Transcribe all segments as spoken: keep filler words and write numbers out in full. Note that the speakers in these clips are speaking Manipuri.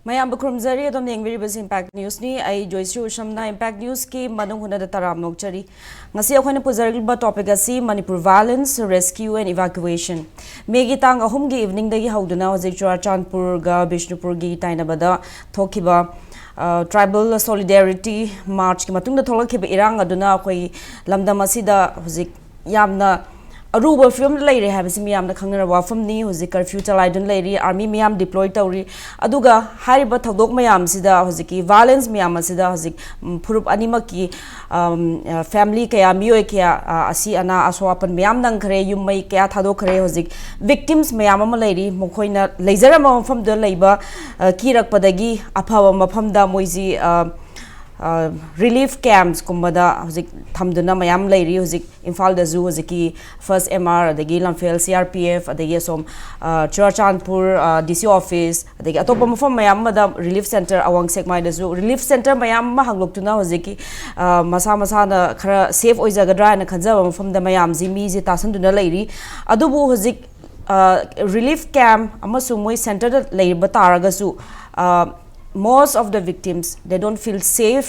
ꯃꯌꯥꯝꯕꯨ ꯈꯨꯔꯨꯝꯖꯔꯤ꯫ ꯑꯗꯨꯝ ꯌꯦꯡꯕꯤꯔꯤꯕꯁꯤ Impact Newsꯅꯤ꯫ ꯑꯩ ꯖꯣꯏꯁ꯭ꯔꯤ ꯎꯁꯝꯅ Impact Newsꯀꯤ ꯃꯅꯨꯡ ꯍꯨꯠꯅꯗ ꯇꯔꯥꯝꯅ ꯑꯣꯛꯆꯔꯤ꯫ ꯉꯁꯤ ꯑꯩꯈꯣꯏꯅ ꯄꯨꯖꯔꯛꯂꯤꯕ topic ꯑꯁꯤ Manipur violence, rescue and evacuation꯫ ꯃꯦꯒꯤ ꯇꯥꯡ ꯑꯍꯨꯝꯒꯤ eveningꯗꯒꯤ ꯍꯧꯗꯨꯅ ꯍꯧꯖꯤꯛ ꯆꯨꯔꯥꯆꯥꯟꯄꯨꯔꯒ ꯕꯤꯁꯅꯨꯄꯨꯔꯒꯤ ꯇꯥꯏꯅꯕꯗ ꯊꯣꯛꯈꯤꯕ, ꯑ, tribal solidarity marchꯀꯤ ꯃꯇꯨꯡꯗ ꯊꯣꯛꯂꯛꯈꯤꯕ ꯏꯔꯥꯡ ꯑꯗꯨꯅ ꯑꯩꯈꯣꯏ ꯂꯝꯗꯝ ꯑꯁꯤꯗ ꯍꯧꯖꯤꯛ ꯌꯥꯝꯅ ꯑꯔꯨꯕ ꯐꯤꯕꯝꯗ ꯂꯩꯔꯦ ꯍꯥꯏꯕꯁꯤ ꯃꯤꯌꯥꯝꯅ ꯈꯪꯅꯔꯕ ꯋꯥꯐꯝꯅꯤ꯫ ꯍꯧꯖꯤꯛ curfew ꯆꯂꯥꯏꯗꯨꯅ ꯂꯩꯔꯤ, army ꯃꯌꯥꯝ deploy ꯇꯧꯔꯤ꯫ ꯑꯗꯨꯒ ꯍꯥꯏꯔꯤꯕ ꯊꯧꯗꯣꯛ ꯃꯌꯥꯝꯁꯤꯗ, ꯍꯧꯖꯤꯛꯀꯤ violence ꯃꯌꯥꯝ ꯑꯁꯤꯗ ꯍꯧꯖꯤꯛ, ꯎꯝ, ꯐꯨꯔꯨꯞ ꯑꯅꯤꯃꯛꯀꯤ, ꯑꯝ, ꯑ, family ꯀꯌꯥ, ꯃꯤꯑꯣꯏ ꯀꯌꯥ, ꯑ, ꯑꯁꯤ ꯑꯅꯥ, ꯑꯁꯣꯛ ꯑꯄꯟ ꯃꯌꯥꯝ ꯅꯪꯈ꯭ꯔꯦ, ꯌꯨꯝ ꯃꯩ ꯀꯌꯥ ꯊꯥꯗꯣꯛꯈ꯭ꯔꯦ꯫ ꯍꯧꯖꯤꯛ victims ꯃꯌꯥꯝ ꯑꯃ ꯂꯩꯔꯤ, ꯃꯈꯣꯏꯅ ꯂꯩꯖꯔꯝꯕ ꯃꯐꯝꯗꯨꯗ ꯂꯩꯕ, ꯑ, ꯀꯤꯔꯛꯄꯗꯒꯤ ꯑꯐꯕ ꯃꯐꯝꯗ ꯃꯣꯏꯁꯤ, ꯑ, ꯑ, relief campsꯀꯨꯝꯕꯗ ꯍꯧꯖꯤꯛ ꯊꯝꯗꯨꯅ ꯃꯌꯥꯝ ꯂꯩꯔꯤ꯫ ꯍꯧꯖꯤꯛ ꯏꯝꯐꯥꯜꯗꯁꯨ ꯍꯧꯖꯤꯛꯀꯤ first M R, ꯑꯗꯒꯤ ꯂꯝꯐꯦꯜ C R P F, ꯑꯗꯒꯤ ꯑꯁꯣꯝ, ꯑ, ꯆꯨꯔꯥꯆꯥꯟꯄꯨꯔ, ꯑ, D C office, ꯑꯗꯒꯤ ꯑꯇꯣꯞꯄ ꯃꯐꯝ ꯃꯌꯥꯝ ꯑꯃꯗ relief centre, ꯑꯋꯥꯡ ꯁꯦꯛꯃꯥꯏꯗꯁꯨ relief centre ꯃꯌꯥꯝ ꯑꯃ ꯍꯥꯡꯗꯣꯛꯇꯨꯅ ꯍꯧꯖꯤꯛꯀꯤ, ꯑ, ꯃꯁꯥ ꯃꯁꯥꯅ ꯈꯔ safe ꯑꯣꯏꯖꯒꯗ꯭ꯔꯥ ꯍꯥꯏꯅ ꯈꯟꯖꯕ ꯃꯐꯝꯗ ꯃꯌꯥꯝꯁꯤ ꯃꯤꯁꯦ ꯇꯥꯁꯟꯗꯨꯅ ꯂꯩꯔꯤ꯫ ꯑꯗꯨꯕꯨ ꯍꯧꯖꯤꯛ, ꯑ, relief camp ꯑꯃꯁꯨꯡ ꯃꯣꯏ centreꯗ ꯂꯩꯕ ꯇꯥꯔꯒꯁꯨ, ꯑ, most of the victims, they don't feel safe꯫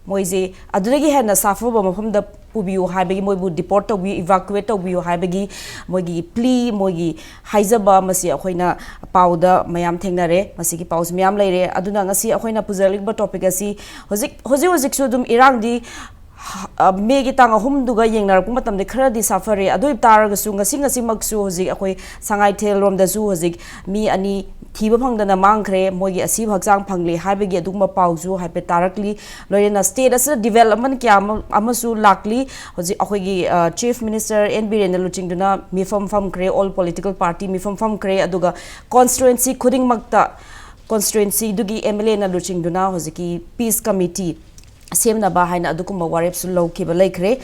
ꯃꯣꯏꯁꯦ ꯑꯗꯨꯗꯒꯤ ꯍꯦꯟꯅ ꯁꯥꯐꯕ ꯃꯐꯝꯗ ꯄꯨꯕꯤꯌꯨ ꯍꯥꯏꯕꯒꯤ, ꯃꯣꯏꯕꯨ deport ꯇꯧꯕꯤꯌꯨ, evacuate ꯇꯧꯕꯤꯌꯨ ꯍꯥꯏꯕꯒꯤ ꯃꯣꯏꯒꯤ plea, ꯃꯣꯏꯒꯤ ꯍꯥꯏꯖꯕ, ꯃꯁꯤ ꯑꯩꯈꯣꯏꯅ ꯄꯥꯎꯗ ꯃꯌꯥꯝ ꯊꯦꯡꯅꯔꯦ꯫ ꯃꯁꯤꯒꯤ ꯄꯥꯎꯁꯤ ꯃꯌꯥꯝ ꯂꯩꯔꯦ꯫ ꯑꯗꯨꯅ ꯉꯁꯤ ꯑꯩꯈꯣꯏꯅ ꯄꯨꯖꯔꯛꯂꯤꯕ topic ꯑꯁꯤ ꯍꯧꯖꯤꯛ, ꯍꯧꯖꯤꯛ ꯍꯧꯖꯤꯛꯁꯨ ꯑꯗꯨꯝ ꯏꯔꯥꯡꯗꯤ, ꯑ, ꯃꯦꯒꯤ ꯇꯥꯡ ꯑꯍꯨꯝꯗꯨꯒ ꯌꯦꯡꯅꯔꯛꯄ ꯃꯇꯝꯗ ꯈꯔꯗꯤ ꯁꯥꯐꯔꯦ꯫ ꯑꯗꯨ ꯑꯣꯏꯕ ꯇꯥꯔꯒꯁꯨ ꯉꯁꯤ ꯉꯁꯤꯃꯛꯁꯨ ꯍꯧꯖꯤꯛ ꯑꯩꯈꯣꯏ ꯁꯉꯥꯏꯊꯦꯜ ꯔꯣꯝꯗꯁꯨ ꯍꯧꯖꯤꯛ ꯃꯤ ꯑꯅꯤ ꯊꯤꯕ ꯐꯪꯗꯅ ꯃꯥꯡꯈ꯭ꯔꯦ, ꯃꯣꯏꯒꯤ ꯑꯁꯤꯕ ꯍꯛꯆꯥꯡ ꯐꯪꯂꯦ ꯍꯥꯏꯕꯒꯤ ꯑꯗꯨꯒꯨꯝꯕ ꯄꯥꯎꯁꯨ ꯍꯥꯏꯐꯦꯠ ꯇꯥꯔꯛꯂꯤ꯫ ꯂꯣꯏꯅꯅ state ꯑꯁꯤꯗ development ꯀꯌꯥ ꯑꯃ, ꯑꯃꯁꯨ ꯂꯥꯛꯂꯤ꯫ ꯍꯧꯖꯤꯛ ꯑꯩꯈꯣꯏꯒꯤ, ꯑ, Chief Minister N Birenꯅ ꯂꯨꯆꯤꯡꯗꯨꯅ ꯃꯤꯐꯝ ꯐꯝꯈ꯭ꯔꯦ, all political party ꯃꯤꯐꯝ ꯐꯝꯈ꯭ꯔꯦ, ꯑꯗꯨꯒ constituency ꯈꯨꯗꯤꯡꯃꯛꯇ constituencyꯗꯨꯒꯤ M L Aꯅ ꯂꯨꯆꯤꯡꯗꯨꯅ ꯍꯧꯖꯤꯛꯀꯤ peace committee ꯁꯦꯝꯅꯕ ꯍꯥꯏꯅ ꯑꯗꯨꯒꯨꯝꯕ ꯋꯥꯔꯦꯞꯁꯨ ꯂꯧꯈꯤꯕ ꯂꯩꯈ꯭ꯔꯦ꯫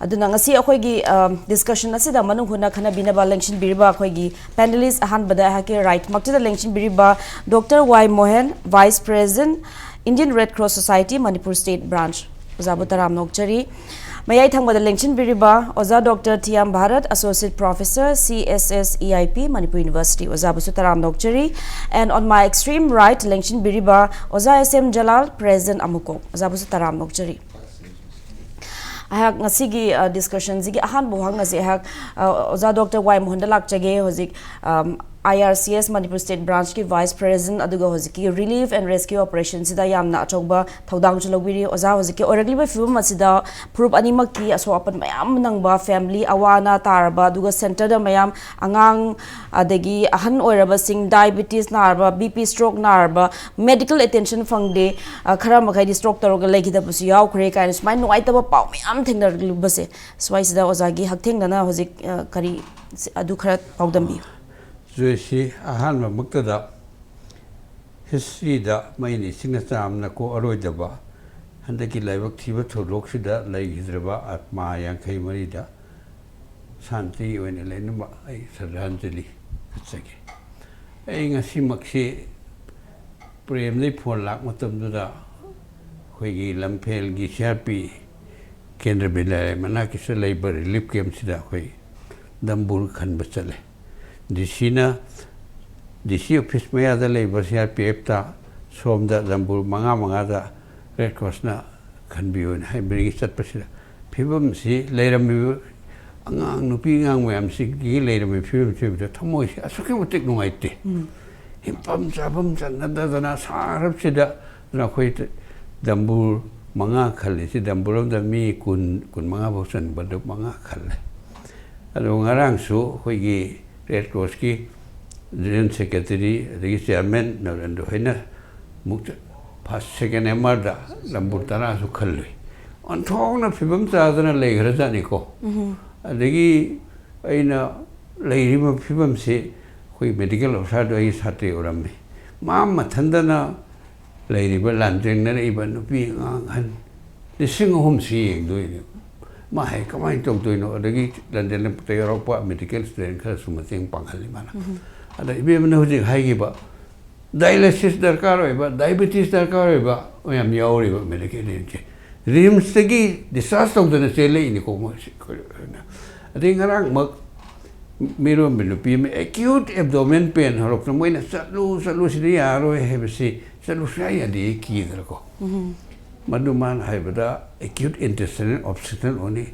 ꯑꯗꯨꯅ ꯉꯁꯤ ꯑꯩꯈꯣꯏꯒꯤ, ꯑ, discussion ꯑꯁꯤꯗ ꯃꯅꯨꯡ ꯍꯨꯠꯅ ꯈꯟꯅꯕꯤꯅꯕ ꯂꯦꯡꯁꯤꯟꯕꯤꯔꯤꯕ ꯑꯩꯈꯣꯏꯒꯤ panelist ꯑꯍꯥꯟꯕꯗ ꯑꯩꯍꯥꯛꯀꯤ right ꯃꯛꯇꯨꯗ ꯂꯦꯡꯁꯤꯟꯕꯤꯔꯤꯕ Doctor Y Mohan, Vice President, Indian Red Cross Society, Manipur State Branch꯫ ꯑꯣꯖꯥꯕꯨ ꯇꯔꯥꯝꯅ ꯑꯣꯛꯆꯔꯤ꯫ ꯃꯌꯥꯏ ꯊꯪꯕꯗ ꯂꯦꯡꯁꯤꯟꯕꯤꯔꯤꯕ ꯑꯣꯖꯥ doctor Thiyam Bharat, Associate Professor, C S S E I P, Manipur University, ꯑꯣꯖꯥꯕꯨꯁꯨ ꯇꯔꯥꯝꯅ ꯑꯣꯛꯆꯔꯤ꯫ And on my extreme right ꯂꯦꯡꯁꯤꯟꯕꯤꯔꯤꯕ ꯑꯣꯖꯥ S M Jalal, President, ꯑꯃꯨꯀꯣꯛ, ꯑꯣꯖꯥꯕꯨꯁꯨ ꯇꯔꯥꯝꯅ ꯑꯣꯛꯆꯔꯤ꯫ ꯑꯩꯍꯥꯛ ꯉꯁꯤꯒꯤ ꯗꯤꯁꯀꯁꯟꯁꯤꯒꯤ ꯑꯍꯥꯟꯕ ꯋꯥꯍꯪ ꯑꯁꯤ ꯑꯩꯍꯥꯛ ꯑ, ꯑꯣꯖꯥ ꯗꯣꯛꯇꯔ ꯋꯥꯏ ꯃꯣꯍꯟꯗ ꯂꯥꯛꯆꯒꯦ꯫ ꯍꯧꯖꯤꯛ I R C S Manipur state ꯕ꯭ꯔꯥꯟꯁꯀꯤ ꯚꯥꯏꯁ ꯄ꯭ꯔꯦꯁꯤꯗꯦꯟꯠ, ꯑꯗꯨꯒ ꯍꯧꯖꯤꯛꯀꯤ ꯔꯤꯂꯤꯐ ꯑꯦꯟ ꯔꯦꯁꯀ꯭ꯌꯨ ꯑꯣꯄꯔꯦꯁꯟꯁꯤꯗ ꯌꯥꯝꯅ ꯑꯆꯧꯕ ꯊꯧꯗꯥꯡꯁꯨ ꯂꯧꯕꯤꯔꯤ꯫ ꯑꯣꯖꯥ, ꯍꯧꯖꯤꯛꯀꯤ ꯑꯣꯏꯔꯛꯂꯤꯕ ꯐꯤꯕꯝ ꯑꯁꯤꯗ ꯐꯨꯔꯨꯞ ꯑꯅꯤꯃꯛꯀꯤ ꯑꯁꯣꯛ ꯑꯄꯟ ꯃꯌꯥꯝ ꯅꯪꯕ, ꯐꯦꯃꯤꯂꯤ ꯑꯋꯥ ꯑꯅꯥ ꯇꯥꯔꯕ, ꯑꯗꯨꯒ ꯁꯦꯟꯇꯔꯗ ꯃꯌꯥꯝ ꯑꯉꯥꯡ, ꯑꯗꯒꯤ ꯑꯍꯟ ꯑꯣꯏꯔꯕꯁꯤꯡ, ꯗꯥꯏꯕꯤꯇꯤꯁ ꯅꯥꯔꯕ, ꯕꯤ ꯄꯤ ꯁ꯭ꯇ꯭ꯔꯣꯛ ꯅꯥꯔꯕ, ꯃꯦꯗꯤꯀꯦꯜ ꯑꯦꯇꯦꯟꯁꯟ ꯐꯪꯗꯦ, ꯑ, ꯈꯔ ꯃꯈꯩꯗꯤ ꯁ꯭ꯇ꯭ꯔꯣꯛ ꯇꯧꯔꯒ ꯂꯩꯈꯤꯗꯕꯁꯨ ꯌꯥꯎꯈ꯭ꯔꯦ ꯀꯥꯏꯅ ꯁꯨꯃꯥꯏꯅ ꯅꯨꯡꯉꯥꯏꯇꯕ ꯄꯥꯎ ꯃꯌꯥꯝ ꯊꯦꯡꯅꯔꯛꯂꯤꯕꯁꯦ, ꯁ꯭ꯋꯥꯏꯁꯤꯗ ꯑꯣꯖꯥꯒꯤ ꯍꯛꯊꯦꯡꯅꯅ ꯍꯧꯖꯤꯛ, ꯑ, ꯀꯔꯤ, ꯑꯗꯨ ꯈꯔ ꯄꯥꯎꯗꯝꯕꯤꯌꯨ꯫ ꯖꯣꯏꯁꯤ, ꯑꯍꯥꯟꯕꯃꯛꯇꯗ ꯍꯤꯁꯇ꯭ꯔꯤꯗ ꯃꯩꯅ ꯏꯁꯤꯡꯅ ꯆꯥꯝꯅ ꯀꯣꯛꯑꯔꯣꯏꯗꯕ ꯍꯟꯗꯛꯀꯤ ꯂꯥꯏꯕꯛ ꯊꯤꯕ ꯊꯧꯗꯣꯛꯁꯤꯗ ꯂꯩꯈꯤꯗ꯭ꯔꯕ ꯑꯥꯠꯃꯥ ꯌꯥꯡꯈꯩ ꯃꯔꯤꯗ ꯁꯥꯟꯇꯤ ꯑꯣꯏꯅ ꯂꯩꯅꯕ ꯑꯩ ꯁ꯭ꯔꯗꯥꯟꯖꯂꯤ ꯀꯠꯆꯒꯦ꯫ ꯑꯩ ꯉꯁꯤꯃꯛꯁꯤ ꯄ꯭ꯔꯦꯝꯗꯒꯤ ꯐꯣꯟ ꯂꯥꯛ ꯃꯇꯝꯗꯨꯗ ꯑꯩꯈꯣꯏꯒꯤ ꯂꯝꯐꯦꯜꯒꯤ ꯁꯤ ꯑꯥꯔ ꯄꯤ ꯀꯦꯟꯗ꯭ꯔ ꯕꯤꯗ꯭ꯌꯥꯂꯌ ꯃꯅꯥꯛꯀꯤꯁꯤꯗ ꯂꯩꯕ ꯔꯤꯂꯤꯐ ꯀꯦꯝꯞꯁꯤꯗ ꯑꯩꯈꯣꯏ ꯗꯝꯕꯨꯔ ꯈꯟꯕ ꯆꯠꯂꯦ꯫ ꯗꯤ ꯁꯤꯅ, ꯗꯤ ꯁꯤ ꯑꯣꯐꯤꯁ ꯃꯌꯥꯗ ꯂꯩꯕ ꯁꯤ ꯑꯥꯔ ꯄꯤ ꯑꯦꯐꯇ ꯁꯣꯝꯗ ꯗꯝꯕꯨꯔ ꯃꯉꯥ ꯃꯉꯥꯗ ꯔꯦꯗ ꯀ꯭ꯔꯣꯁꯅ ꯈꯟꯕꯤꯌꯨꯅ ꯍꯥꯏꯕꯗꯒꯤ ꯆꯠꯄꯁꯤꯗ ꯐꯤꯕꯝꯁꯤ ꯂꯩꯔꯝꯃꯤꯕ ꯑꯉꯥꯡ, ꯅꯨꯄꯤ ꯑꯉꯥꯡ ꯃꯌꯥꯝꯁꯤꯒꯤ ꯂꯩꯔꯝꯃꯤꯕ ꯐꯤꯕꯝꯁꯤ ꯎꯕꯗ ꯊꯃꯣꯏꯁꯤ ꯑꯁꯨꯛꯀꯤ ꯃꯇꯤꯛ ꯅꯨꯡꯉꯥꯏꯇꯦ꯫ ꯎꯝ꯫ ꯍꯤꯞꯐꯝ ꯆꯥꯐꯝ ꯆꯟꯅꯗꯗꯅ ꯁꯥꯈ꯭ꯔꯕꯁꯤꯗ, ꯑꯗꯨꯅ ꯑꯩꯈꯣꯏ ꯗꯝꯕꯨꯔ ꯃꯉꯥ ꯈꯜꯂꯤꯁꯤ, ꯗꯝꯕꯨꯔ ꯑꯃꯗ ꯃꯤ ꯀꯨꯟ, ꯀꯨꯟꯃꯉꯥ ꯐꯥꯎ ꯆꯟꯕꯗꯨ ꯃꯉꯥ ꯈꯜꯂꯦ꯫ ꯑꯗꯣ ꯉꯔꯥꯡꯁꯨ ꯑꯩꯈꯣꯏꯒꯤ ꯔꯦꯗ ꯀ꯭ꯔꯣꯁꯀꯤ ꯖꯦꯅꯔꯦꯜ ꯁꯦꯀ꯭ꯔꯦꯇꯔꯤ ꯑꯗꯒꯤ ꯆꯤꯌꯥꯔꯃꯦꯟ ꯅꯔꯦꯟꯗ꯭ꯔ ꯍꯣꯏꯅ ꯑꯃꯨꯛ ꯐꯥꯔꯁ, ꯁꯦꯀꯦꯟ ꯑꯦꯝ ꯑꯥꯔꯗ ꯗꯝꯕꯨꯔ ꯇꯔꯥꯁꯨ ꯈꯜꯂꯨꯏ꯫ ꯑꯣꯟꯊꯣꯛꯅ ꯐꯤꯕꯝ ꯆꯥꯗꯅ ꯂꯩꯈ꯭ꯔꯖꯥꯠꯅꯤꯀꯣ꯫ ꯎꯝ꯫ ꯑꯗꯒꯤ ꯑꯩꯅ ꯂꯩꯔꯤꯕ ꯐꯤꯕꯝꯁꯤ ꯑꯩꯈꯣꯏ ꯃꯦꯗꯤꯀꯦꯜ ꯑꯣꯐꯤꯁꯥꯔꯗꯣ ꯑꯩꯒꯤ ꯁꯥꯇ꯭ꯔ ꯑꯣꯏꯔꯝꯃꯤ꯫ ꯃꯥ ꯃꯊꯟꯗꯅ ꯂꯩꯔꯤꯕ ꯂꯥꯟꯖꯦꯡꯅꯔꯛꯏꯕ ꯅꯨꯄꯤ ꯑꯉꯥꯡ ꯑꯍꯟ ꯂꯤꯁꯤꯡ ꯑꯍꯨꯝꯁꯤ ꯌꯦꯡꯗꯣꯏꯅꯦ꯫ ꯃꯥ ꯍꯥꯏ, "ꯀꯃꯥꯏꯅ ꯇꯧꯗꯣꯏꯅꯣ?" ꯑꯗꯒꯤ ꯂꯟꯗꯟꯗ ꯌꯧꯔꯛꯄ ꯃꯦꯗꯤꯀꯦꯜ ꯁ꯭ꯇꯨꯗꯦꯟꯠ ꯈꯔꯁꯨ ꯃꯇꯦꯡ ꯄꯥꯡꯍꯜꯂꯤ ꯃꯥꯅ꯫ ꯎꯝ꯫ ꯑꯗ ꯏꯕꯦꯝꯃꯅ ꯍꯧꯖꯤꯛ ꯍꯥꯏꯈꯤꯕ ꯗꯥꯏꯂꯥꯏꯁꯤꯁ ꯗꯔꯀꯥꯔ ꯑꯣꯏꯕ, ꯗꯥꯏꯕꯤꯇꯤꯁ ꯗꯔꯀꯥꯔ ꯑꯣꯏꯕ ꯃꯌꯥꯝ ꯌꯥꯎꯔꯤꯕ ꯃꯦꯗꯤꯀꯦꯜ ꯁꯦ꯫ ꯔꯤꯝꯁꯇꯒꯤ ꯗꯤꯁꯆꯥꯔꯖ ꯇꯧꯗꯅ ꯆꯦꯜꯂꯛꯏꯅꯤꯀꯣ ꯃꯣꯏꯁꯦ꯫ ꯑꯗꯩ ꯉꯔꯥꯡꯃꯛ ꯃꯤꯔꯣꯟꯕꯤ ꯅꯨꯄꯤ ꯑꯃ ꯑꯦꯀ꯭ꯌꯨꯠ ꯑꯦꯕꯗꯣꯃꯦꯟ ꯄꯦꯟ ꯍꯧꯔꯛꯇꯅ ꯃꯣꯏꯅ "ꯆꯠꯂꯨ, ꯆꯠꯂꯨ, ꯁꯤꯗ ꯌꯥꯔꯔꯣꯏ" ꯍꯥꯏꯕꯁꯤ ꯆꯠꯂꯨ ꯁꯨꯡꯌꯥ ꯌꯥꯗꯦ ꯀꯤꯗꯅꯀꯣ꯫ ꯃꯗꯨ ꯃꯥꯅ ꯍꯥꯏꯕꯗ "ꯑꯦꯀ꯭ꯌꯨꯠ ꯏꯟꯇꯦꯁꯇꯥꯏꯅꯦꯜ ꯑꯣꯕꯁꯇ꯭ꯔꯛꯁꯟ ꯑꯣꯏꯅꯤ,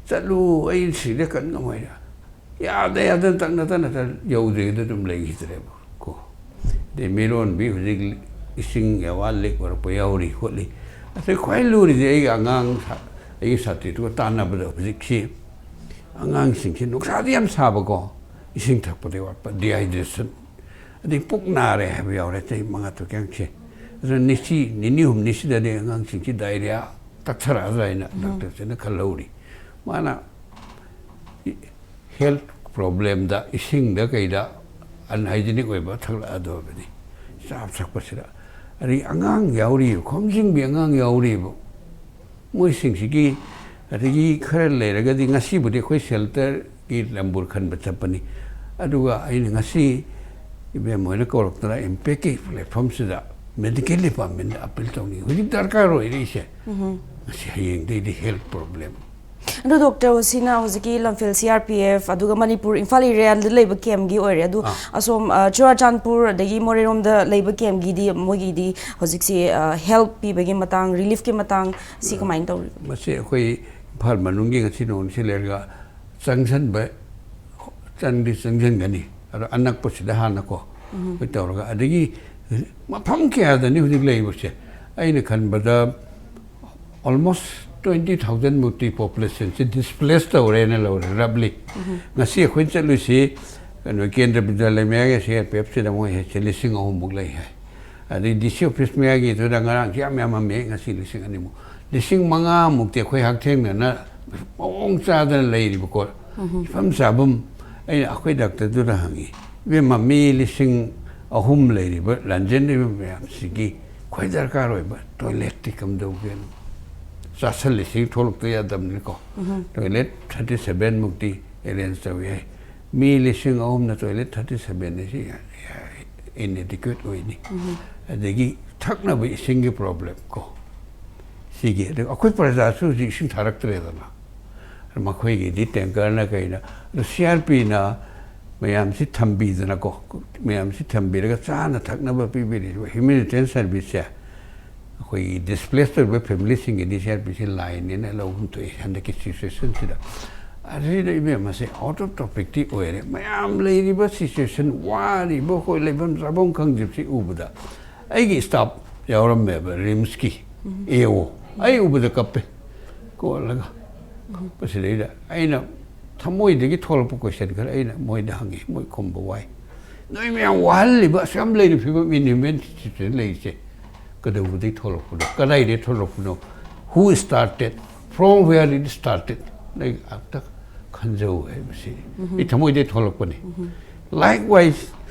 ꯆꯠꯂꯨ, ꯑꯩ ꯁꯤꯗ ꯀꯟ ꯉꯝꯃꯣꯏ"꯫ ꯌꯥꯗ ꯌꯥꯗꯅ ꯇꯠꯅ ꯇꯠꯅ ꯇꯠꯅ ꯌꯧꯗ꯭ꯔꯤꯉꯩꯗ ꯑꯗꯨꯝ ꯂꯩꯈꯤꯗ꯭ꯔꯦꯕ ꯀꯣ꯫ ꯑꯗꯩ ꯃꯤꯔꯣꯟꯕꯤ ꯍꯧꯖꯤꯛ ꯏꯁꯤꯡ ꯑꯋꯥ ꯂꯤꯛ ꯑꯣꯏꯔꯛꯄ ꯌꯥꯎꯔꯤ ꯈꯣꯠꯂꯤ꯫ ꯑꯗꯩ ꯈ꯭ꯋꯥꯏ ꯂꯨꯔꯤꯗꯤ ꯑꯩꯒꯤ ꯑꯉꯥꯡ ꯁꯥ-, ꯑꯩꯒꯤ ꯁꯥꯇ꯭ꯔꯤꯗꯨꯒ ꯇꯥꯟꯅꯕꯗ ꯍꯧꯖꯤꯛꯁꯤ ꯑꯉꯥꯡꯁꯤꯡꯁꯤ ꯅꯨꯡꯁꯥꯗꯤ ꯌꯥꯝ ꯁꯥꯕꯀꯣ, ꯏꯁꯤꯡ ꯊꯛꯄꯗꯤ ꯋꯥꯠꯄ, ꯗꯤꯍꯥꯏꯗ꯭ꯔꯦꯁꯟ, ꯑꯗꯩ ꯄꯨꯛ ꯅꯥꯔꯦ ꯍꯥꯏꯕ ꯌꯥꯎꯔꯦ ꯆꯍꯤ ꯃꯉꯥ ꯇꯔꯨꯛ ꯌꯥꯡꯁꯦ꯫ ꯑꯗꯨꯅ ꯅꯤꯁꯤ ꯅꯤꯅꯤ ꯍꯨꯝꯅꯤꯁꯤꯗꯗꯤ ꯑꯉꯥꯡꯁꯤꯡꯁꯤ ꯗꯥꯏꯔꯤꯌꯥ ꯇꯛꯊꯔꯛꯑꯗ꯭ꯔꯥ ꯍꯥꯏꯅ ꯗꯥꯛꯇꯔꯁꯤꯅ ꯈꯜꯍꯧꯔꯤ꯫ ꯃꯥꯅ ꯍꯦꯜꯊ ꯄ꯭ꯔꯣꯕ꯭ꯂꯦꯝꯗ, ꯏꯁꯤꯡꯗ ꯀꯩꯗ ꯑꯟꯍꯥꯏꯖꯤꯅꯤꯛ ꯑꯣꯏꯕ ꯊꯛꯂꯛꯑꯗꯧꯔꯕꯅꯤ ꯆꯥꯕ ꯊꯛꯄꯁꯤꯗ꯫ ꯑꯗꯒꯤ ꯑꯉꯥꯡ ꯌꯥꯎꯔꯤꯕ, ꯈꯣꯝꯖꯤꯟꯕꯤ ꯑꯉꯥꯡ ꯌꯥꯎꯔꯤꯕ, ꯃꯣꯏꯁꯤꯡꯁꯤꯒꯤ, ꯑꯗꯒꯤ ꯈꯔ ꯂꯩꯔꯒꯗꯤ ꯉꯁꯤꯕꯨꯗꯤ ꯑꯩꯈꯣꯏ ꯁꯦꯜꯇꯔꯒꯤ ꯅꯝꯕꯔ ꯈꯟꯕ ꯆꯠꯄꯅꯤ꯫ ꯑꯗꯨꯒ ꯑꯩꯅ ꯉꯁꯤ ꯏꯕꯦꯝ ꯍꯣꯏꯅ ꯀꯧꯔꯛꯇꯅ ꯏꯝꯄꯦꯛꯀꯤ ꯄ꯭ꯂꯦꯠꯐꯣꯝꯁꯤꯗ ꯃꯦꯗꯤꯀꯦꯜ ꯗꯤꯄꯥꯔꯠꯃꯦꯟꯗ ꯑꯄꯤꯜ ꯇꯧꯅꯤꯡꯉꯤ꯫ ꯍꯧꯖꯤꯛ ꯗꯔꯀꯥꯔ ꯑꯣꯏꯔꯛꯏꯁꯦ꯫ ꯉꯁꯤ ꯍꯌꯦꯡꯗꯩꯗꯤ ꯍꯦꯜꯊ ꯄ꯭ꯔꯣꯕ꯭ꯂꯦꯝ꯫ ꯑꯗꯣ ꯗꯣꯛꯇꯔ, ꯍꯧꯖꯤꯛꯅ ꯍꯧꯖꯤꯛꯀꯤ ꯂꯝꯐꯦꯜ ꯁꯤ ꯑꯥꯔ ꯄꯤ ꯑꯦꯐ, ꯑꯗꯨꯒ ꯃꯅꯤꯄꯨꯔ ꯏꯝꯐꯥꯜ ꯑꯦꯔꯤꯌꯥꯗ ꯂꯩꯕ ꯀꯦꯝꯒꯤ ꯑꯣꯏꯔꯦ꯫ ꯑꯗꯣ ꯑꯥ꯫ ꯑꯁꯣꯝ, ꯑ, ꯆꯨꯔꯥꯆꯥꯟꯄꯨꯔ ꯑꯗꯒꯤ ꯃꯣꯔꯦꯔꯣꯝꯗ ꯂꯩꯕ ꯀꯦꯝꯒꯤꯗꯤ ꯃꯣꯏꯒꯤꯗꯤ ꯍꯧꯖꯤꯛꯁꯤ, ꯑ, ꯍꯦꯜꯞ ꯄꯤꯕꯒꯤ ꯃꯇꯥꯡ, ꯔꯤꯂꯤꯐꯀꯤ ꯃꯇꯥꯡ ꯁꯤ ꯀꯃꯥꯏꯅ ꯇꯧꯔꯤꯕ? ꯃꯁꯤ ꯑꯩꯈꯣꯏ ꯏꯝꯐꯥꯜ ꯃꯅꯨꯡꯒꯤ ꯉꯁꯤ ꯅꯣꯡꯁꯤ ꯂꯩꯔꯒ ꯆꯪꯁꯟꯕ, ꯆꯪꯗꯤ ꯆꯪꯁꯟꯒꯅꯤ꯫ ꯑꯗꯣ ꯑꯅꯛꯄꯁꯤꯗ ꯍꯥꯟꯅꯀꯣ, ꯑꯩꯈꯣꯏ ꯇꯧꯔꯒ, ꯑꯗꯒꯤ ꯃꯐꯝ ꯀꯌꯥꯗꯅꯤ ꯍꯧꯖꯤꯛ ꯂꯩꯔꯤꯕꯁꯦ꯫ ꯑꯩꯅ ꯈꯟꯕꯗ almost twenty thousand ꯃꯨꯛꯇꯤ ꯄꯣꯄꯨꯂꯦꯁꯟꯁꯦ ꯗꯤꯁꯄ꯭ꯂꯦꯁ ꯇꯧꯔꯦꯅ ꯂꯧꯔꯦ, ꯔꯐꯂꯤ꯫ ꯉꯁꯤ ꯑꯩꯈꯣꯏꯅ ꯆꯠꯂꯨꯁꯤ ꯀꯩꯅꯣ, ꯀꯦꯟꯗ꯭ꯔ ꯕꯤꯗ꯭ꯌꯥꯂꯌ ꯃꯌꯥꯒꯤ ꯁꯤ ꯑꯥꯔ ꯄꯤ ꯑꯦꯐꯁꯤꯗ ꯃꯣꯏ ꯍꯦꯁꯦ ꯂꯤꯁꯤꯡ ꯑꯍꯨꯝꯃꯨꯛ ꯂꯩ ꯍꯥꯏ꯫ ꯑꯗꯩ ꯗꯤ ꯁꯤ ꯑꯣꯐꯤꯁ ꯃꯌꯥꯒꯤꯗꯨꯗ ꯉꯔꯥꯡꯁꯨ ꯌꯥꯝ ꯌꯥꯝꯃꯝꯃꯦ, ꯉꯁꯤ ꯂꯤꯁꯤꯡ ꯑꯅꯤꯃꯨꯛ꯫ ꯂꯤꯁꯤꯡ ꯃꯉꯥꯃꯨꯛꯇꯤ ꯑꯩꯈꯣꯏ ꯍꯛꯊꯦꯡꯅꯅ ꯃꯑꯣꯡ ꯆꯥꯗꯅ ꯂꯩꯔꯤꯕꯀꯣ꯫ ꯐꯤꯐꯝ ꯆꯥꯐꯝ, ꯑꯩꯅ ꯑꯩꯈꯣꯏ ꯗꯥꯛꯇꯔꯗꯨꯗ ꯍꯪꯉꯤ, "ꯏꯕꯦꯝꯃ, ꯃꯤ ꯂꯤꯁꯤꯡ ꯑꯍꯨꯝ ꯂꯩꯔꯤꯕ ꯂꯥꯟꯖꯦꯟꯅꯔꯤꯕ ꯃꯌꯥꯝꯁꯤꯒꯤ ꯈ꯭ꯋꯥꯏ ꯗꯔꯀꯥꯔ ꯑꯣꯏꯕ ꯇꯣꯏꯂꯦꯠꯇꯤ ꯀꯝꯗꯧꯒꯦꯅ?" ꯆꯥꯁꯜꯂꯤꯁꯤꯡ ꯊꯣꯛꯂꯛꯇ ꯌꯥꯗꯕꯅꯤꯀꯣ꯫ ꯇꯣꯏꯂꯦꯠ ꯊꯥꯔꯇꯤ ꯁꯚꯦꯟꯃꯨꯛꯇꯤ ꯑꯦꯔꯦꯟꯖ ꯇꯧꯏ ꯍꯥꯏ꯫ ꯃꯤ ꯂꯤꯁꯤꯡ ꯑꯍꯨꯝꯅ ꯇꯣꯏꯂꯦꯠ ꯊꯥꯔꯇꯤ ꯁꯚꯦꯟ ꯑꯁꯤ ꯏꯟꯑꯦꯗꯤꯀ꯭ꯋꯦꯠ ꯑꯣꯏꯅꯤ꯫ ꯑꯗꯒꯤ ꯊꯛꯅꯕ ꯏꯁꯤꯡꯒꯤ ꯄ꯭ꯔꯣꯕ꯭ꯂꯦꯝ ꯀꯣ, ꯁꯤꯒꯤ ꯑꯗꯨ ꯑꯩꯈꯣꯏ ꯄ꯭ꯔꯖꯥꯁꯨ ꯍꯧꯖꯤꯛ ꯏꯁꯤꯡ ꯊꯥꯔꯛꯇ꯭ꯔꯦꯗꯅ꯫ ꯃꯈꯣꯏꯒꯤꯗꯤ ꯇꯦꯡꯀꯔꯅ ꯀꯩꯅ, ꯑꯗꯨ ꯁꯤ ꯑꯥꯔ ꯄꯤꯅ ꯃꯌꯥꯝꯁꯤ ꯊꯝꯕꯤꯗꯅꯀꯣ, ꯃꯌꯥꯝꯁꯤ ꯊꯝꯕꯤꯔꯒ ꯆꯥꯅ ꯊꯛꯅꯕ ꯄꯤꯕꯤꯔꯤꯕ ꯍ꯭ꯌꯨꯃꯦꯅꯤꯇꯦꯔꯤꯌꯟ ꯁꯥꯔꯚꯤꯁꯁꯦ ꯑꯩꯈꯣꯏꯒꯤ ꯗꯤꯁꯄ꯭ꯂꯦꯁ ꯇꯧꯔꯤꯕ ꯐꯦꯃꯤꯂꯤꯁꯤꯡꯒꯤꯗꯤ ꯁꯤ ꯑꯥꯔ ꯄꯤꯁꯤ ꯂꯥꯏꯅꯦꯅ ꯂꯧꯐꯝ ꯊꯣꯛꯑꯦ ꯍꯟꯗꯛꯀꯤ ꯁꯤꯆꯨꯋꯦꯁꯟꯁꯤꯗ꯫ ꯑꯁꯤꯗ ꯏꯕꯦꯝꯃꯁꯦ ꯑꯥꯎꯠ ꯑꯣꯐ ꯇꯣꯄꯤꯛꯇꯤ ꯑꯣꯏꯔꯦ꯫ ꯃꯌꯥꯝ ꯂꯩꯔꯤꯕ ꯁꯤꯆꯨꯋꯦꯁꯟ, ꯋꯥꯔꯤꯕ, ꯑꯩꯈꯣꯏ ꯂꯩꯐꯝ ꯆꯥꯐꯝ ꯈꯪꯗ꯭ꯔꯤꯕꯁꯤ ꯎꯕꯗ ꯑꯩꯒꯤ ꯁ꯭ꯇꯥꯐ ꯌꯥꯎꯔꯝꯃꯦꯕ, ꯔꯤꯝꯁꯀꯤ ꯑꯦ ꯑꯣ꯫ ꯑꯩ ꯎꯕꯗ ꯀꯞꯄꯦ꯫ ꯀꯣꯜꯂꯒ ꯀꯞꯄꯁꯤꯗꯩꯗ ꯑꯩꯅ ꯊꯃꯣꯏꯗꯒꯤ ꯊꯣꯛꯂꯛꯄ ꯀꯣꯏꯁꯟ ꯈꯔ ꯑꯩꯅ ꯃꯣꯏꯗ ꯍꯪꯉꯤ, ꯃꯣꯏ ꯈꯨꯝꯕ ꯋꯥꯏ꯫ "ꯅꯣꯏ ꯃꯌꯥꯝ ꯋꯥꯍꯜꯂꯤꯕ ꯑꯁꯨꯛ ꯌꯥꯝ ꯂꯩꯔꯤꯕ ꯐꯤꯕꯝ, ꯏꯟꯍ꯭ꯌꯨꯃꯦꯟ ꯁꯤꯆꯨꯋꯦꯁꯟ ꯂꯩꯔꯤꯁꯦ ꯀꯩꯗꯧꯕꯗꯒꯤ ꯊꯣꯛꯂꯛꯄꯅꯣ? ꯀꯗꯥꯏꯗꯒꯤ ꯊꯣꯛꯂꯛꯄꯅꯣ? Who started? From where it started?" ꯑꯩ ꯑꯝꯇ ꯈꯟꯖꯧ ꯍꯥꯏꯕꯁꯤ ꯑꯩ ꯊꯃꯣꯏꯗꯒꯤ ꯊꯣꯛꯂꯛꯄꯅꯤ꯫ Likewise,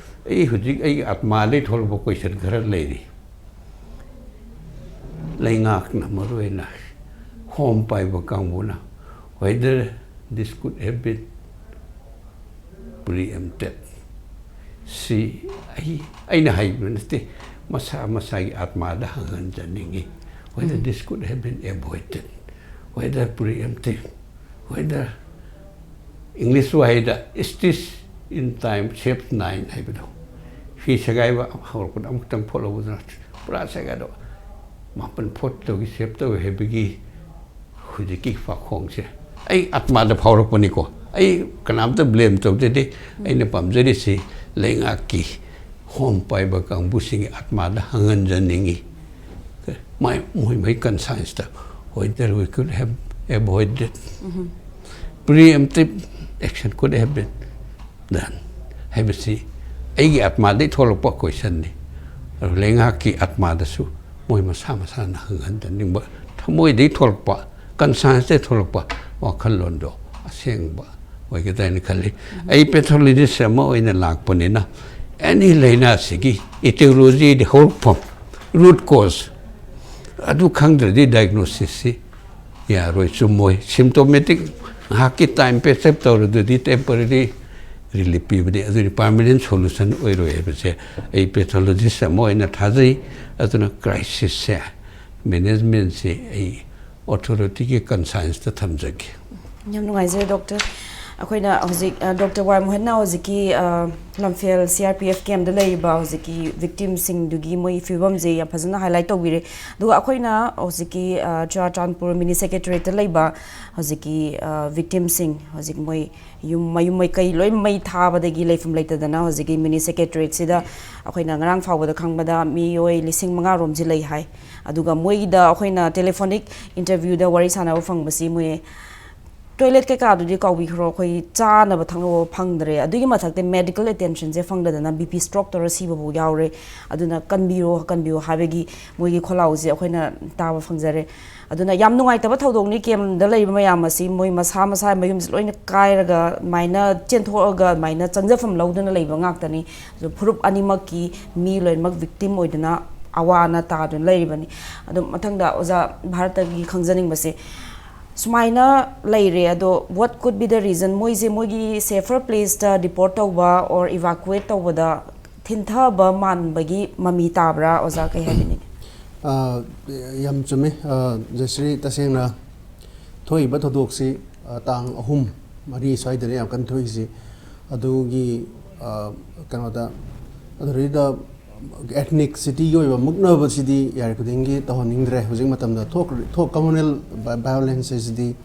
ꯑꯩ ꯍꯧꯖꯤꯛ ꯑꯩꯒꯤ ꯑꯥꯠꯃꯥꯗꯒꯤ ꯊꯣꯛꯂꯛꯄ ꯀꯣꯏꯁꯟ ꯈꯔ ꯂꯩꯔꯤ꯫ ꯂꯩꯉꯥꯛꯅ, ꯃꯔꯨꯑꯣꯏꯅ ꯍꯣꯝ ꯄꯥꯏꯕ ꯀꯥꯡꯕꯨꯅ, "Whether this could have been preempted?" ꯁꯤ ꯑꯩ, ꯑꯩꯅ ꯍꯥꯏꯕ ꯅꯠꯇꯦ, ꯃꯁꯥ ꯃꯁꯥꯒꯤ ꯑꯥꯠꯃꯥꯗ ꯍꯪꯍꯟꯖꯅꯤꯡꯉꯤ꯫ "Whether this could have been avoided, whether preemptive, whether," English ꯋꯥꯍꯩꯗ "Stitch in time saves nine" ꯍꯥꯏꯕꯗꯣ, ꯐꯤ ꯁꯦꯒꯥꯏꯕ ꯍꯧꯔꯛꯄꯗ ꯑꯃꯨꯛꯇꯪ ꯐꯣꯠꯍꯧꯕꯗꯨꯅ ꯄꯨꯔꯥ ꯁꯦꯒꯥꯏꯗꯣ ꯃꯥꯄꯟ ꯐꯣꯠꯇꯧꯒꯤ ꯁꯦꯞ ꯇꯧꯋꯦ ꯍꯥꯏꯕꯒꯤ ꯍꯧꯖꯤꯛꯀꯤ ꯄꯥꯈꯣꯡꯁꯦ ꯑꯩ ꯑꯥꯠꯃꯥꯗ ꯐꯥꯎꯔꯛꯄꯅꯤꯀꯣ꯫ ꯑꯩ ꯀꯅꯥꯝꯇ ꯕ꯭ꯂꯦꯝ ꯇꯧꯖꯗꯦ꯫ ꯑꯩꯅ ꯄꯥꯝꯖꯔꯤꯁꯤ ꯂꯩꯉꯥꯛꯀꯤ ꯍꯣꯝ ꯄꯥꯏꯕ ꯀꯥꯡꯕꯨꯁꯤꯡꯒꯤ ꯑꯥꯠꯃꯥꯗ ꯍꯪꯍꯟꯖꯅꯤꯡꯉꯤ꯫ ꯃꯥꯏ, ꯃꯣꯏ ꯃꯣꯏ ꯀꯟꯁꯥꯏꯟꯁꯇ, "Whether we could have avoided, preemptive action could have been done" ꯍꯥꯏꯕꯁꯤ ꯑꯩꯒꯤ ꯑꯥꯠꯃꯥꯗꯒꯤ ꯊꯣꯛꯂꯛꯄ ꯀꯣꯏꯁꯟꯅꯤ꯫ ꯑꯗꯨ ꯂꯩꯉꯥꯛꯀꯤ ꯑꯥꯠꯃꯥꯗꯁꯨ ꯃꯣꯏ ꯃꯁꯥ ꯃꯁꯥꯅ ꯍꯪꯍꯟꯖꯅꯤꯡꯕ, ꯊꯃꯣꯏꯗꯒꯤ ꯊꯣꯛꯂꯛꯄ, ꯀꯟꯁꯥꯏꯟꯁꯇꯒꯤ ꯊꯣꯛꯂꯛꯄ ꯋꯥꯈꯜꯂꯣꯟꯗꯣ ꯑꯁꯦꯡꯕ ꯑꯣꯏꯒꯗ꯭ꯔꯥ ꯍꯥꯏꯅ ꯈꯜꯂꯤ꯫ ꯑꯩ ꯄꯦꯊꯣꯂꯣꯖꯤꯁ ꯑꯃ ꯑꯣꯏꯅ ꯂꯥꯛꯄꯅꯤꯅ, ꯑꯦꯅꯤ ꯂꯥꯏꯅꯥꯁꯤꯒꯤ ꯏꯇꯤꯑꯣꯂꯣꯖꯤꯗꯤ, ꯍꯧꯔꯛꯐꯝ, ꯔꯨꯠ ꯀꯣꯖ, ꯑꯗꯨ ꯈꯪꯗ꯭ꯔꯗꯤ ꯗꯥꯏꯒꯅꯣꯁꯤꯁꯁꯤ ꯌꯥꯔꯣꯏ, ꯆꯨꯝꯃꯣꯏ꯫ ꯁꯤꯝꯇꯣꯃꯦꯇꯤꯛ ꯉꯥꯏꯍꯥꯛꯀꯤ ꯇꯥꯏꯝ ꯄꯦꯆꯞ ꯇꯧꯔꯗꯨꯗꯤ ꯇꯦꯝꯄꯔꯔꯤ ꯔꯤꯂꯤꯐ ꯄꯤꯕꯅꯤ, ꯑꯗꯨꯗꯤ ꯄꯥꯔꯃꯤꯅꯦꯟ ꯁꯣꯂꯨꯁꯟ ꯑꯣꯏꯔꯣꯏ ꯍꯥꯏꯕꯁꯦ ꯑꯩ ꯄꯦꯊꯣꯂꯣꯖꯤꯁ ꯑꯃ ꯑꯣꯏꯅ ꯊꯥꯖꯩ꯫ ꯑꯗꯨꯅ ꯀ꯭ꯔꯥꯏꯁꯤꯁꯁꯦ ꯃꯦꯅꯦꯖꯃꯦꯟꯁꯤ ꯑꯩ ꯑꯣꯊꯣꯔꯤꯇꯤꯒꯤ ꯀꯟꯁꯥꯏꯟꯁꯇ ꯊꯝꯖꯒꯦ꯫ ꯌꯥꯝ ꯅꯨꯡꯉꯥꯏꯖꯔꯦ ꯗꯣꯛꯇꯔ꯫ ꯑꯩꯈꯣꯏꯅ ꯍꯧꯖꯤꯛ ꯗꯣꯛꯇꯔ ꯋꯥꯏ ꯃꯣꯍꯟꯅ ꯍꯧꯖꯤꯛꯀꯤ ꯂꯝꯐꯦꯜ ꯁꯤ ꯑꯥꯔ ꯄꯤ ꯑꯦꯐ ꯀꯦꯝꯗ ꯂꯩꯔꯤꯕ ꯍꯧꯖꯤꯛꯀꯤ ꯚꯤꯛꯇꯤꯝꯁꯤꯡꯗꯨꯒꯤ ꯃꯣꯏ ꯐꯤꯕꯝꯁꯦ ꯌꯥꯝ ꯐꯖꯅ ꯍꯥꯏꯂꯥꯏꯠ ꯇꯧꯕꯤꯔꯦ꯫ ꯑꯗꯨꯒ ꯑꯩꯈꯣꯏꯅ ꯍꯧꯖꯤꯛꯀꯤ ꯆꯨꯔꯥꯆꯥꯟꯄꯨꯔ ꯃꯤꯅꯤ ꯁꯦꯀ꯭ꯔꯦꯇꯔꯤꯌꯦꯠꯇ ꯂꯩꯕ ꯍꯧꯖꯤꯛꯀꯤ ꯚꯤꯛꯇꯤꯝꯁꯤꯡ ꯍꯧꯖꯤꯛ ꯃꯣꯏ ꯌꯨꯝ ꯃꯌꯨꯝ ꯃꯩꯀꯩ ꯂꯣꯏ ꯃꯩ ꯊꯥꯕꯗꯒꯤ ꯂꯩꯐꯝ ꯂꯩꯇꯗꯅ ꯍꯧꯖꯤꯛꯀꯤ ꯃꯤꯅꯤ ꯁꯦꯀ꯭ꯔꯦꯇꯔꯤꯌꯦꯠꯁꯤꯗ ꯑꯩꯈꯣꯏꯅ ꯉꯔꯥꯡ ꯐꯥꯎꯕꯗ ꯈꯪꯕꯗ ꯃꯤꯑꯣꯏ ꯂꯤꯁꯤꯡ ꯃꯉꯥ ꯔꯣꯝꯁꯤ ꯂꯩ ꯍꯥꯏ꯫ ꯑꯗꯨꯒ ꯃꯣꯏꯒꯤꯗ ꯑꯩꯈꯣꯏꯅ ꯇꯦꯂꯤꯐꯣꯅꯤꯛ ꯏꯟꯇꯔꯚ꯭ꯌꯨꯗ ꯋꯥꯔꯤ ꯁꯥꯟꯅꯕ ꯐꯪꯕꯁꯤ ꯃꯣꯏ ꯇꯣꯏꯂꯦꯠ ꯀꯩꯀꯥꯗꯨꯗꯤ ꯀꯥꯎꯕꯤꯈ꯭ꯔꯣ, ꯑꯩꯈꯣꯏ ꯆꯥꯅꯕ ꯊꯛꯅꯕ ꯐꯪꯗ꯭ꯔꯦ꯫ ꯑꯗꯨꯒꯤ ꯃꯊꯛꯇ ꯃꯦꯗꯤꯀꯦꯜ ꯑꯦꯇꯦꯟꯁꯟꯁꯦ ꯐꯪꯗꯗꯅ ꯕꯤ ꯄꯤ ꯁ꯭ꯇ꯭ꯔꯣꯛ ꯇꯧꯔ ꯁꯤꯕꯐꯥꯎ ꯌꯥꯎꯔꯦ꯫ ꯑꯗꯨꯅ ꯀꯟꯕꯤꯔꯣ, ꯀꯟꯕꯤꯌꯣ ꯍꯥꯏꯕꯒꯤ ꯃꯣꯏꯒꯤ ꯈꯣꯜꯂꯥꯎꯁꯦ ꯑꯩꯈꯣꯏꯅ ꯇꯥꯕ ꯐꯪꯖꯔꯦ꯫ ꯑꯗꯨꯅ ꯌꯥꯝ ꯅꯨꯡꯉꯥꯏꯇꯕ ꯊꯧꯗꯣꯛꯅꯤ꯫ ꯀꯦꯝꯗ ꯂꯩꯔꯤꯕ ꯃꯌꯥꯝ ꯑꯁꯤ ꯃꯣꯏ ꯃꯁꯥ ꯃꯁꯥ ꯃꯌꯨꯝꯁꯦ ꯂꯣꯏꯅ ꯀꯥꯏꯔꯒ ꯑꯗꯨꯃꯥꯏꯅ ꯆꯦꯟꯊꯣꯛꯑꯒ ꯑꯗꯨꯃꯥꯏꯅ ꯆꯪꯖꯐꯝ ꯂꯧꯗꯨꯅ ꯂꯩꯕ ꯉꯥꯛꯇꯅꯤ꯫ ꯑꯗꯨ ꯐꯨꯔꯨꯞ ꯑꯅꯤꯃꯛꯀꯤ ꯃꯤ ꯂꯣꯏꯅꯃꯛ ꯚꯤꯛꯇꯤꯝ ꯑꯣꯏꯗꯨꯅ ꯑꯋꯥ ꯑꯅꯥ ꯇꯥꯗꯨꯅ ꯂꯩꯔꯤꯕꯅꯤ꯫ ꯑꯗꯨ ꯃꯊꯪꯗ ꯑꯣꯖꯥ ꯚꯥꯔꯠꯇꯒꯤ ꯈꯪꯖꯅꯤꯡꯕꯁꯦ, ꯁꯨꯃꯥꯏꯅ ꯂꯩꯔꯦ, ꯑꯗꯣ what could be the reason? ꯃꯣꯏꯁꯦ ꯃꯣꯏꯒꯤ ꯁꯦꯐꯔ ꯄ꯭ꯂꯦꯁꯇ ꯗꯤꯄꯣꯔꯠ ꯇꯧꯕ ꯑꯣꯔ ꯏꯚꯥꯀꯨꯋꯦꯠ ꯇꯧꯕꯗ ꯊꯤꯟꯊꯕ ꯃꯥꯟꯕꯒꯤ ꯃꯃꯤ ꯇꯥꯕ꯭ꯔꯥ? ꯑꯣꯖꯥ, ꯀꯩ ꯍꯥꯏꯕꯤꯅꯤꯡꯉꯤ? ꯑ, ꯌꯥꯝ ꯆꯨꯝꯃꯤ꯫ ꯑ, ꯖꯌꯁ꯭ꯔꯤ, ꯇꯁꯦꯡꯅ ꯊꯣꯛꯏꯕ ꯊꯧꯗꯣꯛꯁꯤ, ꯑ, ꯇꯥꯡ ꯑꯍꯨꯝ, ꯃꯔꯤ ꯁ꯭ꯋꯥꯏꯗꯅ ꯌꯥꯝ ꯀꯟꯅ ꯊꯣꯛꯏꯁꯤ꯫ ꯑꯗꯨꯒꯤ, ꯑ, ꯀꯩꯅꯣꯗ, ꯑꯗꯨꯗꯩꯗ ꯑꯦꯊꯅꯤꯛꯁꯤꯇꯤꯒꯤ ꯑꯣꯏꯕ ꯃꯨꯛꯅꯕꯁꯤꯗꯤ ꯌꯥꯔꯤ ꯈꯨꯗꯤꯡꯒꯤ ꯇꯧꯍꯟꯅꯤꯡꯗ꯭ꯔꯦ꯫ ꯍꯧꯖꯤꯛ ꯃꯇꯝꯗ ꯊꯣꯛ-, ꯊꯣꯛ-, ꯀꯃꯟꯋꯦꯜ ꯚꯥꯏ-, ꯚꯥꯏꯑꯣꯂꯦꯟꯁ ꯑꯁꯤꯗꯤ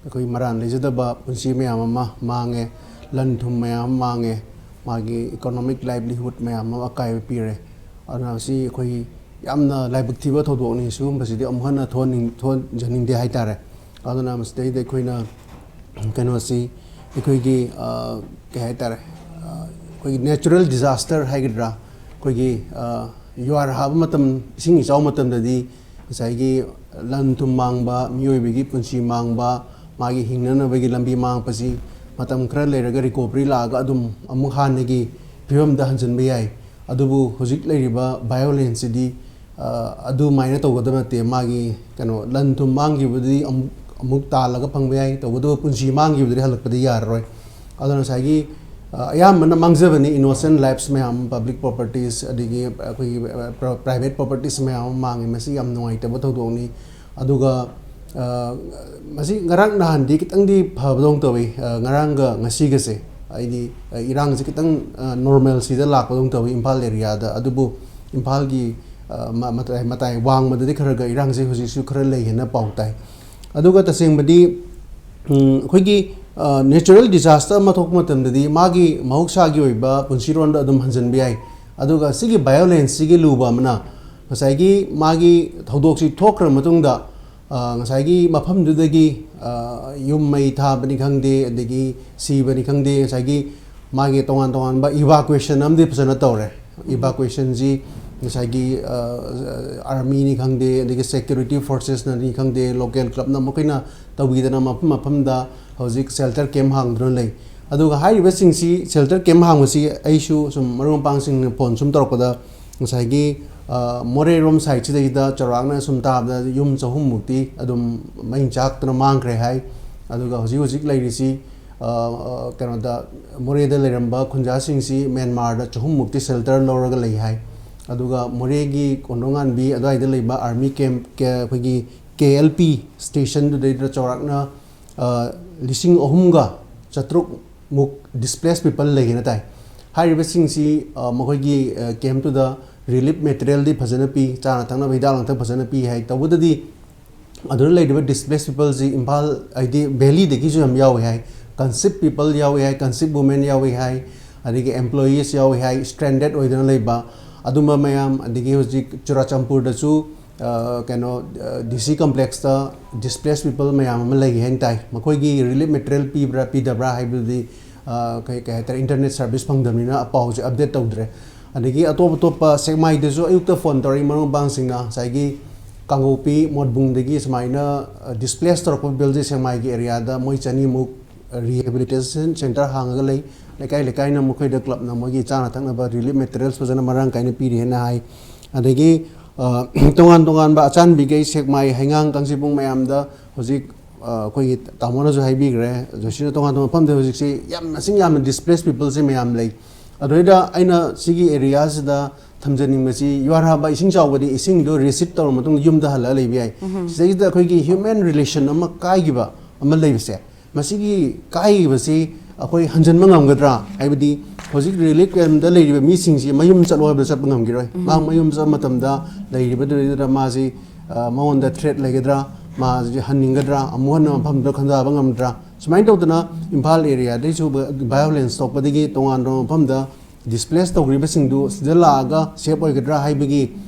ꯑꯩꯈꯣꯏ ꯃꯔꯥꯜ ꯂꯩꯖꯗꯕ ꯄꯨꯟꯁꯤ ꯃꯌꯥꯝ ꯑꯃ ꯃꯥꯡꯉꯦ, ꯂꯟ ꯊꯨꯝ ꯃꯌꯥꯝ ꯑꯃ ꯃꯥꯡꯉꯦ, ꯃꯥꯒꯤ ꯏꯀꯣꯅꯣꯃꯤꯛ ꯂꯥꯏꯚꯂꯤꯍꯨꯗ ꯃꯌꯥꯝ ꯑꯃ ꯑꯀꯥꯏꯕ ꯄꯤꯔꯦ꯫ ꯑꯗꯨꯅ ꯃꯁꯤ ꯑꯩꯈꯣꯏ ꯌꯥꯝꯅ ꯂꯥꯏꯕꯛ ꯊꯤꯕ ꯊꯧꯗꯣꯛꯅꯤ꯫ ꯁꯤꯒꯨꯝꯕꯁꯤꯗꯤ ꯑꯃꯨꯛ ꯍꯟꯅ ꯊꯣꯛꯍꯟꯅꯤꯡ-, ꯊꯣꯛꯍꯟꯖꯅꯤꯡꯗꯦ ꯍꯥꯏꯇꯥꯔꯦ꯫ ꯑꯗꯨꯅ ꯃꯁꯤꯗꯩꯗ ꯑꯩꯈꯣꯏꯅ ꯀꯩꯅꯣꯁꯤ ꯑꯩꯈꯣꯏꯒꯤ, ꯑ, ꯀꯩ ꯍꯥꯏꯇꯥꯔꯦ, ꯑ, ꯑꯩꯈꯣꯏꯒꯤ ꯅꯦꯆꯔꯦꯜ ꯗꯤꯖꯥꯁꯇꯔ ꯍꯥꯏꯒꯗ꯭ꯔꯥ, ꯑꯩꯈꯣꯏꯒꯤ, ꯑ, ꯌꯨꯍꯥꯔ ꯍꯥꯕ ꯃꯇꯝ, ꯏꯁꯤꯡ ꯏꯆꯥꯎ ꯃꯇꯝꯗꯗꯤ ꯉꯁꯥꯏꯒꯤ ꯂꯟ ꯊꯨꯝ ꯃꯥꯡꯕ, ꯃꯤꯑꯣꯏꯕꯒꯤ ꯄꯨꯟꯁꯤ ꯃꯥꯡꯕ, ꯃꯥꯒꯤ ꯍꯤꯡꯅꯅꯕꯒꯤ ꯂꯝꯕꯤ ꯃꯥꯡꯉꯛꯄꯁꯤ ꯃꯇꯝ ꯈꯔ ꯂꯩꯔꯒ ꯔꯤꯀꯣꯚꯔꯤ ꯂꯥꯛꯑꯒ ꯑꯗꯨꯝ ꯑꯃꯨꯛ ꯍꯥꯟꯅꯒꯤ ꯐꯤꯕꯝꯗ ꯍꯟꯖꯤꯟꯕ ꯌꯥꯏ꯫ ꯑꯗꯨꯕꯨ ꯍꯧꯖꯤꯛ ꯂꯩꯔꯤꯕ ꯚꯥꯏꯑꯣꯂꯦꯟꯁꯁꯤꯗꯤ, ꯑ, ꯑꯗꯨꯃꯥꯏꯅ ꯇꯧꯒꯗꯕ ꯅꯠꯇꯦ꯫ ꯃꯥꯒꯤ ꯀꯩꯅꯣ, ꯂꯟ ꯊꯨꯝ ꯃꯥꯡꯈꯤꯕꯗꯤ ꯑꯃꯨꯛ, ꯑꯃꯨꯛ ꯇꯥꯜꯂꯒ ꯐꯪꯕ ꯌꯥꯏ, ꯇꯧꯕꯇꯕꯨ ꯄꯨꯟꯁꯤ ꯃꯥꯡꯈꯤꯕꯗꯨꯗꯤ ꯍꯜꯂꯛꯄꯗꯤ ꯌꯥꯔꯔꯣꯏ꯫ ꯑꯗꯨꯅ ꯉꯁꯥꯏꯒꯤ, ꯑ, ꯑꯌꯥꯝꯕꯅ ꯃꯥꯡꯖꯕꯅꯤ, innocent lives ꯃꯌꯥꯝ, public properties, ꯑꯗꯒꯤ ꯑꯩꯈꯣꯏꯒꯤ, ꯑ, pro-, private properties ꯃꯌꯥꯝ ꯑꯃ ꯃꯥꯡꯉꯤ꯫ ꯃꯁꯤ ꯌꯥꯝ ꯅꯨꯡꯉꯥꯏꯇꯕ ꯊꯧꯗꯣꯛꯅꯤ꯫ ꯑꯗꯨꯒ, ꯑ, ꯃꯁꯤ ꯉꯔꯥꯡ ꯅꯍꯥꯟꯗꯤ ꯈꯤꯇꯪꯗꯤ ꯐꯕꯗꯧꯅ ꯇꯧꯏ꯫ ꯑ, ꯉꯔꯥꯡꯒ ꯉꯁꯤꯒꯁꯦ, ꯍꯥꯏꯗꯤ, ꯑ, ꯏꯔꯥꯡꯁꯦ ꯈꯤꯇꯪ, ꯑ, normalcyꯗ ꯂꯥꯛꯄꯗꯧꯅ ꯇꯧꯏ ꯏꯝꯐꯥꯜ areaꯗ꯫ ꯑꯗꯨꯕꯨ ꯏꯝꯐꯥꯜꯒꯤ, ꯑ, ꯃ-, ꯃꯇꯥꯏ, ꯃꯇꯥꯏ ꯋꯥꯡꯃꯗꯗꯤ ꯈꯔ ꯈꯔ ꯏꯔꯥꯡꯁꯦ ꯍꯧꯖꯤꯛꯁꯨ ꯈꯔ ꯂꯩ ꯍꯥꯏꯅ ꯄꯥꯎ ꯇꯥꯏ꯫ ꯑꯗꯨꯒ ꯇꯁꯦꯡꯕꯗꯤ, ꯎꯝ, ꯑꯩꯈꯣꯏꯒꯤ, ꯑ, natural disaster ꯑꯃ ꯊꯣꯛꯄ ꯃꯇꯝꯗꯗꯤ ꯃꯥꯒꯤ ꯃꯍꯧꯁꯥꯒꯤ ꯑꯣꯏꯕ ꯄꯨꯟꯁꯤꯔꯣꯟꯗ ꯑꯗꯨꯝ ꯍꯟꯖꯤꯟꯕ ꯌꯥꯏ꯫ ꯑꯗꯨꯒ ꯁꯤꯒꯤ violenceꯁꯤꯒꯤ ꯂꯨꯕ ꯑꯃꯅ ꯉꯁꯥꯏꯒꯤ ꯃꯥꯒꯤ ꯊꯧꯗꯣꯛꯁꯤ ꯊꯣꯛꯈ꯭ꯔ ꯃꯇꯨꯡꯗ, ꯑ, ꯉꯁꯥꯏꯒꯤ ꯃꯐꯝꯗꯨꯗꯒꯤ, ꯑ, ꯌꯨꯝ ꯃꯩ ꯊꯥꯕꯅꯤ ꯈꯪꯗꯦ, ꯑꯗꯒꯤ ꯁꯤꯕꯅꯤ ꯈꯪꯗꯦ, ꯉꯁꯥꯏꯒꯤ ꯃꯥꯒꯤ ꯇꯣꯉꯥꯟ ꯇꯣꯉꯥꯟꯕ evacuation ꯑꯃꯗꯤ ꯐꯖꯅ ꯇꯧꯔꯦ꯫ Evacuationꯁꯤ ꯉꯁꯥꯏꯒꯤ, ꯑ, armyꯅꯤ ꯈꯪꯗꯦ, ꯑꯗꯒꯤ security forcesꯅꯅꯤ ꯈꯪꯗꯦ, local clubꯅ ꯃꯈꯣꯏꯅ ꯇꯧꯕꯤꯗꯅ ꯃꯐꯝ ꯃꯐꯝꯗ ꯍꯧꯖꯤꯛ shelter camp ꯍꯥꯡꯗꯨꯅ ꯂꯩ꯫ ꯑꯗꯨꯒ ꯍꯥꯏꯔꯤꯕꯁꯤꯡꯁꯤ shelter camp ꯍꯥꯡꯕꯁꯤ ꯑꯩꯁꯨ ꯁꯨꯝ ꯃꯔꯨꯞ ꯃꯄꯥꯡꯁꯤꯡꯅ phone ꯁꯨꯝ ꯇꯧꯔꯛꯄꯗ ꯉꯁꯥꯏꯒꯤ, ꯑ, ꯃꯣꯔꯦꯔꯣꯝ sideꯁꯤꯗꯩꯗ ꯆꯥꯎꯔꯥꯛꯅ ꯁꯨꯝ ꯇꯥꯕꯗ ꯌꯨꯝ ꯆꯍꯨꯝꯃꯨꯛꯇꯤ ꯑꯗꯨꯝ ꯃꯩ ꯆꯥꯛꯇꯅ ꯃꯥꯡꯈ꯭ꯔꯦ ꯍꯥꯏ꯫ ꯑꯗꯨꯒ ꯍꯧꯖꯤꯛ ꯍꯧꯖꯤꯛ ꯂꯩꯔꯤꯁꯤ, ꯑ, ꯑ, ꯀꯩꯅꯣꯗ, ꯃꯣꯔꯦꯗ ꯂꯩꯔꯝꯕ ꯈꯨꯟꯖꯥꯁꯤꯡꯁꯤ ꯃ꯭ꯌꯥꯟꯃꯥꯔꯗ ꯆꯍꯨꯝꯃꯨꯛꯇꯤ shelter ꯂꯧꯔꯒ ꯂꯩ ꯍꯥꯏ꯫ ꯑꯗꯨꯒ ꯃꯣꯔꯦꯒꯤ ꯀꯣꯟꯗꯣꯡꯉꯥꯟꯕꯤ ꯑꯗꯨꯋꯥꯏꯗ ꯂꯩꯕ army camp, ꯀ-, ꯑꯩꯈꯣꯏꯒꯤ K L P stationꯗꯨꯗꯩꯗ ꯆꯥꯎꯔꯥꯛꯅ, ꯑ, ꯂꯤꯁꯤꯡ ꯑꯍꯨꯝꯒ ꯆꯥꯇ꯭ꯔꯨꯛꯃꯨꯛ displaced people ꯂꯩꯒꯦꯅ ꯇꯥꯏ꯫ ꯍꯥꯏꯔꯤꯕꯁꯤꯡꯁꯤ, ꯑ, ꯃꯈꯣꯏꯒꯤ, ꯑ, campꯇꯨꯗ relief materialꯗꯤ ꯐꯖꯅ ꯄꯤ, ꯆꯥꯅ ꯊꯛꯅꯕ ꯍꯤꯗꯥꯛ ꯂꯥꯡꯊꯛ ꯐꯖꯅ ꯄꯤ ꯍꯥꯏ꯫ ꯇꯧꯕꯇꯗꯤ ꯑꯗꯨꯗ ꯂꯩꯔꯤꯕ displaced peopleꯁꯤ ꯏꯝꯐꯥꯜ, ꯍꯥꯏꯗꯤ valleyꯗꯒꯤꯁꯨ ꯌꯥꯝ ꯌꯥꯎꯏ ꯍꯥꯏ, conceived people ꯌꯥꯎꯏ ꯍꯥꯏ, conceived women ꯌꯥꯎꯏ ꯍꯥꯏ, ꯑꯗꯒꯤ employees ꯌꯥꯎꯏ ꯍꯥꯏ, stranded ꯑꯣꯏꯗꯨꯅ ꯂꯩꯕ ꯑꯗꯨꯝꯕ ꯃꯌꯥꯝ, ꯑꯗꯒꯤ ꯍꯧꯖꯤꯛ ꯆꯨꯔꯥꯆꯥꯟꯄꯨꯔꯗꯁꯨ, ꯑ, ꯀꯩꯅꯣ, ꯑ, D C complexꯇ displaced people ꯃꯌꯥꯝ ꯑꯃ ꯂꯩ ꯍꯥꯏꯅ ꯇꯥꯏ꯫ ꯃꯈꯣꯏꯒꯤ relief material ꯄꯤꯕ꯭ꯔꯥ ꯄꯤꯗꯕ꯭ꯔꯥ ꯍꯥꯏꯕꯗꯨꯗꯤ, ꯑ, ꯀꯩ, ꯀꯩ ꯍꯥꯏꯇꯥꯔꯦ, internet service ꯐꯪꯗꯕꯅꯤꯅ ꯄꯥꯎꯁꯦ update ꯇꯧꯗ꯭ꯔꯦ꯫ ꯑꯗꯒꯤ ꯑꯇꯣꯞ ꯑꯇꯣꯞꯄ ꯁꯦꯛꯃꯥꯏꯗꯁꯨ ꯑꯌꯨꯛꯇ phone ꯇꯧꯔꯛꯏ ꯃꯔꯨꯞ ꯃꯄꯥꯡꯁꯤꯡꯅ, ꯉꯁꯥꯏꯒꯤ ꯀꯥꯡꯄꯣꯛꯄꯤ, ꯃꯣꯠꯕꯨꯡꯗꯒꯤ ꯁꯨꯃꯥꯏꯅ, ꯑ, displaced ꯇꯧꯔꯛꯄ peopleꯁꯦ ꯁꯦꯛꯃꯥꯏꯒꯤ areaꯗ ꯃꯣꯏ ꯆꯅꯤꯃꯨꯛ rehabilitation center ꯍꯥꯡꯉꯒ ꯂꯩ꯫ ꯂꯩꯀꯥꯏ ꯂꯩꯀꯥꯏꯅ ꯃꯈꯣꯏꯗ clubꯅ ꯃꯣꯏꯒꯤ ꯆꯥꯅ ꯊꯛꯅꯕ relief materials ꯐꯖꯅ ꯃꯔꯥꯡ ꯀꯥꯏꯅ ꯄꯤꯔꯤ ꯍꯥꯏꯅ ꯍꯥꯏ꯫ ꯑꯗꯒꯤ, ꯑ, ꯇꯣꯉꯥꯟ ꯇꯣꯉꯥꯟꯕ ꯑꯆꯥꯟꯕꯤꯈꯩ, ꯁꯦꯛꯃꯥꯏ, ꯍꯩꯉꯥꯡ, ꯀꯥꯡꯖꯩꯕꯨꯡ ꯃꯌꯥꯝꯗ ꯍꯧꯖꯤꯛ ꯑ, ꯑꯩꯈꯣꯏꯒꯤ ꯇꯥꯃꯣꯅꯁꯨ ꯍꯥꯏꯕꯤꯈ꯭ꯔꯦ, ꯖꯣꯁꯤꯅ ꯇꯣꯉꯥꯟ ꯇꯣꯉꯥꯟꯕ ꯃꯐꯝꯗ ꯍꯧꯖꯤꯛꯁꯤ ꯌꯥꯝ ꯃꯁꯤꯡ ꯌꯥꯝꯅ ꯗꯤꯁꯄ꯭ꯂꯦꯁ ꯄꯤꯄꯜꯁꯦ ꯃꯌꯥꯝ ꯂꯩ꯫ ꯑꯗꯨꯗꯩꯗ ꯑꯩꯅ ꯁꯤꯒꯤ ꯑꯦꯔꯤꯌꯥꯁꯤꯗ ꯊꯝꯖꯅꯤꯡꯕꯁꯤ, ꯌꯨꯍꯥꯔ ꯍꯥꯕ ꯏꯁꯤꯡ ꯆꯥꯎꯕꯗꯤ ꯏꯁꯤꯡꯗꯣ ꯔꯤꯁꯤꯠ ꯇꯧꯔ ꯃꯇꯨꯡꯗ ꯌꯨꯝꯗ ꯍꯜꯂꯛꯑ ꯂꯩꯕ ꯌꯥꯏ꯫ ꯁꯤꯗꯩꯁꯤꯗ ꯑꯩꯈꯣꯏꯒꯤ ꯍ꯭ꯌꯨꯃꯦꯟ ꯔꯤꯂꯦꯁꯟ ꯑꯃ ꯀꯥꯏꯈꯤꯕ ꯑꯃ ꯂꯩꯕꯁꯦ, ꯃꯁꯤꯒꯤ ꯀꯥꯏꯈꯤꯕꯁꯤ ꯑꯩꯈꯣꯏ ꯍꯟꯖꯤꯟꯕ ꯉꯝꯒꯗ꯭ꯔꯥ? ꯍꯥꯏꯕꯗꯤ ꯍꯧꯖꯤꯛ ꯔꯤꯂꯤꯐ ꯀꯦꯝꯞꯇ ꯂꯩꯔꯤꯕ ꯃꯤꯁꯤꯡꯁꯤ ꯃꯌꯨꯝ ꯆꯠꯂꯣ ꯍꯥꯏꯕꯗ ꯆꯠꯄ ꯉꯝꯈꯤꯔꯣꯏ꯫ ꯃꯥ ꯃꯌꯨꯝ ꯆꯠꯄ ꯃꯇꯝꯗ ꯂꯩꯔꯤꯕꯗꯨꯗ ꯃꯥꯁꯤ, ꯑ, ꯃꯉꯣꯟꯗ ꯊ꯭ꯔꯦꯠ ꯂꯩꯒꯗ꯭ꯔꯥ? ꯃꯥꯁꯤ ꯍꯟꯅꯤꯡꯒꯗ꯭ꯔꯥ? ꯑꯃꯨꯛ ꯍꯟꯅ ꯃꯐꯝꯗꯨꯗ ꯈꯟꯊꯕ ꯉꯝꯗ꯭ꯔꯥ? ꯁꯨꯃꯥꯏꯅ ꯇꯧꯗꯅ ꯏꯝꯐꯥꯜ ꯑꯦꯔꯤꯌꯥꯗꯩꯁꯨ ꯚꯥꯏꯑꯣꯂꯦꯟꯁ ꯊꯣꯛꯄꯗꯒꯤ ꯇꯣꯉꯥꯟ ꯇꯣꯉꯥꯟꯕ ꯃꯐꯝꯗ ꯗꯤꯁꯄ꯭ꯂꯦꯁ ꯇꯧꯈ꯭ꯔꯤꯕꯁꯤꯡꯗꯨ ꯁꯤꯗ ꯂꯥꯛꯑꯒ ꯁꯦꯐ ꯑꯣꯏꯒꯗ꯭ꯔꯥ ꯍꯥꯏꯕꯒꯤ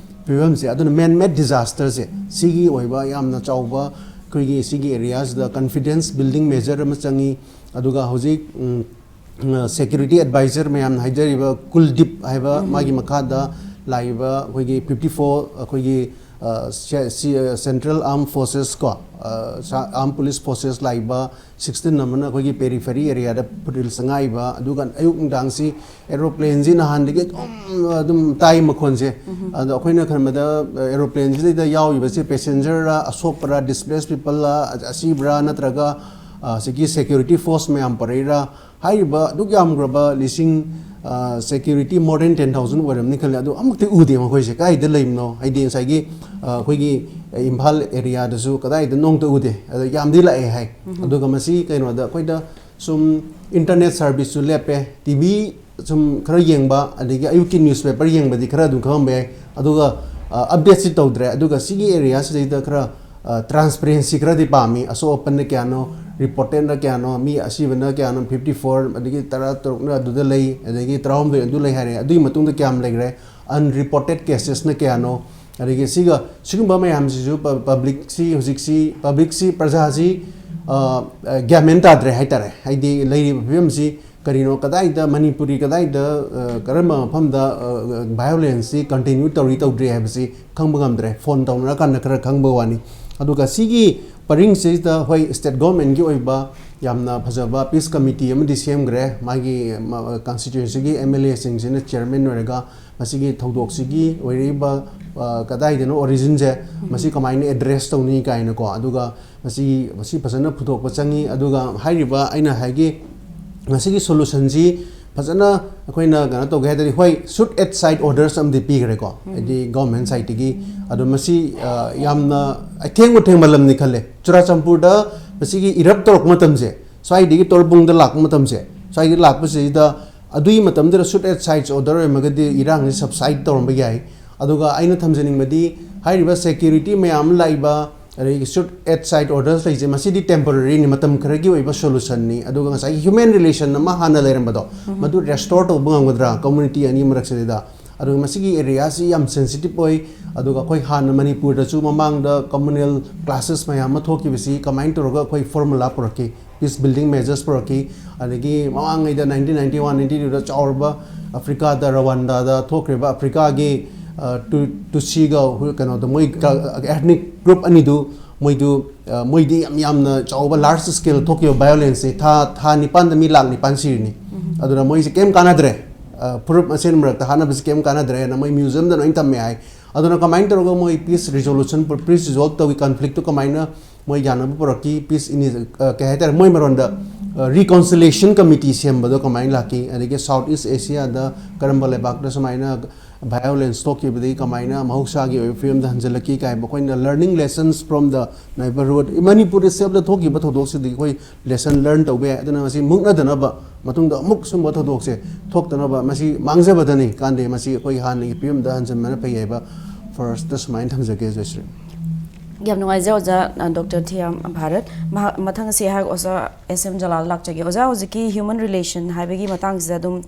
ꯐꯤꯕꯝꯁꯦ, ꯑꯗꯨꯅ ꯃꯦꯟ ꯃꯦꯗ ꯗꯤꯖꯥꯁꯇꯔꯁꯦ, ꯁꯤꯒꯤ ꯑꯣꯏꯕ ꯌꯥꯝꯅ ꯆꯥꯎꯕ ꯑꯩꯈꯣꯏꯒꯤ ꯁꯤꯒꯤ ꯑꯦꯔꯤꯌꯥꯁꯤꯗ ꯀꯟꯐꯤꯗꯦꯟꯁ ꯕꯤꯜꯗꯤꯡ ꯃꯦꯖꯔ ꯑꯃ ꯆꯪꯉꯤ꯫ ꯑꯗꯨꯒ ꯍꯧꯖꯤꯛ, ꯎꯝ, ꯁꯦꯀ꯭ꯌꯨꯔꯤꯇꯤ ꯑꯦꯗꯚꯥꯏꯖꯔ ꯃꯌꯥꯝꯅ ꯍꯥꯏꯖꯔꯤꯕ ꯀꯨꯜꯗꯤꯞ ꯍꯥꯏꯕ ꯃꯥꯒꯤ ꯃꯈꯥꯗ ꯂꯥꯛꯏꯕ ꯑꯩꯈꯣꯏꯒꯤ ꯐꯤꯐꯇꯤ ꯐꯣꯔ ꯑꯩꯈꯣꯏꯒꯤ, ꯑ, ꯁꯦ-, ꯁꯤ-, ꯑ, ꯁꯦꯟꯇ꯭ꯔꯦꯜ ꯑꯥꯔꯝ ꯐꯣꯔꯁꯦꯁ ꯀꯣ, ꯑ, ꯁꯥ-, ꯑꯥꯔꯝ ꯄꯨꯂꯤꯁ ꯐꯣꯔꯁꯦꯁ ꯂꯥꯛꯏꯕ ꯁꯤꯛꯁꯇꯤꯟ ꯑꯃꯅ ꯑꯩꯈꯣꯏꯒꯤ ꯄꯦꯔꯤꯐꯦꯔꯤ ꯑꯦꯔꯤꯌꯥꯗ ꯐꯨꯠꯍꯤꯜꯁ ꯆꯪꯉꯛꯏꯕ, ꯑꯗꯨꯒ ꯑꯌꯨꯛ ꯅꯨꯡꯗꯥꯡꯁꯤ ꯑꯦꯔꯣꯄ꯭ꯂꯦꯟꯁꯤ ꯅꯍꯥꯟꯗꯒꯤ ꯑꯗꯨꯝ, ꯑꯗꯨꯝ ꯇꯥꯏ ꯃꯈꯣꯟꯁꯦ꯫ ꯑꯗꯣ ꯑꯩꯈꯣꯏꯅ ꯈꯟꯕꯗ, ꯑ, ꯑꯦꯔꯣꯄ꯭ꯂꯦꯟꯁꯤꯗꯩꯗ ꯌꯥꯎꯔꯤꯕꯁꯦ ꯄꯦꯁꯦꯟꯖꯔꯔ, ꯑꯁꯣꯛꯄꯔ, ꯗꯤꯁꯄ꯭ꯂꯦꯁ ꯄꯤꯄꯜꯂ, ꯑ-, ꯑꯁꯤꯕ꯭ꯔꯥ, ꯅꯠꯇ꯭ꯔꯒ, ꯑ, ꯁꯤꯒꯤ ꯁꯦꯀ꯭ꯌꯨꯔꯤꯇꯤ ꯐꯣꯔꯁ ꯃꯌꯥꯝ ꯄꯨꯔꯛꯏꯔꯥ? ꯍꯥꯏꯔꯤꯕ ꯑꯗꯨꯛ ꯌꯥꯝꯈ꯭ꯔꯕ ꯂꯤꯁꯤꯡ, ꯑ, security more than ten thousand ꯑꯣꯏꯔꯝꯅꯤ ꯈꯜꯂꯦ, ꯑꯗꯨ ꯑꯃꯨꯛꯇꯤ ꯎꯗꯦ ꯃꯈꯣꯏꯁꯦ꯫ ꯀꯥꯏꯗ ꯂꯩꯕꯅꯣ? ꯍꯥꯏꯗꯤ ꯉꯁꯥꯏꯒꯤ, ꯑ, ꯑꯩꯈꯣꯏꯒꯤ ꯏꯝꯐꯥꯜ ꯑꯦꯔꯤꯌꯥꯗꯁꯨ ꯀꯗꯥꯏꯗ ꯅꯣꯡꯇ ꯎꯗꯦ꯫ ꯑꯗ ꯌꯥꯝꯗꯤ ꯂꯥꯛꯑꯦ ꯍꯥꯏ꯫ ꯑꯗꯨꯒ ꯃꯁꯤ ꯀꯩꯅꯣꯗ ꯑꯩꯈꯣꯏꯗ ꯁꯨꯝ ꯏꯟꯇꯔꯅꯦꯠ ꯁꯥꯔꯚꯤꯁꯁꯨ ꯂꯦꯞꯄꯦ, ꯇꯤ ꯚꯤ ꯁꯨꯝ ꯈꯔ ꯌꯦꯡꯕ, ꯑꯗꯒꯤ ꯑꯌꯨꯛꯀꯤ ꯅ꯭ꯌꯨꯁꯄꯦꯄꯔ ꯌꯦꯡꯕꯗꯤ ꯈꯔ ꯑꯗꯨꯝ ꯈꯪꯉꯝꯕ ꯌꯥꯏ꯫ ꯑꯗꯨꯒ, ꯑ, ꯑꯞꯗꯦꯠꯁꯤ ꯇꯧꯗ꯭ꯔꯦ꯫ ꯑꯗꯨꯒ ꯁꯤꯒꯤ ꯑꯦꯔꯤꯌꯥꯁꯤꯗꯩꯗ ꯈꯔ, ꯑ, ꯇ꯭ꯔꯥꯟꯁꯄꯔꯦꯟꯁꯤ ꯈꯔꯗꯤ ꯄꯥꯝꯃꯤ꯫ ꯑꯁꯣꯛ ꯑꯄꯟꯅ ꯀꯌꯥꯅꯣ, ꯔꯤꯄꯣꯔꯇꯦꯠꯅ ꯀꯌꯥꯅꯣ, ꯃꯤ ꯑꯁꯤꯕꯅ ꯀꯌꯥꯅꯣ, ꯐꯤꯐꯇꯤ ꯐꯣꯔ, ꯑꯗꯒꯤ ꯇꯔꯥ ꯇꯔꯨꯛꯅ ꯑꯗꯨꯗ ꯂꯩ, ꯑꯗꯒꯤ ꯇꯔꯥꯍꯨꯝꯗꯣꯏ ꯑꯗꯨ ꯂꯩ ꯍꯥꯏꯔꯦ꯫ ꯑꯗꯨꯒꯤ ꯃꯇꯨꯡꯗ ꯀꯌꯥꯝ ꯂꯩꯈ꯭ꯔꯦ? ꯑꯟꯔꯤꯄꯣꯔꯇꯦꯠ ꯀꯦꯁꯦꯁꯅ ꯀꯌꯥꯅꯣ? ꯑꯗꯒꯤ ꯁꯤꯒ, ꯁꯤꯒꯨꯝꯕ ꯃꯌꯥꯝꯁꯤꯁꯨ ꯄ-, ꯄꯕ꯭ꯂꯤꯛꯁꯤ ꯍꯧꯖꯤꯛꯁꯤ, ꯄꯕ꯭ꯂꯤꯛꯁꯤ, ꯄ꯭ꯔꯖꯥꯁꯤ, ꯑ, ꯑ, ꯒ꯭ꯌꯥꯟ ꯃꯦꯟ ꯇꯥꯗ꯭ꯔꯦ ꯍꯥꯏꯇꯥꯔꯦ꯫ ꯍꯥꯏꯗꯤ ꯂꯩꯔꯤꯕ ꯐꯤꯕꯝꯁꯤ ꯀꯔꯤꯅꯣ, ꯀꯗꯥꯏꯗ, ꯃꯅꯤꯄꯨꯔꯤ ꯀꯗꯥꯏꯗ, ꯑ, ꯀꯔꯝꯕ ꯃꯐꯝꯗ, ꯑ, ꯚꯥꯏꯑꯣꯂꯦꯟꯁꯁꯤ ꯀꯟꯇꯤꯅ꯭ꯌꯨ ꯇꯧꯔꯤ ꯇꯧꯗ꯭ꯔꯤ ꯍꯥꯏꯕꯁꯤ ꯈꯪꯕ ꯉꯝꯗ꯭ꯔꯦ꯫ ꯐꯣꯟ ꯇꯧꯅꯔꯀꯥꯟꯗ ꯈꯔ ꯈꯪꯕ ꯋꯥꯅꯤ꯫ ꯑꯗꯨꯒ ꯁꯤꯒꯤ ꯄꯔꯤꯡꯁꯤꯗ, ꯍꯣꯏ, ꯁ꯭ꯇꯦꯠ ꯒꯣꯔꯃꯦꯟꯒꯤ ꯑꯣꯏꯕ ꯌꯥꯝꯅ ꯐꯖꯕ ꯄꯤꯁ ꯀꯃꯤꯇꯤ ꯑꯃꯗꯤ ꯁꯦꯝꯈ꯭ꯔꯦ꯫ ꯃꯥꯒꯤ, ꯃ-, ꯀꯟꯁꯇꯤꯇ꯭ꯌꯨꯟꯁꯤꯒꯤ ꯑꯦꯝ ꯑꯦꯜ ꯑꯦꯁꯤꯡꯁꯤꯅ ꯆꯤꯌꯔꯃꯦꯟ ꯑꯣꯏꯔꯒ ꯃꯁꯤꯒꯤ ꯊꯧꯗꯣꯛꯁꯤꯒꯤ ꯑꯣꯏꯔꯛꯏꯕ ꯑ, ꯀꯗꯥꯏꯗꯅꯣ ꯑꯣꯔꯤꯖꯤꯟꯁꯦ, ꯃꯁꯤ ꯀꯃꯥꯏꯅ ꯑꯦꯗ꯭ꯔꯦꯁ ꯇꯧꯅꯤ ꯀꯥꯏꯅꯀꯣ꯫ ꯑꯗꯨꯒ ꯃꯁꯤ, ꯃꯁꯤ ꯐꯖꯅ ꯄꯨꯊꯣꯛꯄ ꯆꯪꯉꯤ꯫ ꯑꯗꯨꯒ ꯍꯥꯏꯔꯤꯕ ꯑꯩꯅ ꯍꯥꯏꯒꯤ ꯃꯁꯤꯒꯤ ꯁꯣꯂꯨꯁꯟꯁꯤ ꯐꯖꯅ ꯑꯩꯈꯣꯏꯅ ꯀꯩꯅꯣ ꯇꯧꯒꯦ ꯍꯥꯏ ꯇꯥꯔꯗꯤ, ꯍꯣꯏ, ꯁꯨꯠ ꯑꯦꯠ ꯁꯥꯏꯠ ꯑꯣꯔꯗꯔꯁ ꯑꯃꯗꯤ ꯄꯤꯈ꯭ꯔꯦꯀꯣ, ꯍꯥꯏꯗꯤ ꯒꯚꯔꯟꯃꯦꯟ ꯁꯥꯏꯠꯇꯒꯤ꯫ ꯑꯗꯣ ꯃꯁꯤ, ꯑ, ꯌꯥꯝꯅ ꯑꯊꯦꯡꯕ ꯊꯦꯡꯃꯜꯂꯝꯅꯤ ꯈꯜꯂꯦ꯫ ꯆꯨꯔꯥꯆꯥꯟꯄꯨꯔꯗ ꯃꯁꯤꯒꯤ ꯏꯔꯞ ꯇꯧꯔꯛꯄ ꯃꯇꯝꯁꯦ, ꯁ꯭ꯋꯥꯏꯗꯒꯤ ꯇꯣꯔꯕꯨꯡꯗ ꯂꯥꯛꯄ ꯃꯇꯝꯁꯦ, ꯁ꯭ꯋꯥꯏꯗ ꯂꯥꯛꯄꯁꯤꯗ ꯑꯗꯨꯒꯤ ꯃꯇꯝꯗꯨꯗ ꯁꯨꯠ ꯑꯦꯠ ꯁꯥꯏꯠ ꯑꯣꯔꯗꯔ ꯑꯣꯏꯔꯝꯃꯒꯗꯤ ꯏꯔꯥꯡꯁꯤ ꯁꯕꯁꯥꯏꯠ ꯇꯧꯔꯝꯕ ꯌꯥꯏ꯫ ꯑꯗꯨꯒ ꯑꯩꯅ ꯊꯝꯖꯅꯤꯡꯕꯗꯤ, ꯍꯥꯏꯔꯤꯕ ꯁꯦꯀ꯭ꯌꯨꯔꯤꯇꯤ ꯃꯌꯥꯝ ꯑꯃ ꯂꯥꯛꯏꯕ, ꯑꯗꯒꯤ ꯁꯨꯠ ꯑꯦꯠ ꯁꯥꯏꯠ ꯑꯣꯔꯗꯔꯁ ꯂꯩꯁꯦ, ꯃꯁꯤꯗꯤ ꯇꯦꯝꯄꯣꯔꯔꯤꯅꯤ, ꯃꯇꯝ ꯈꯔꯒꯤ ꯑꯣꯏꯕ ꯁꯣꯂꯨꯁꯟꯅꯤ꯫ ꯑꯗꯨꯒ ꯉꯁꯥꯏꯒꯤ ꯍ꯭ꯌꯨꯃꯦꯟ ꯔꯤꯂꯦꯁꯟ ꯑꯃ ꯍꯥꯟꯅ ꯂꯩꯔꯝꯕꯗꯣ, ꯃꯗꯨ ꯔꯦꯁꯇꯣꯔ ꯇꯧꯕ ꯉꯝꯒꯗ꯭ꯔꯥ ꯀꯝꯃꯨꯅꯤꯇꯤ ꯑꯅꯤ ꯃꯔꯛꯁꯤꯗꯩꯗ? ꯑꯗꯨꯒ ꯃꯁꯤꯒꯤ ꯑꯦꯔꯤꯌꯥꯁꯤ ꯌꯥꯝ ꯁꯦꯟꯁꯤꯇꯤꯞ ꯑꯣꯏ꯫ ꯑꯗꯨꯒ ꯑꯩꯈꯣꯏ ꯍꯥꯟꯅ ꯃꯅꯤꯄꯨꯔꯗꯁꯨ ꯃꯃꯥꯡꯗ ꯀꯝꯃꯨꯅꯦꯜ ꯀ꯭ꯂꯥꯁꯦꯁ ꯃꯌꯥꯝ ꯑꯃ ꯊꯣꯛꯈꯤꯕꯁꯤ ꯀꯃꯥꯏꯅ ꯇꯧꯔꯒ ꯑꯩꯈꯣꯏ ꯐꯣꯔꯃꯨꯂꯥ ꯄꯨꯔꯛꯈꯤ, ꯄꯤꯁ ꯕꯤꯜꯗꯤꯡ ꯃꯦꯖꯔꯁ ꯄꯨꯔꯛꯈꯤ? ꯑꯗꯒꯤ ꯃꯃꯥꯡꯉꯩꯗ ꯅꯥꯏꯟꯇꯤꯟ ꯅꯥꯏꯟꯇꯤ ꯋꯥꯟ, ꯅꯥꯏꯟꯇꯤ ꯇꯨꯗ ꯆꯥꯎꯔꯕ ꯑꯐ꯭ꯔꯤꯀꯥꯗ, ꯔꯋꯥꯟꯗꯥꯗ ꯊꯣꯛꯈ꯭ꯔꯤꯕ ꯑꯐ꯭ꯔꯤꯀꯥꯒꯤ, ꯑ, ꯇꯨ-, ꯇꯨꯠꯁꯤꯒ ꯍꯨ-, ꯀꯩꯅꯣꯗꯣ, ꯃꯣꯏ ꯀ-, ꯑꯦꯊꯅꯤꯛ ꯒ꯭ꯔꯨꯞ ꯑꯅꯤꯗꯨ, ꯃꯣꯏꯗꯨ, ꯑ, ꯃꯣꯏꯗꯤ ꯌꯥꯝ ꯌꯥꯝꯅ ꯆꯥꯎꯕ, ꯂꯥꯔꯖ ꯁ꯭ꯀꯦꯜ ꯊꯣꯛꯈꯤꯕ ꯚꯥꯏꯑꯣꯂꯦꯟꯁꯅꯤ꯫ ꯊꯥ, ꯊꯥ ꯅꯤꯄꯥꯟꯗ ꯃꯤ ꯂꯥꯛ ꯅꯤꯄꯥꯟ ꯁꯤꯔꯤꯅꯤ꯫ ꯑꯗꯨꯅ ꯃꯣꯏꯁꯦ ꯀꯩꯝ ꯀꯥꯟꯅꯗ꯭ꯔꯦ꯫ ꯑ, ꯐꯨꯔꯨꯞ ꯃꯁꯦꯟ ꯃꯔꯛꯇ ꯍꯥꯠꯅꯕꯁꯦ ꯀꯩꯝ ꯀꯥꯟꯅꯗ꯭ꯔꯦꯅ ꯃꯣꯏ ꯃ꯭ꯌꯨꯖꯤꯌꯝꯗ ꯂꯣꯏ ꯊꯝꯃꯦ ꯍꯥꯏ꯫ ꯑꯗꯨꯅ ꯀꯃꯥꯏꯅ ꯇꯧꯔꯒ ꯃꯣꯏ ꯄꯤꯁ ꯔꯤꯖꯣꯂꯨꯁꯟ, ꯄꯤꯁ ꯔꯤꯖꯣꯜꯕ ꯇꯧꯏ, ꯀꯟꯐ꯭ꯂꯤꯛꯇꯨ ꯀꯃꯥꯏꯅ ꯃꯣꯏ ꯌꯥꯅꯕ ꯄꯨꯔꯛꯈꯤ, ꯄꯤꯁ ꯏꯅꯤ-, ꯑ, ꯀꯩ ꯍꯥꯏꯇꯥꯔꯦ, ꯃꯣꯏ ꯃꯔꯣꯟꯗ, ꯑ, ꯔꯤꯀꯣꯟꯁꯤꯂꯤꯌꯦꯁꯟ ꯀꯃꯤꯇꯤ ꯁꯦꯝꯕꯗꯣ ꯀꯃꯥꯏꯅ ꯂꯥꯛꯈꯤ, ꯑꯗꯒꯤ ꯁꯥꯎꯠ ꯏꯁ ꯑꯦꯁꯤꯌꯥꯗ ꯀꯔꯝꯕ ꯂꯩꯕꯥꯛꯇ ꯁꯨꯃꯥꯏꯅ ꯚꯥꯏꯑꯣꯂꯦꯟꯁ ꯊꯣꯛꯈꯤꯕꯗꯒꯤ ꯀꯃꯥꯏꯅ ꯃꯍꯧꯁꯥꯒꯤ ꯑꯣꯏꯕ ꯐꯤꯕꯝꯗ ꯍꯟꯖꯤꯜꯂꯛꯈꯤ ꯀꯥꯏꯕ, ꯑꯩꯈꯣꯏꯅ learning lessons from the neighborhood, Manipur itself ꯇ ꯊꯣꯛꯈꯤꯕ ꯊꯧꯗꯣꯛꯁꯤꯗꯒꯤ ꯑꯩꯈꯣꯏ ꯂꯦꯁꯟ ꯂꯔꯟ ꯇꯧꯕ ꯌꯥꯏ꯫ ꯑꯗꯨꯅ ꯃꯁꯤ ꯃꯨꯛꯅꯗꯅꯕ, ꯃꯇꯨꯡꯗ ꯑꯃꯨꯛ ꯁꯨꯝꯕ ꯊꯧꯗꯣꯛꯁꯦ ꯊꯣꯛꯇꯅꯕ, ꯃꯁꯤ ꯃꯥꯡꯖꯕꯗꯅꯤ ꯀꯥꯟꯗꯦ, ꯃꯁꯤ ꯑꯩꯈꯣꯏ ꯍꯥꯟꯅꯒꯤ ꯐꯤꯕꯝꯗ ꯍꯟꯖꯤꯟꯕꯅ ꯐꯩ ꯍꯥꯏꯕ ꯐꯥꯔꯁꯇ ꯁꯨꯃꯥꯏꯅ ꯊꯝꯖꯒꯦ, ꯖꯌꯁ꯭ꯔꯤ꯫ ꯌꯥꯝ ꯅꯨꯡꯉꯥꯏꯖꯩ ꯑꯣꯖꯥ, ꯑ, ꯗꯣꯛꯇꯔ ꯊꯤꯌꯥꯝ ꯚꯥꯔꯠ꯫ ꯃꯍꯥꯛ, ꯃꯊꯪ ꯑꯁꯤ ꯑꯩꯍꯥꯛ ꯑꯣꯖꯥ ꯑꯦꯁ ꯑꯦꯝ ꯖꯂꯥꯜ ꯂꯥꯛꯆꯒꯦ꯫ ꯑꯣꯖꯥ, ꯍꯧꯖꯤꯛꯀꯤ ꯍ꯭ꯌꯨꯃꯦꯟ ꯔꯤꯂꯦꯁꯟ ꯍꯥꯏꯕꯒꯤ ꯃꯇꯥꯡꯁꯤꯗ ꯑꯗꯨꯝ,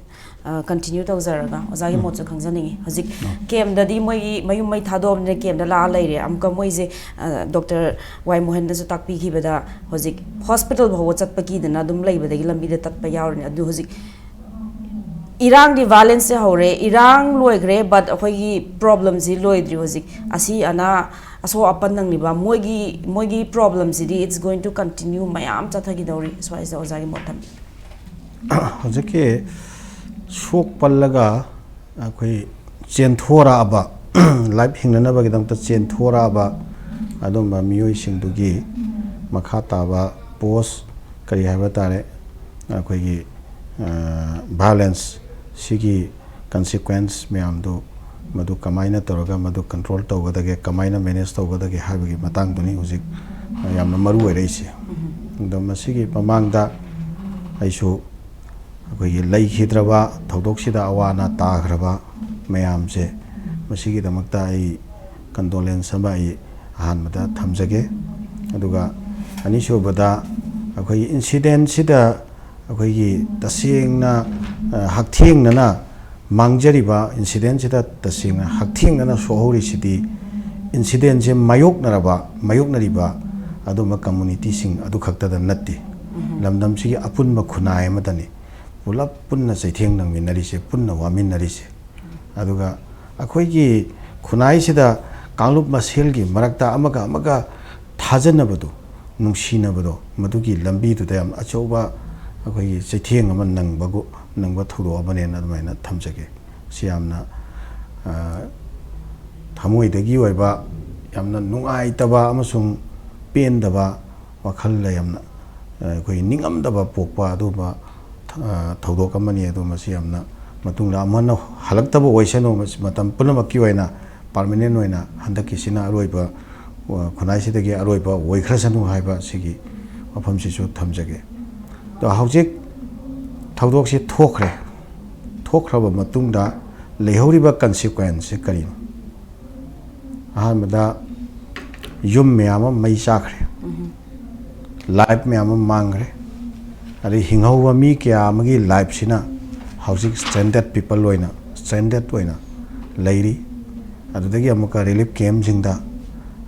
ꯑ, ꯀꯟꯇꯤꯅ꯭ꯌꯨ ꯇꯧꯖꯔꯒ ꯑꯣꯖꯥꯒꯤ ꯎꯝ꯫ ꯃꯣꯠꯁꯨ ꯈꯪꯖꯅꯤꯡꯉꯤ꯫ ꯍꯧꯖꯤꯛ ꯑ꯫ ꯀꯦꯝꯗꯗꯤ ꯃꯣꯏꯒꯤ ꯃꯌꯨꯝ ꯃꯩ ꯊꯥꯗꯣꯛꯑꯕꯅꯤꯅ ꯀꯦꯝꯗ ꯂꯥꯛꯑ ꯂꯩꯔꯦ꯫ ꯑꯃꯨꯛꯀ ꯃꯣꯏꯁꯦ, ꯑ, ꯗꯣꯛꯇꯔ ꯋꯥꯏ ꯃꯣꯍꯟꯗꯁꯨ ꯇꯥꯛꯄꯤꯈꯤꯕꯗ ꯍꯧꯖꯤꯛ ꯍꯣꯁꯄꯤꯇꯥꯜ ꯐꯥꯎꯕ ꯆꯠꯄ ꯀꯤꯗꯅ ꯑꯗꯨꯝ ꯂꯩꯕꯗꯒꯤ ꯂꯝꯕꯤꯗ ꯇꯠꯄ ꯌꯥꯎꯔꯤꯅꯤ꯫ ꯑꯗꯨ ꯍꯧꯖꯤꯛ ꯏꯔꯥꯡꯗꯤ, ꯚꯥꯏꯑꯣꯂꯦꯟꯁꯁꯦ ꯍꯧꯔꯦ, ꯏꯔꯥꯡ ꯂꯣꯏꯈ꯭ꯔꯦ, but ꯑꯩꯈꯣꯏꯒꯤ ꯄ꯭ꯔꯣꯕ꯭ꯂꯦꯝꯁꯤ ꯂꯣꯏꯗ꯭ꯔꯤ꯫ ꯍꯧꯖꯤꯛ ꯑꯁꯤ ꯑꯅꯥ, ꯑꯁꯣꯛ ꯑꯄꯟ ꯅꯪꯂꯤꯕ ꯃꯣꯏꯒꯤ, ꯃꯣꯏꯒꯤ ꯄ꯭ꯔꯣꯕ꯭ꯂꯦꯝꯁꯤꯗꯤ it's going to continue, ꯃꯌꯥꯝ ꯆꯠꯊꯈꯤꯗꯧꯔꯤ꯫ ꯁ꯭ꯋꯥꯏꯁꯤꯗ ꯑꯣꯖꯥꯒꯤ ꯃꯣꯠ ꯊꯝꯕꯤꯌꯨ꯫ ꯍꯧꯖꯤꯛꯀꯤ ꯁꯣꯛ ꯄꯜꯂꯒ ꯑꯩꯈꯣꯏ ꯆꯦꯟꯊꯣꯔꯛꯑꯕ ꯂꯥꯏꯐ ꯍꯤꯡꯅꯅꯕꯒꯤꯗꯃꯛꯇ ꯆꯦꯟꯊꯣꯔꯛꯑꯕ ꯑꯗꯨꯝꯕ ꯃꯤꯑꯣꯏꯁꯤꯡꯗꯨꯒꯤ ꯃꯈꯥ ꯇꯥꯕ ꯄꯣꯁ ꯀꯔꯤ ꯍꯥꯏꯕ ꯇꯥꯔꯦ, ꯑꯩꯈꯣꯏꯒꯤ ꯚꯥꯏꯂꯦꯟꯁ ꯁꯤꯒꯤ ꯀꯟꯁꯤꯀ꯭ꯋꯦꯟꯁ ꯃꯌꯥꯝꯗꯨ, ꯃꯗꯨ ꯀꯃꯥꯏꯅ ꯇꯧꯔꯒ ꯃꯗꯨ ꯀꯟꯇ꯭ꯔꯣꯜ ꯇꯧꯒꯗꯒꯦ, ꯀꯃꯥꯏꯅ ꯃꯦꯅꯦꯖ ꯇꯧꯒꯗꯒꯦ ꯍꯥꯏꯕꯒꯤ ꯃꯇꯥꯡꯗꯨꯅꯤ ꯍꯧꯖꯤꯛ ꯌꯥꯝꯅ ꯃꯔꯨ ꯑꯣꯏꯔꯛꯏꯁꯦ꯫ ꯑꯗꯣ ꯃꯁꯤꯒꯤ ꯃꯃꯥꯡꯗ ꯑꯩꯁꯨ ꯑꯩꯈꯣꯏꯒꯤ ꯂꯩꯈꯤꯗ꯭ꯔꯕ ꯊꯧꯗꯣꯛꯁꯤꯗ ꯑꯋꯥ ꯑꯅꯥ ꯇꯥꯈ꯭ꯔꯕ ꯃꯌꯥꯝꯁꯦ, ꯃꯁꯤꯒꯤꯗꯃꯛꯇ ꯑꯩ ꯀꯟꯗꯣꯂꯦꯟꯁ ꯑꯃ ꯑꯩ ꯑꯍꯥꯟꯕꯗ ꯊꯝꯖꯒꯦ꯫ ꯑꯗꯨꯒ ꯑꯅꯤꯁꯨꯕꯗ, ꯑꯩꯈꯣꯏꯒꯤ ꯏꯟꯁꯤꯗꯦꯟꯁꯤꯗ ꯑꯩꯈꯣꯏꯒꯤ ꯇꯁꯦꯡꯅ, ꯑ, ꯍꯛꯊꯦꯡꯅꯅ ꯃꯥꯡꯖꯔꯤꯕ ꯏꯟꯁꯤꯗꯦꯟꯁꯤꯗ ꯇꯁꯦꯡꯅ ꯍꯛꯊꯦꯡꯅꯅ ꯁꯣꯛꯍꯧꯔꯤꯁꯤꯗꯤ ꯏꯟꯁꯤꯗꯦꯟꯁꯦ ꯃꯥꯌꯣꯛꯅꯔꯕ, ꯃꯥꯌꯣꯛꯅꯔꯤꯕ ꯑꯗꯨꯝꯕ ꯀꯝꯃꯨꯅꯤꯇꯤꯁꯤꯡ ꯑꯗꯨ ꯈꯛꯇꯗ ꯅꯠꯇꯦ꯫ ꯂꯝꯗꯝꯁꯤꯒꯤ ꯑꯄꯨꯟꯕ ꯈꯨꯟꯅꯥꯏ ꯑꯃꯗꯅꯤ ꯄꯨꯂꯞ ꯄꯨꯟꯅ ꯆꯩꯊꯦꯡ ꯅꯪꯃꯤꯟꯅꯔꯤꯁꯦ, ꯄꯨꯟꯅ ꯋꯥꯃꯤꯟꯅꯔꯤꯁꯦ꯫ ꯑꯗꯨꯒ ꯑꯩꯈꯣꯏꯒꯤ ꯈꯨꯟꯅꯥꯏꯁꯤꯗ ꯀꯥꯡꯂꯨꯞ ꯃꯁꯦꯜꯒꯤ ꯃꯔꯛꯇ ꯑꯃꯒ ꯑꯃꯒ ꯊꯥꯖꯅꯕꯗꯣ, ꯅꯨꯡꯁꯤꯅꯕꯗꯣ, ꯃꯗꯨꯒꯤ ꯂꯝꯕꯤꯗꯨꯗ ꯌꯥꯝ ꯑꯆꯧꯕ ꯑꯩꯈꯣꯏꯒꯤ ꯆꯩꯊꯦꯡ ꯑꯃ ꯅꯪꯕꯒꯨ-, ꯅꯪꯕ ꯊꯧꯗꯣꯛ ꯑꯃꯅꯦꯅ ꯑꯗꯨꯃꯥꯏꯅ ꯊꯝꯖꯒꯦ꯫ ꯁꯤ ꯌꯥꯝꯅ, ꯑ, ꯊꯃꯣꯏꯗꯒꯤ ꯑꯣꯏꯕ, ꯌꯥꯝꯅ ꯅꯨꯡꯉꯥꯏꯇꯕ ꯑꯃꯁꯨꯡ ꯄꯦꯟꯗꯕ, ꯋꯥꯈꯜꯗ ꯌꯥꯝꯅ, ꯑ, ꯑꯩꯈꯣꯏꯒꯤ ꯅꯤꯡꯉꯝꯗꯕ ꯄꯣꯛꯄ ꯑꯗꯨꯒꯨꯝꯕ, ꯑ, ꯊꯧꯗꯣꯛ ꯑꯃꯅꯤ꯫ ꯑꯗꯨ ꯃꯁꯤ ꯌꯥꯝꯅ ꯃꯇꯨꯡꯗ ꯑꯃꯨꯛ ꯍꯟꯅ ꯍꯜꯂꯛꯇꯕ ꯑꯣꯏꯁꯅꯨ꯫ ꯃꯁꯤ ꯃꯇꯝ ꯄꯨꯝꯅꯃꯛꯀꯤ ꯑꯣꯏꯅ, ꯄꯥꯔꯃꯤꯅꯦꯟ ꯑꯣꯏꯅ ꯍꯟꯗꯛꯀꯤꯁꯤꯅ ꯑꯔꯣꯏꯕ, ꯑ, ꯈꯨꯟꯅꯥꯏꯁꯤꯗꯒꯤ ꯑꯔꯣꯏꯕ ꯑꯣꯏꯈ꯭ꯔꯁꯅꯨ ꯍꯥꯏꯕ ꯁꯤꯒꯤ ꯋꯥꯐꯝꯁꯤꯁꯨ ꯊꯝꯖꯒꯦ꯫ ꯑꯗꯣ ꯍꯧꯖꯤꯛ ꯊꯧꯗꯣꯛꯁꯤ ꯊꯣꯛꯈ꯭ꯔꯦ꯫ ꯊꯣꯛꯈ꯭ꯔꯕ ꯃꯇꯨꯡꯗ ꯂꯩꯍꯧꯔꯤꯕ ꯀꯟꯁꯤꯀ꯭ꯋꯦꯟꯁꯁꯦ ꯀꯔꯤꯅꯣ? ꯑꯍꯥꯟꯕꯗ ꯌꯨꯝ ꯃꯌꯥꯝ ꯑꯃ ꯃꯩ ꯆꯥꯈ꯭ꯔꯦ, ꯂꯥꯏꯐ ꯃꯌꯥꯝ ꯑꯃ ꯃꯥꯡꯈ꯭ꯔꯦ, ꯑꯗꯩ ꯍꯤꯡꯍꯧꯕ ꯃꯤ ꯀꯌꯥ ꯑꯃꯒꯤ ꯂꯥꯏꯐꯁꯤꯅ ꯍꯧꯖꯤꯛ ꯁ꯭ꯇ꯭ꯔꯦꯟꯗꯦꯠ ꯄꯤꯄꯜ ꯑꯣꯏꯅ, ꯁ꯭ꯇ꯭ꯔꯦꯟꯗꯦꯠ ꯑꯣꯏꯅ ꯂꯩꯔꯤ꯫ ꯑꯗꯨꯗꯒꯤ ꯑꯃꯨꯛꯀ ꯔꯤꯂꯤꯐ ꯀꯦꯝꯞꯁꯤꯡꯗ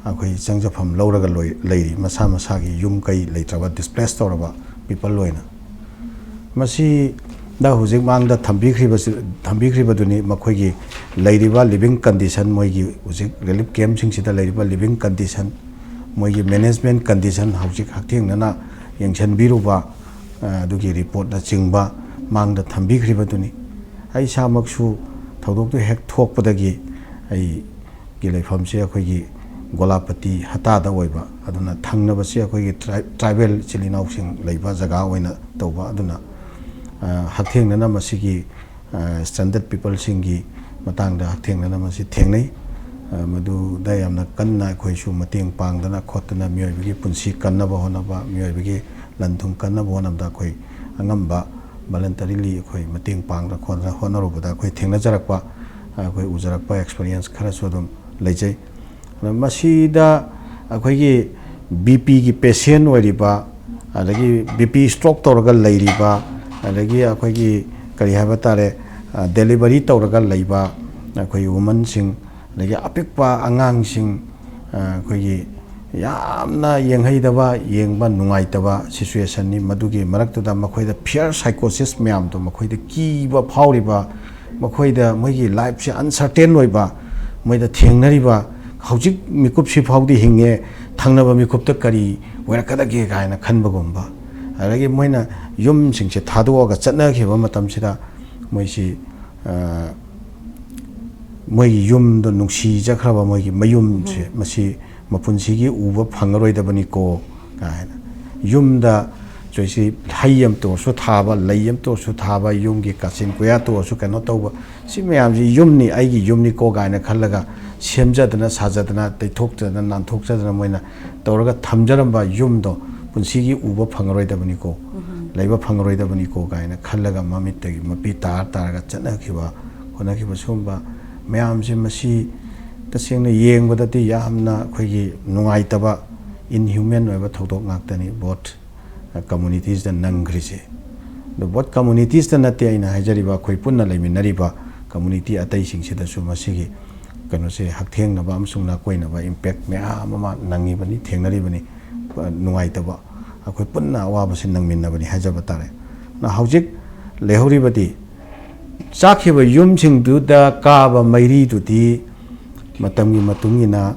ꯑꯩꯈꯣꯏ ꯆꯪꯖꯐꯝ ꯂꯧꯔꯒ ꯂꯣꯏ-, ꯂꯩꯔꯤ, ꯃꯁꯥ ꯃꯁꯥꯒꯤ ꯌꯨꯝ ꯀꯩ ꯂꯩꯇ꯭ꯔꯕ, ꯗꯤꯁꯄ꯭ꯂꯦꯁ ꯇꯧꯔꯕ ꯄꯤꯄꯜ ꯑꯣꯏꯅ꯫ ꯃꯁꯤꯗ ꯍꯧꯖꯤꯛ ꯃꯥꯡꯗ ꯊꯝꯕꯤꯈ꯭ꯔꯤꯕꯁꯤ, ꯊꯝꯕꯤꯈ꯭ꯔꯤꯕꯗꯨꯅꯤ ꯃꯈꯣꯏꯒꯤ ꯂꯩꯔꯤꯕ ꯂꯤꯕꯤꯡ ꯀꯟꯗꯤꯁꯟ, ꯃꯣꯏꯒꯤ ꯍꯧꯖꯤꯛ ꯔꯤꯂꯤꯐ ꯀꯦꯝꯞꯁꯤꯡꯁꯤꯗ ꯂꯩꯔꯤꯕ ꯂꯤꯕꯤꯡ ꯀꯟꯗꯤꯁꯟ, ꯃꯣꯏꯒꯤ ꯃꯦꯅꯦꯖꯃꯦꯟꯠ ꯀꯟꯗꯤꯁꯟ ꯍꯧꯖꯤꯛ ꯍꯛꯊꯦꯡꯅꯅ ꯌꯦꯡꯁꯤꯟꯕꯤꯔꯨꯕ, ꯑ, ꯑꯗꯨꯒꯤ ꯔꯤꯄꯣꯔꯠꯅꯆꯤꯡꯕ ꯃꯥꯡꯗ ꯊꯝꯕꯤꯈ꯭ꯔꯤꯕꯗꯨꯅꯤ꯫ ꯑꯩ ꯏꯁꯥꯃꯛꯁꯨ ꯊꯧꯗꯣꯛꯇꯨ ꯍꯦꯛ ꯊꯣꯛꯄꯗꯒꯤ ꯑꯩꯒꯤ ꯂꯩꯐꯝꯁꯦ ꯑꯩꯈꯣꯏꯒꯤ ꯒꯣꯂꯥꯄꯇꯤ ꯍꯇꯥꯗ ꯑꯣꯏꯕ, ꯑꯗꯨꯅ ꯊꯪꯅꯕꯁꯦ ꯑꯩꯈꯣꯏꯒꯤ ꯇ꯭ꯔꯥꯏ-, ꯇ꯭ꯔꯥꯏꯕꯦꯜ ꯏꯆꯤꯜ ꯏꯅꯥꯎꯁꯤꯡ ꯂꯩꯕ ꯖꯒꯥ ꯑꯣꯏꯅ ꯇꯧꯕ꯫ ꯑꯗꯨꯅ, ꯑ, ꯍꯛꯊꯦꯡꯅꯅ ꯃꯁꯤꯒꯤ, ꯑ, stranded peopleꯁꯤꯡꯒꯤ ꯃꯇꯥꯡꯗ ꯍꯛꯊꯦꯡꯅꯅ ꯃꯁꯤ ꯊꯦꯡꯅꯩ꯫ ꯑ, ꯃꯗꯨꯗ ꯌꯥꯝꯅ ꯀꯟꯅ ꯑꯩꯈꯣꯏꯁꯨ ꯃꯇꯦꯡ ꯄꯥꯡꯗꯅ ꯈꯣꯠꯇꯅ, ꯃꯤꯑꯣꯏꯕꯒꯤ ꯄꯨꯟꯁꯤ ꯀꯟꯅꯕ ꯍꯣꯠꯅꯕ, ꯃꯤꯑꯣꯏꯕꯒꯤ ꯂꯟ ꯊꯨꯝ ꯀꯟꯅꯕ ꯍꯣꯠꯅꯕꯗ ꯑꯩꯈꯣꯏ ꯑꯉꯝꯕ voluntarily ꯑꯩꯈꯣꯏ ꯃꯇꯦꯡ ꯄꯥꯡꯗꯅ ꯈꯣꯠꯇꯅ ꯍꯣꯠꯅꯔꯨꯕꯗ ꯑꯩꯈꯣꯏ ꯊꯦꯡꯅꯖꯔꯛꯄ, ꯑꯩꯈꯣꯏ ꯎꯖꯔꯛꯄ experience ꯈꯔꯁꯨ ꯑꯗꯨꯝ ꯂꯩꯖꯩ꯫ ꯑꯗ ꯃꯁꯤꯗ ꯑꯩꯈꯣꯏꯒꯤ BPꯒꯤ patient ꯑꯣꯏꯔꯤꯕ, ꯑꯗꯒꯤ BP stroke ꯇꯧꯔꯒ ꯂꯩꯔꯤꯕ, ꯑꯗꯒꯤ ꯑꯩꯈꯣꯏꯒꯤ ꯀꯔꯤ ꯍꯥꯏꯕ ꯇꯥꯔꯦ, ꯑ, delivery ꯇꯧꯔꯒ ꯂꯩꯕ ꯑꯩꯈꯣꯏ womanꯁꯤꯡ, ꯑꯗꯒꯤ ꯑꯄꯤꯛꯄ ꯑꯉꯥꯡꯁꯤꯡ, ꯑ, ꯑꯩꯈꯣꯏꯒꯤ ꯌꯥꯝꯅ ꯌꯦꯡꯍꯩꯗꯕ, ꯌꯦꯡꯕ ꯅꯨꯡꯉꯥꯏꯇꯕ situationꯅꯤ꯫ ꯃꯗꯨꯒꯤ ꯃꯔꯛꯇꯨꯗ ꯃꯈꯣꯏꯗ fear psychosis ꯃꯌꯥꯝꯗꯣ, ꯃꯈꯣꯏꯗ ꯀꯤꯕ ꯐꯥꯎꯔꯤꯕ, ꯃꯈꯣꯏꯗ ꯃꯣꯏꯒꯤ lifeꯁꯦ uncertain ꯑꯣꯏꯕ, ꯃꯣꯏꯗ ꯊꯦꯡꯅꯔꯤꯕ, ꯍꯧꯖꯤꯛ ꯃꯤꯀꯨꯞꯁꯤ ꯐꯥꯎꯗꯤ ꯍꯤꯡꯉꯦ, ꯊꯪꯅꯕ ꯃꯤꯀꯨꯞꯇ ꯀꯔꯤ ꯑꯣꯏꯔꯛꯀꯗꯒꯦ ꯀꯥꯏꯅ ꯈꯟꯕꯒꯨꯝꯕ, ꯑꯗꯒꯤ ꯃꯣꯏꯅ ꯌꯨꯝꯁꯤꯡꯁꯦ ꯊꯥꯗꯣꯛꯑꯒ ꯆꯠꯅꯈꯤꯕ ꯃꯇꯝꯁꯤꯗ ꯃꯣꯏꯁꯤ, ꯑ, ꯃꯣꯏꯒꯤ ꯌꯨꯝꯗꯣ ꯅꯨꯡꯁꯤꯖꯈ꯭ꯔꯕ ꯃꯣꯏꯒꯤ ꯃꯌꯨꯝꯁꯦ, ꯎꯝ꯫ ꯃꯁꯤ ꯃꯄꯨꯟꯁꯤꯒꯤ ꯎꯕ ꯐꯪꯉꯔꯣꯏꯗꯕꯅꯤꯀꯣ ꯀꯥꯏꯅ꯫ ꯌꯨꯝꯗ ꯆꯣꯏꯁꯤ ꯍꯩ ꯑꯃꯇ ꯑꯣꯏꯔꯁꯨ ꯊꯥꯕ, ꯂꯩ ꯑꯃꯇ ꯑꯣꯏꯔꯁꯨ ꯊꯥꯕ, ꯌꯨꯝꯒꯤ ꯀꯥꯆꯤꯟ ꯀꯣꯌꯥꯇ ꯑꯣꯏꯔꯁꯨ ꯀꯩꯅꯣ ꯇꯧꯕ, ꯁꯤ ꯃꯌꯥꯝꯁꯤ ꯌꯨꯝꯅꯤ, ꯑꯩꯒꯤ ꯌꯨꯝꯅꯤꯀꯣ ꯀꯥꯏꯅ ꯈꯜꯂꯒ ꯁꯦꯝꯖꯗꯅ ꯁꯥꯖꯗꯅ ꯇꯩꯊꯣꯛꯆꯗꯅ ꯅꯥꯟꯊꯣꯛꯆꯗꯅ ꯃꯣꯏꯅ ꯇꯧꯔꯒ ꯊꯝꯖꯔꯝꯕ ꯌꯨꯝꯗꯣ ꯄꯨꯟꯁꯤꯒꯤ ꯎꯕ ꯐꯪꯉꯔꯣꯏꯗꯕꯅꯤꯀꯣ, ꯎꯝ꯫ ꯂꯩꯕ ꯐꯪꯉꯔꯣꯏꯗꯕꯅꯤꯀꯣ ꯀꯥꯏꯅ ꯈꯜꯂꯒ ꯃꯃꯤꯠꯇꯒꯤ ꯃꯄꯤ ꯇꯥꯔ ꯇꯥꯔꯒ ꯆꯠꯅꯈꯤꯕ, ꯍꯣꯠꯅꯈꯤꯕ ꯁꯤꯒꯨꯝꯕ ꯃꯌꯥꯝꯁꯦ, ꯃꯁꯤ ꯇꯁꯦꯡꯅ ꯌꯦꯡꯕꯗꯗꯤ ꯌꯥꯝꯅ ꯑꯩꯈꯣꯏꯒꯤ ꯅꯨꯡꯉꯥꯏꯇꯕ, inhuman ꯑꯣꯏꯕ ꯊꯧꯗꯣꯛ ꯉꯥꯛꯇꯅꯤ both communitiesꯇ ꯅꯪꯈ꯭ꯔꯤꯁꯦ꯫ ꯑꯗꯣ both communitiesꯇ ꯅꯠꯇꯦ ꯑꯩꯅ ꯍꯥꯏꯖꯔꯤꯕ, ꯑꯩꯈꯣꯏ ꯄꯨꯟꯅ ꯂꯩꯃꯤꯟꯅꯔꯤꯕ community ꯑꯇꯩꯁꯤꯡꯁꯤꯗꯁꯨ ꯃꯁꯤꯒꯤ ꯀꯩꯅꯣꯁꯦ ꯍꯛꯊꯦꯡꯅꯕ ꯑꯃꯁꯨꯡ ꯅꯥꯀꯣꯏꯅꯕ impact ꯃꯌꯥꯝ ꯑꯃ ꯅꯪꯉꯤꯕꯅꯤ, ꯊꯦꯡꯅꯔꯤꯕꯅꯤ꯫ ꯅꯨꯡꯉꯥꯏꯇꯕ, ꯑꯩꯈꯣꯏ ꯄꯨꯟꯅ ꯑꯋꯥꯕꯁꯤ ꯅꯪꯃꯤꯟꯅꯕꯅꯤ ꯍꯥꯏꯖꯕ ꯇꯥꯔꯦ꯫ ꯑꯗꯨꯅ ꯍꯧꯖꯤꯛ ꯂꯩꯍꯧꯔꯤꯕꯗꯤ ꯆꯥꯛꯈꯤꯕ ꯌꯨꯝꯁꯤꯡꯗꯨꯗ ꯀꯥꯕ ꯃꯩꯔꯤꯗꯨꯗꯤ ꯃꯇꯝꯒꯤ ꯃꯇꯨꯡ ꯏꯟꯅ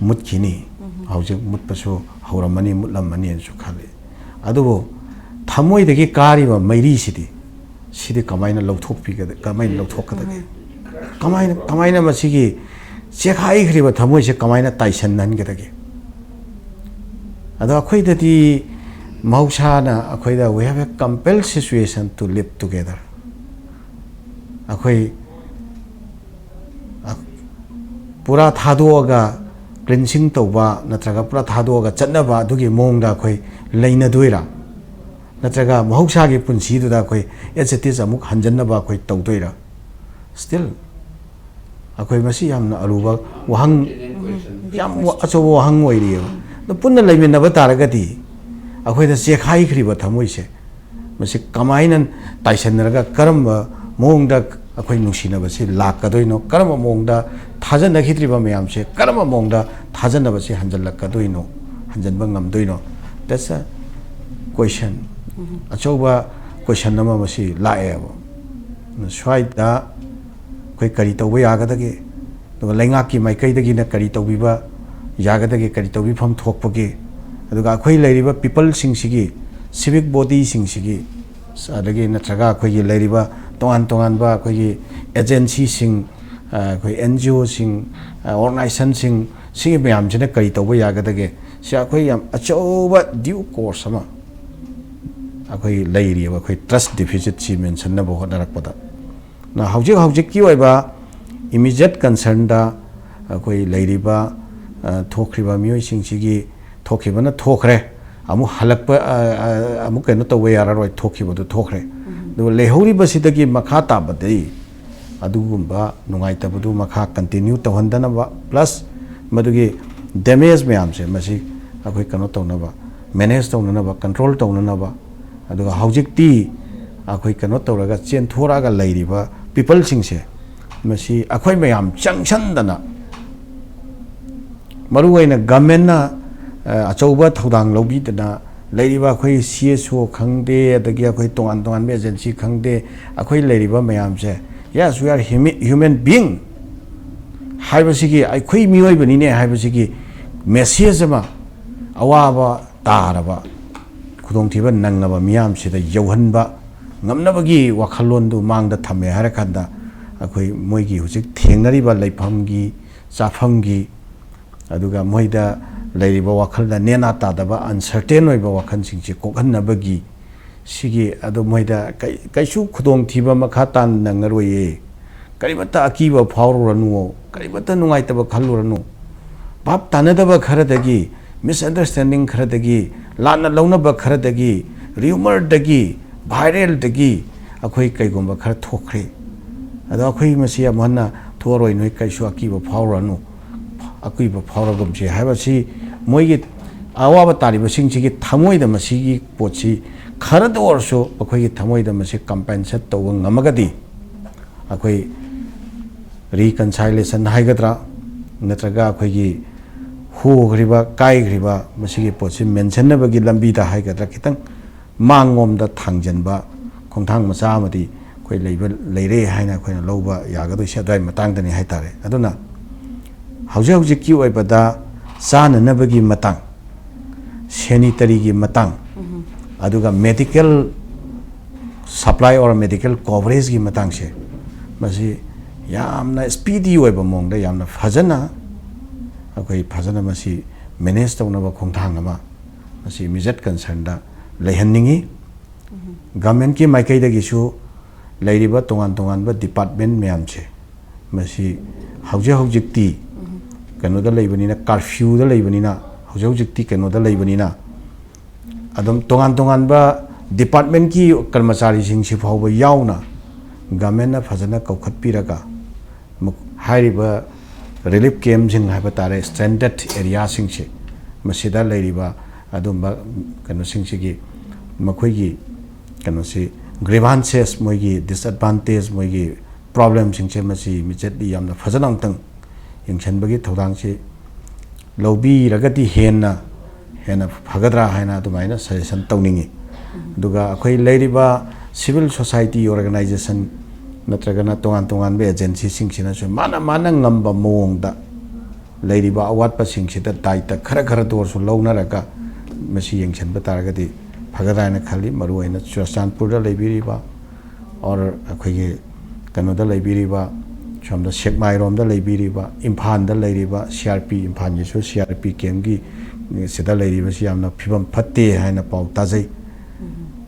ꯃꯨꯠꯈꯤꯅꯤ꯫ ꯎꯝ꯫ ꯍꯧꯖꯤꯛ ꯃꯨꯠꯄꯁꯨ ꯍꯧꯔꯝꯃꯅꯤ, ꯃꯨꯠꯂꯝꯃꯅꯤꯅꯁꯨ ꯈꯜꯂꯤ꯫ ꯑꯗꯨꯕꯨ ꯊꯃꯣꯏꯗꯒꯤ ꯀꯥꯔꯤꯕ ꯃꯩꯔꯤꯁꯤꯗꯤ, ꯁꯤꯗꯤ ꯀꯃꯥꯏꯅ ꯂꯧꯊꯣꯛꯄꯤꯒꯗ-, ꯀꯃꯥꯏꯅ ꯂꯧꯊꯣꯛꯀꯗꯒꯦ? ꯎꯝ꯫ ꯀꯃꯥꯏꯅ, ꯀꯃꯥꯏꯅ ꯃꯁꯤꯒꯤ ꯆꯦꯈꯥꯏꯈ꯭ꯔꯤꯕ ꯊꯃꯣꯏꯁꯦ ꯀꯃꯥꯏꯅ ꯇꯥꯏꯁꯟꯍꯟꯒꯗꯒꯦ? ꯑꯗꯣ ꯑꯩꯈꯣꯏꯗꯗꯤ ꯃꯍꯧꯁꯥꯅ ꯑꯩꯈꯣꯏꯗ we have a compelled situation to live together. ꯑꯩꯈꯣꯏ ꯄꯨꯔꯥ ꯊꯥꯗꯣꯛꯑꯒ ꯀ꯭ꯂꯤꯟꯁꯤꯡ ꯇꯧꯕ ꯅꯠꯇ꯭ꯔꯒ ꯄꯨꯔꯥ ꯊꯥꯗꯣꯛꯑꯒ ꯆꯠꯅꯕ ꯑꯗꯨꯒꯤ ꯃꯑꯣꯡꯗ ꯑꯩꯈꯣꯏ ꯂꯩꯅꯗꯣꯏꯔꯥ? ꯅꯠꯇ꯭ꯔꯒ ꯃꯍꯧꯁꯥꯒꯤ ꯄꯨꯟꯁꯤꯗꯨꯗ ꯑꯩꯈꯣꯏ as it is ꯑꯃꯨꯛ ꯍꯟꯖꯟꯅꯕ ꯑꯩꯈꯣꯏ ꯇꯧꯗꯣꯏꯔꯥ? Still ꯑꯩꯈꯣꯏ ꯃꯁꯤ ꯌꯥꯝꯅ ꯑꯔꯨꯕ ꯋꯥꯍꯪ, ꯌꯥꯝ ꯑꯆꯧꯕ ꯋꯥꯍꯪ ꯑꯣꯏꯔꯤꯑꯕ꯫ ꯑꯗꯣ ꯄꯨꯟꯅ ꯂꯩꯃꯤꯟꯅꯕ ꯇꯥꯔꯒꯗꯤ ꯑꯩꯈꯣꯏꯗ ꯆꯦꯈꯥꯏꯈ꯭ꯔꯤꯕ ꯊꯃꯣꯏꯁꯦ ꯃꯁꯤ ꯀꯃꯥꯏꯅ ꯇꯥꯏꯁꯟꯅꯔꯒ ꯀꯔꯝꯕ ꯃꯑꯣꯡꯗ ꯑꯩꯈꯣꯏ ꯅꯨꯡꯁꯤꯅꯕꯁꯤ ꯂꯥꯛꯀꯗꯣꯏꯅꯣ? ꯀꯔꯝꯕ ꯃꯑꯣꯡꯗ ꯊꯥꯖꯅꯈꯤꯗ꯭ꯔꯤꯕ ꯃꯌꯥꯝꯁꯦ ꯀꯔꯝꯕ ꯃꯑꯣꯡꯗ ꯊꯥꯖꯅꯕꯁꯤ ꯍꯟꯖꯜꯂꯛꯀꯗꯣꯏꯅꯣ, ꯍꯟꯖꯟꯕ ꯉꯝꯗꯣꯏꯅꯣ? That's a question. ꯑꯆꯧꯕ question ꯑꯃ ꯃꯁꯤ ꯂꯥꯛꯑꯦꯕ꯫ ꯁ꯭ꯋꯥꯏꯗ ꯑꯩꯈꯣꯏ ꯀꯔꯤ ꯇꯧꯕ ꯌꯥꯒꯗꯒꯦ? ꯑꯗꯨꯒ ꯂꯩꯉꯥꯛꯀꯤ ꯃꯥꯏꯀꯩꯗꯒꯤꯅ ꯀꯔꯤ ꯇꯧꯕꯤꯕ ꯌꯥꯒꯗꯒꯦ, ꯀꯔꯤ ꯇꯧꯕꯤꯐꯝ ꯊꯣꯛꯄꯒꯦ? ꯑꯗꯨꯒ ꯑꯩꯈꯣꯏ ꯂꯩꯔꯤꯕ peopleꯁꯤꯡꯁꯤꯒꯤ, civic bodyꯁꯤꯡꯁꯤꯒꯤ, ꯑꯗꯒꯤ ꯅꯠꯇ꯭ꯔꯒ ꯑꯩꯈꯣꯏꯒꯤ ꯂꯩꯔꯤꯕ ꯇꯣꯉꯥꯟ ꯇꯣꯉꯥꯟꯕ ꯑꯩꯈꯣꯏꯒꯤ agencyꯁꯤꯡ, ꯑꯩꯈꯣꯏ NGOꯁꯤꯡ, organizationꯁꯤꯡ, ꯁꯤꯒꯤ ꯃꯌꯥꯝꯁꯤꯅ ꯀꯔꯤ ꯇꯧꯕ ꯌꯥꯒꯗꯒꯦ? ꯁꯤ ꯑꯩꯈꯣꯏ ꯌꯥꯝ ꯑꯆꯧꯕ due course ꯑꯃ ꯑꯩꯈꯣꯏ ꯂꯩꯔꯤꯑꯕ, ꯑꯩꯈꯣꯏ trust deficitꯁꯤ ꯃꯦꯟꯁꯤꯟꯅꯕ ꯍꯣꯠꯅꯔꯛꯄꯗ꯫ ꯅ ꯍꯧꯖꯤꯛ ꯍꯧꯖꯤꯛꯀꯤ ꯑꯣꯏꯕ immediate concernꯗ ꯑꯩꯈꯣꯏ ꯂꯩꯔꯤꯕ, ꯑ, ꯊꯣꯛꯈ꯭ꯔꯤꯕ ꯃꯤꯑꯣꯏꯁꯤꯡꯁꯤꯒꯤ ꯊꯣꯛꯈꯤꯕꯅ ꯊꯣꯛꯈ꯭ꯔꯦ, ꯑꯃꯨꯛ ꯍꯜꯂꯛꯄ, ꯑ, ꯑ, ꯑꯃꯨꯛ ꯀꯩꯅꯣ ꯇꯧꯕ ꯌꯥꯔꯔꯣꯏ, ꯊꯣꯛꯈꯤꯕꯗꯨ ꯊꯣꯛꯈ꯭ꯔꯦ꯫ ꯑꯗꯨꯒ ꯂꯩꯍꯧꯔꯤꯕꯁꯤꯗꯒꯤ ꯃꯈꯥ ꯇꯥꯕꯗꯤ ꯑꯗꯨꯒꯨꯝꯕ ꯅꯨꯡꯉꯥꯏꯇꯕꯗꯨ ꯃꯈꯥ continue ꯇꯧꯍꯟꯗꯅꯕ, plus ꯃꯗꯨꯒꯤ damage ꯃꯌꯥꯝꯁꯦ ꯃꯁꯤ ꯑꯩꯈꯣꯏ ꯀꯩꯅꯣ ꯇꯧꯅꯕ, manage ꯇꯧꯅꯅꯕ, control ꯇꯧꯅꯅꯕ, ꯑꯗꯨꯒ ꯍꯧꯖꯤꯛꯇꯤ ꯑꯩꯈꯣꯏ ꯀꯩꯅꯣ ꯇꯧꯔꯒ ꯆꯦꯟꯊꯣꯔꯛꯑꯒ ꯂꯩꯔꯤꯕ peopleꯁꯤꯡꯁꯦ ꯃꯁꯤ ꯑꯩꯈꯣꯏ ꯃꯌꯥꯝ ꯆꯪꯁꯟꯗꯅ, ꯃꯔꯨꯑꯣꯏꯅ governmentꯅ, ꯑ, ꯑꯆꯧꯕ ꯊꯧꯗꯥꯡ ꯂꯧꯕꯤꯗꯅ ꯂꯩꯔꯤꯕ ꯑꯩꯈꯣꯏ CSO ꯈꯪꯗꯦ, ꯑꯗꯒꯤ ꯑꯩꯈꯣꯏ ꯇꯣꯉꯥꯟ ꯇꯣꯉꯥꯟꯕ agency ꯈꯪꯗꯦ, ꯑꯩꯈꯣꯏ ꯂꯩꯔꯤꯕ ꯃꯌꯥꯝꯁꯦ, yes, we are humi-, human being ꯍꯥꯏꯕꯁꯤꯒꯤ, ꯑꯩꯈꯣꯏ ꯃꯤꯑꯣꯏꯕꯅꯤꯅꯦ ꯍꯥꯏꯕꯁꯤꯒꯤ message ꯑꯃ, ꯑꯋꯥꯕ ꯇꯥꯔꯕ, ꯈꯨꯗꯣꯡꯊꯤꯕ ꯅꯪꯂꯕ ꯃꯤꯌꯥꯝꯁꯤꯗ ꯌꯧꯍꯟꯕ ꯉꯝꯅꯕꯒꯤ ꯋꯥꯈꯜꯂꯣꯟꯗꯨ ꯃꯥꯡꯗ ꯊꯝꯃꯦ ꯍꯥꯏꯔꯀꯥꯟꯗ, ꯑꯩꯈꯣꯏ ꯃꯣꯏꯒꯤ ꯍꯧꯖꯤꯛ ꯊꯦꯡꯅꯔꯤꯕ ꯂꯩꯐꯝꯒꯤ ꯆꯥꯐꯝꯒꯤ, ꯑꯗꯨꯒ ꯃꯣꯏꯗ ꯂꯩꯔꯤꯕ ꯋꯥꯈꯜꯗ ꯅꯦꯅꯥ ꯇꯥꯗꯕ, ꯑꯟꯁꯔꯇꯦꯟ ꯑꯣꯏꯕ ꯋꯥꯈꯜꯁꯤꯡꯁꯦ ꯀꯣꯛꯍꯟꯅꯕꯒꯤ, ꯁꯤꯒꯤ ꯑꯗꯣ ꯃꯣꯏꯗ ꯀꯩ-, ꯀꯩꯁꯨ ꯈꯨꯗꯣꯡꯊꯤꯕ ꯃꯈꯥ ꯇꯥꯅ ꯅꯪꯉꯔꯣꯏꯌꯦ, ꯀꯔꯤꯃꯠꯇ ꯑꯀꯤꯕ ꯐꯥꯎꯔꯨꯔꯅꯨ, ꯀꯔꯤꯃꯠꯇ ꯅꯨꯡꯉꯥꯏꯇꯕ ꯈꯜꯂꯨꯔꯅꯨ, ꯚꯥꯞ ꯇꯥꯅꯗꯕ ꯈꯔꯗꯒꯤ, ꯃꯤꯁꯑꯟꯗꯔꯁꯇꯦꯟꯗꯤꯡ ꯈꯔꯗꯒꯤ, ꯂꯥꯟꯅ ꯂꯧꯅꯕ ꯈꯔꯗꯒꯤ, ꯔꯤꯌꯨꯃꯔꯗꯒꯤ, ꯚꯥꯏꯔꯦꯜꯗꯒꯤ ꯑꯩꯈꯣꯏ ꯀꯩꯒꯨꯝꯕ ꯈꯔ ꯊꯣꯛꯈ꯭ꯔꯦ꯫ ꯑꯗꯣ ꯑꯩꯈꯣꯏ ꯃꯁꯤ ꯑꯃꯨꯛ ꯍꯟꯅ ꯊꯣꯛꯑꯔꯣꯏ, ꯅꯣꯏ ꯀꯩꯁꯨ ꯑꯀꯤꯕ ꯐꯥꯎꯔꯨꯔꯅꯨ, ꯑꯀꯤꯕ ꯐꯥꯎꯔꯒꯨꯝꯁꯤ ꯍꯥꯏꯕꯁꯤ ꯃꯣꯏꯒꯤ ꯑꯋꯥꯕ ꯇꯥꯔꯤꯕꯁꯤꯡꯁꯤꯒꯤ ꯊꯃꯣꯏꯗ ꯃꯁꯤꯒꯤ ꯄꯣꯠꯁꯤ ꯈꯔꯗ ꯑꯣꯏꯔꯁꯨ ꯑꯩꯈꯣꯏꯒꯤ ꯊꯃꯣꯏꯗ ꯃꯁꯤ ꯀꯝꯄꯦꯟꯁꯦꯠ ꯇꯧꯕ ꯉꯝꯃꯒꯗꯤ, ꯑꯩꯈꯣꯏ ꯔꯤꯀꯟꯁꯥꯏꯂꯦꯁꯟ ꯍꯥꯏꯒꯗ꯭ꯔꯥ, ꯅꯠꯇ꯭ꯔꯒ ꯑꯩꯈꯣꯏꯒꯤ ꯍꯣꯈ꯭ꯔꯤꯕ, ꯀꯥꯏꯈ꯭ꯔꯤꯕ ꯃꯁꯤꯒꯤ ꯄꯣꯠꯁꯤ ꯃꯦꯟꯁꯤꯟꯅꯕꯒꯤ ꯂꯝꯕꯤꯗ ꯍꯥꯏꯒꯗ꯭ꯔꯥ, ꯈꯤꯇꯪ ꯃꯥꯡꯂꯣꯝꯗ ꯊꯥꯡꯖꯟꯕ ꯈꯣꯡꯊꯥꯡ ꯃꯆꯥ ꯑꯃꯗꯤ ꯑꯩꯈꯣꯏ ꯂꯩꯕ, ꯂꯩꯔꯦ ꯍꯥꯏꯅ ꯑꯩꯈꯣꯏꯅ ꯂꯧꯕ ꯌꯥꯒꯗꯣꯏꯁꯦ ꯑꯗꯨꯋꯥꯏ ꯃꯇꯥꯡꯗꯅꯤ ꯍꯥꯏꯇꯥꯔꯦ꯫ ꯑꯗꯨꯅ ꯍꯧꯖꯤꯛ ꯍꯧꯖꯤꯛꯀꯤ ꯑꯣꯏꯕꯗ ꯆꯥꯅꯅꯕꯒꯤ ꯃꯇꯥꯡ, ꯁꯦꯅꯤꯇꯔꯤꯒꯤ ꯃꯇꯥꯡ, ꯑꯗꯨꯒ ꯃꯦꯗꯤꯀꯦꯜ ꯁꯄ꯭ꯂꯥꯏ ꯑꯣꯔ ꯃꯦꯗꯤꯀꯦꯜ ꯀꯣꯚꯔꯦꯖꯀꯤ ꯃꯇꯥꯡꯁꯦ, ꯃꯁꯤ ꯌꯥꯝꯅ ꯁ꯭ꯄꯤꯗꯤ ꯑꯣꯏꯕ ꯃꯑꯣꯡꯗ, ꯌꯥꯝꯅ ꯐꯖꯅ, ꯑꯩꯈꯣꯏ ꯐꯖꯅ ꯃꯁꯤ ꯃꯦꯅꯦꯖ ꯇꯧꯅꯕ ꯈꯣꯡꯊꯥꯡ ꯑꯃ ꯃꯁꯤ ꯏꯃꯤꯖꯦꯠ ꯀꯟꯁꯔꯟꯗ ꯂꯩꯍꯟꯅꯤꯡꯉꯤ꯫ ꯒꯚꯔꯟꯃꯦꯟꯠꯀꯤ ꯃꯥꯏꯀꯩꯗꯒꯤꯁꯨ ꯂꯩꯔꯤꯕ ꯇꯣꯉꯥꯟ ꯇꯣꯉꯥꯟꯕ ꯗꯤꯄꯥꯔꯠꯃꯦꯟꯠ ꯃꯌꯥꯝꯁꯦ, ꯃꯁꯤ ꯍꯧꯖꯤꯛ ꯍꯧꯖꯤꯛꯇꯤ ꯀꯩꯅꯣꯗ ꯂꯩꯕꯅꯤꯅ, ꯀꯥꯔꯐ꯭ꯌꯨꯗ ꯂꯩꯕꯅꯤꯅ, ꯍꯧꯖꯤꯛ ꯍꯧꯖꯤꯛꯇꯤ ꯀꯩꯅꯣꯗ ꯂꯩꯕꯅꯤꯅ, ꯑꯗꯨꯝ ꯇꯣꯉꯥꯟ ꯇꯣꯉꯥꯟꯕ ꯗꯤꯄꯥꯔꯠꯃꯦꯟꯠꯀꯤ ꯀꯔꯃꯆꯥꯔꯤꯁꯤꯡꯁꯤ ꯐꯥꯎꯕ ꯌꯥꯎꯅ ꯒꯚꯔꯟꯃꯦꯟꯠꯅ ꯐꯖꯅ ꯀꯧꯈꯠꯄꯤꯔꯒ, ꯃ-, ꯍꯥꯏꯔꯤꯕ ꯔꯤꯂꯤꯐ ꯀꯦꯝꯞꯁꯤꯡ ꯍꯥꯏꯕ ꯇꯥꯔꯦ, ꯁ꯭ꯇ꯭ꯔꯦꯟꯗꯦꯗ ꯑꯦꯔꯤꯌꯥꯁꯤꯡꯁꯦ, ꯃꯁꯤꯗ ꯂꯩꯔꯤꯕ ꯑꯗꯨꯝꯕ ꯀꯩꯅꯣꯁꯤꯡꯁꯤꯒꯤ, ꯃꯈꯣꯏꯒꯤ ꯀꯩꯅꯣꯁꯤ, ꯒ꯭ꯔꯤꯚꯥꯟꯁꯦꯁ, ꯃꯣꯏꯒꯤ ꯗꯤꯁꯑꯦꯗꯚꯥꯟꯇꯦꯖ, ꯃꯣꯏꯒꯤ ꯄ꯭ꯔꯣꯕ꯭ꯂꯦꯝꯁꯤꯡꯁꯦ, ꯃꯁꯤ ꯏꯃꯤꯖꯦꯠꯂꯤ ꯌꯥꯝꯅ ꯐꯖꯅ ꯑꯃꯨꯛꯇꯪ ꯌꯦꯡꯁꯤꯟꯕꯒꯤ ꯊꯧꯗꯥꯡꯁꯤ ꯂꯧꯕꯤꯔꯒꯗꯤ ꯍꯦꯟꯅ, ꯍꯦꯟꯅ ꯐꯒꯗ꯭ꯔꯥ ꯍꯥꯏꯅ ꯑꯗꯨꯃꯥꯏꯅ ꯁꯖꯦꯁꯟ ꯇꯧꯅꯤꯡꯉꯤ꯫ ꯑꯗꯨꯒ ꯑꯩꯈꯣꯏ ꯂꯩꯔꯤꯕ ꯁꯤꯚꯤꯜ ꯁꯣꯁꯥꯏꯇꯤ ꯑꯣꯔꯒꯅꯥꯏꯖꯦꯁꯟ ꯅꯠꯇ꯭ꯔꯒꯅ ꯇꯣꯉꯥꯟ ꯇꯣꯉꯥꯟꯕ ꯑꯦꯖꯦꯟꯁꯤꯁꯤꯡꯁꯤꯅꯁꯨ ꯃꯥꯅ ꯃꯥꯅ ꯉꯝꯕ ꯃꯑꯣꯡꯗ ꯂꯩꯔꯤꯕ ꯑꯋꯥꯠꯄꯁꯤꯡꯁꯤꯗ ꯗꯥꯏꯇ ꯈꯔ ꯈꯔꯗ ꯑꯣꯏꯔꯁꯨ ꯂꯧꯅꯔꯒ ꯃꯁꯤ ꯌꯦꯡꯁꯤꯟꯕ ꯇꯥꯔꯒꯗꯤ ꯐꯒꯗ꯭ꯔꯥ ꯍꯥꯏꯅ ꯈꯜꯂꯤ꯫ ꯃꯔꯨꯑꯣꯏꯅ ꯆꯨꯔꯆꯥꯟꯄꯨꯔꯗ ꯂꯩꯕꯤꯔꯤꯕ ꯑꯣꯔ ꯑꯩꯈꯣꯏꯒꯤ ꯀꯩꯅꯣꯗ ꯂꯩꯕꯤꯔꯤꯕ, ꯁꯣꯝꯗ ꯁꯦꯛꯃꯥꯏꯔꯣꯝꯗ ꯂꯩꯕꯤꯔꯤꯕ, ꯏꯝꯐꯥꯜꯗ ꯂꯩꯔꯤꯕ C R P, ꯏꯝꯐꯥꯜꯒꯤꯁꯨ C R P ꯀꯦꯝꯒꯤ ꯁꯤꯗ ꯂꯩꯔꯤꯕꯁꯤ ꯌꯥꯝꯅ ꯐꯤꯕꯝ ꯐꯠꯇꯦ ꯍꯥꯏꯅ ꯄꯥꯎ ꯇꯥꯖꯩ꯫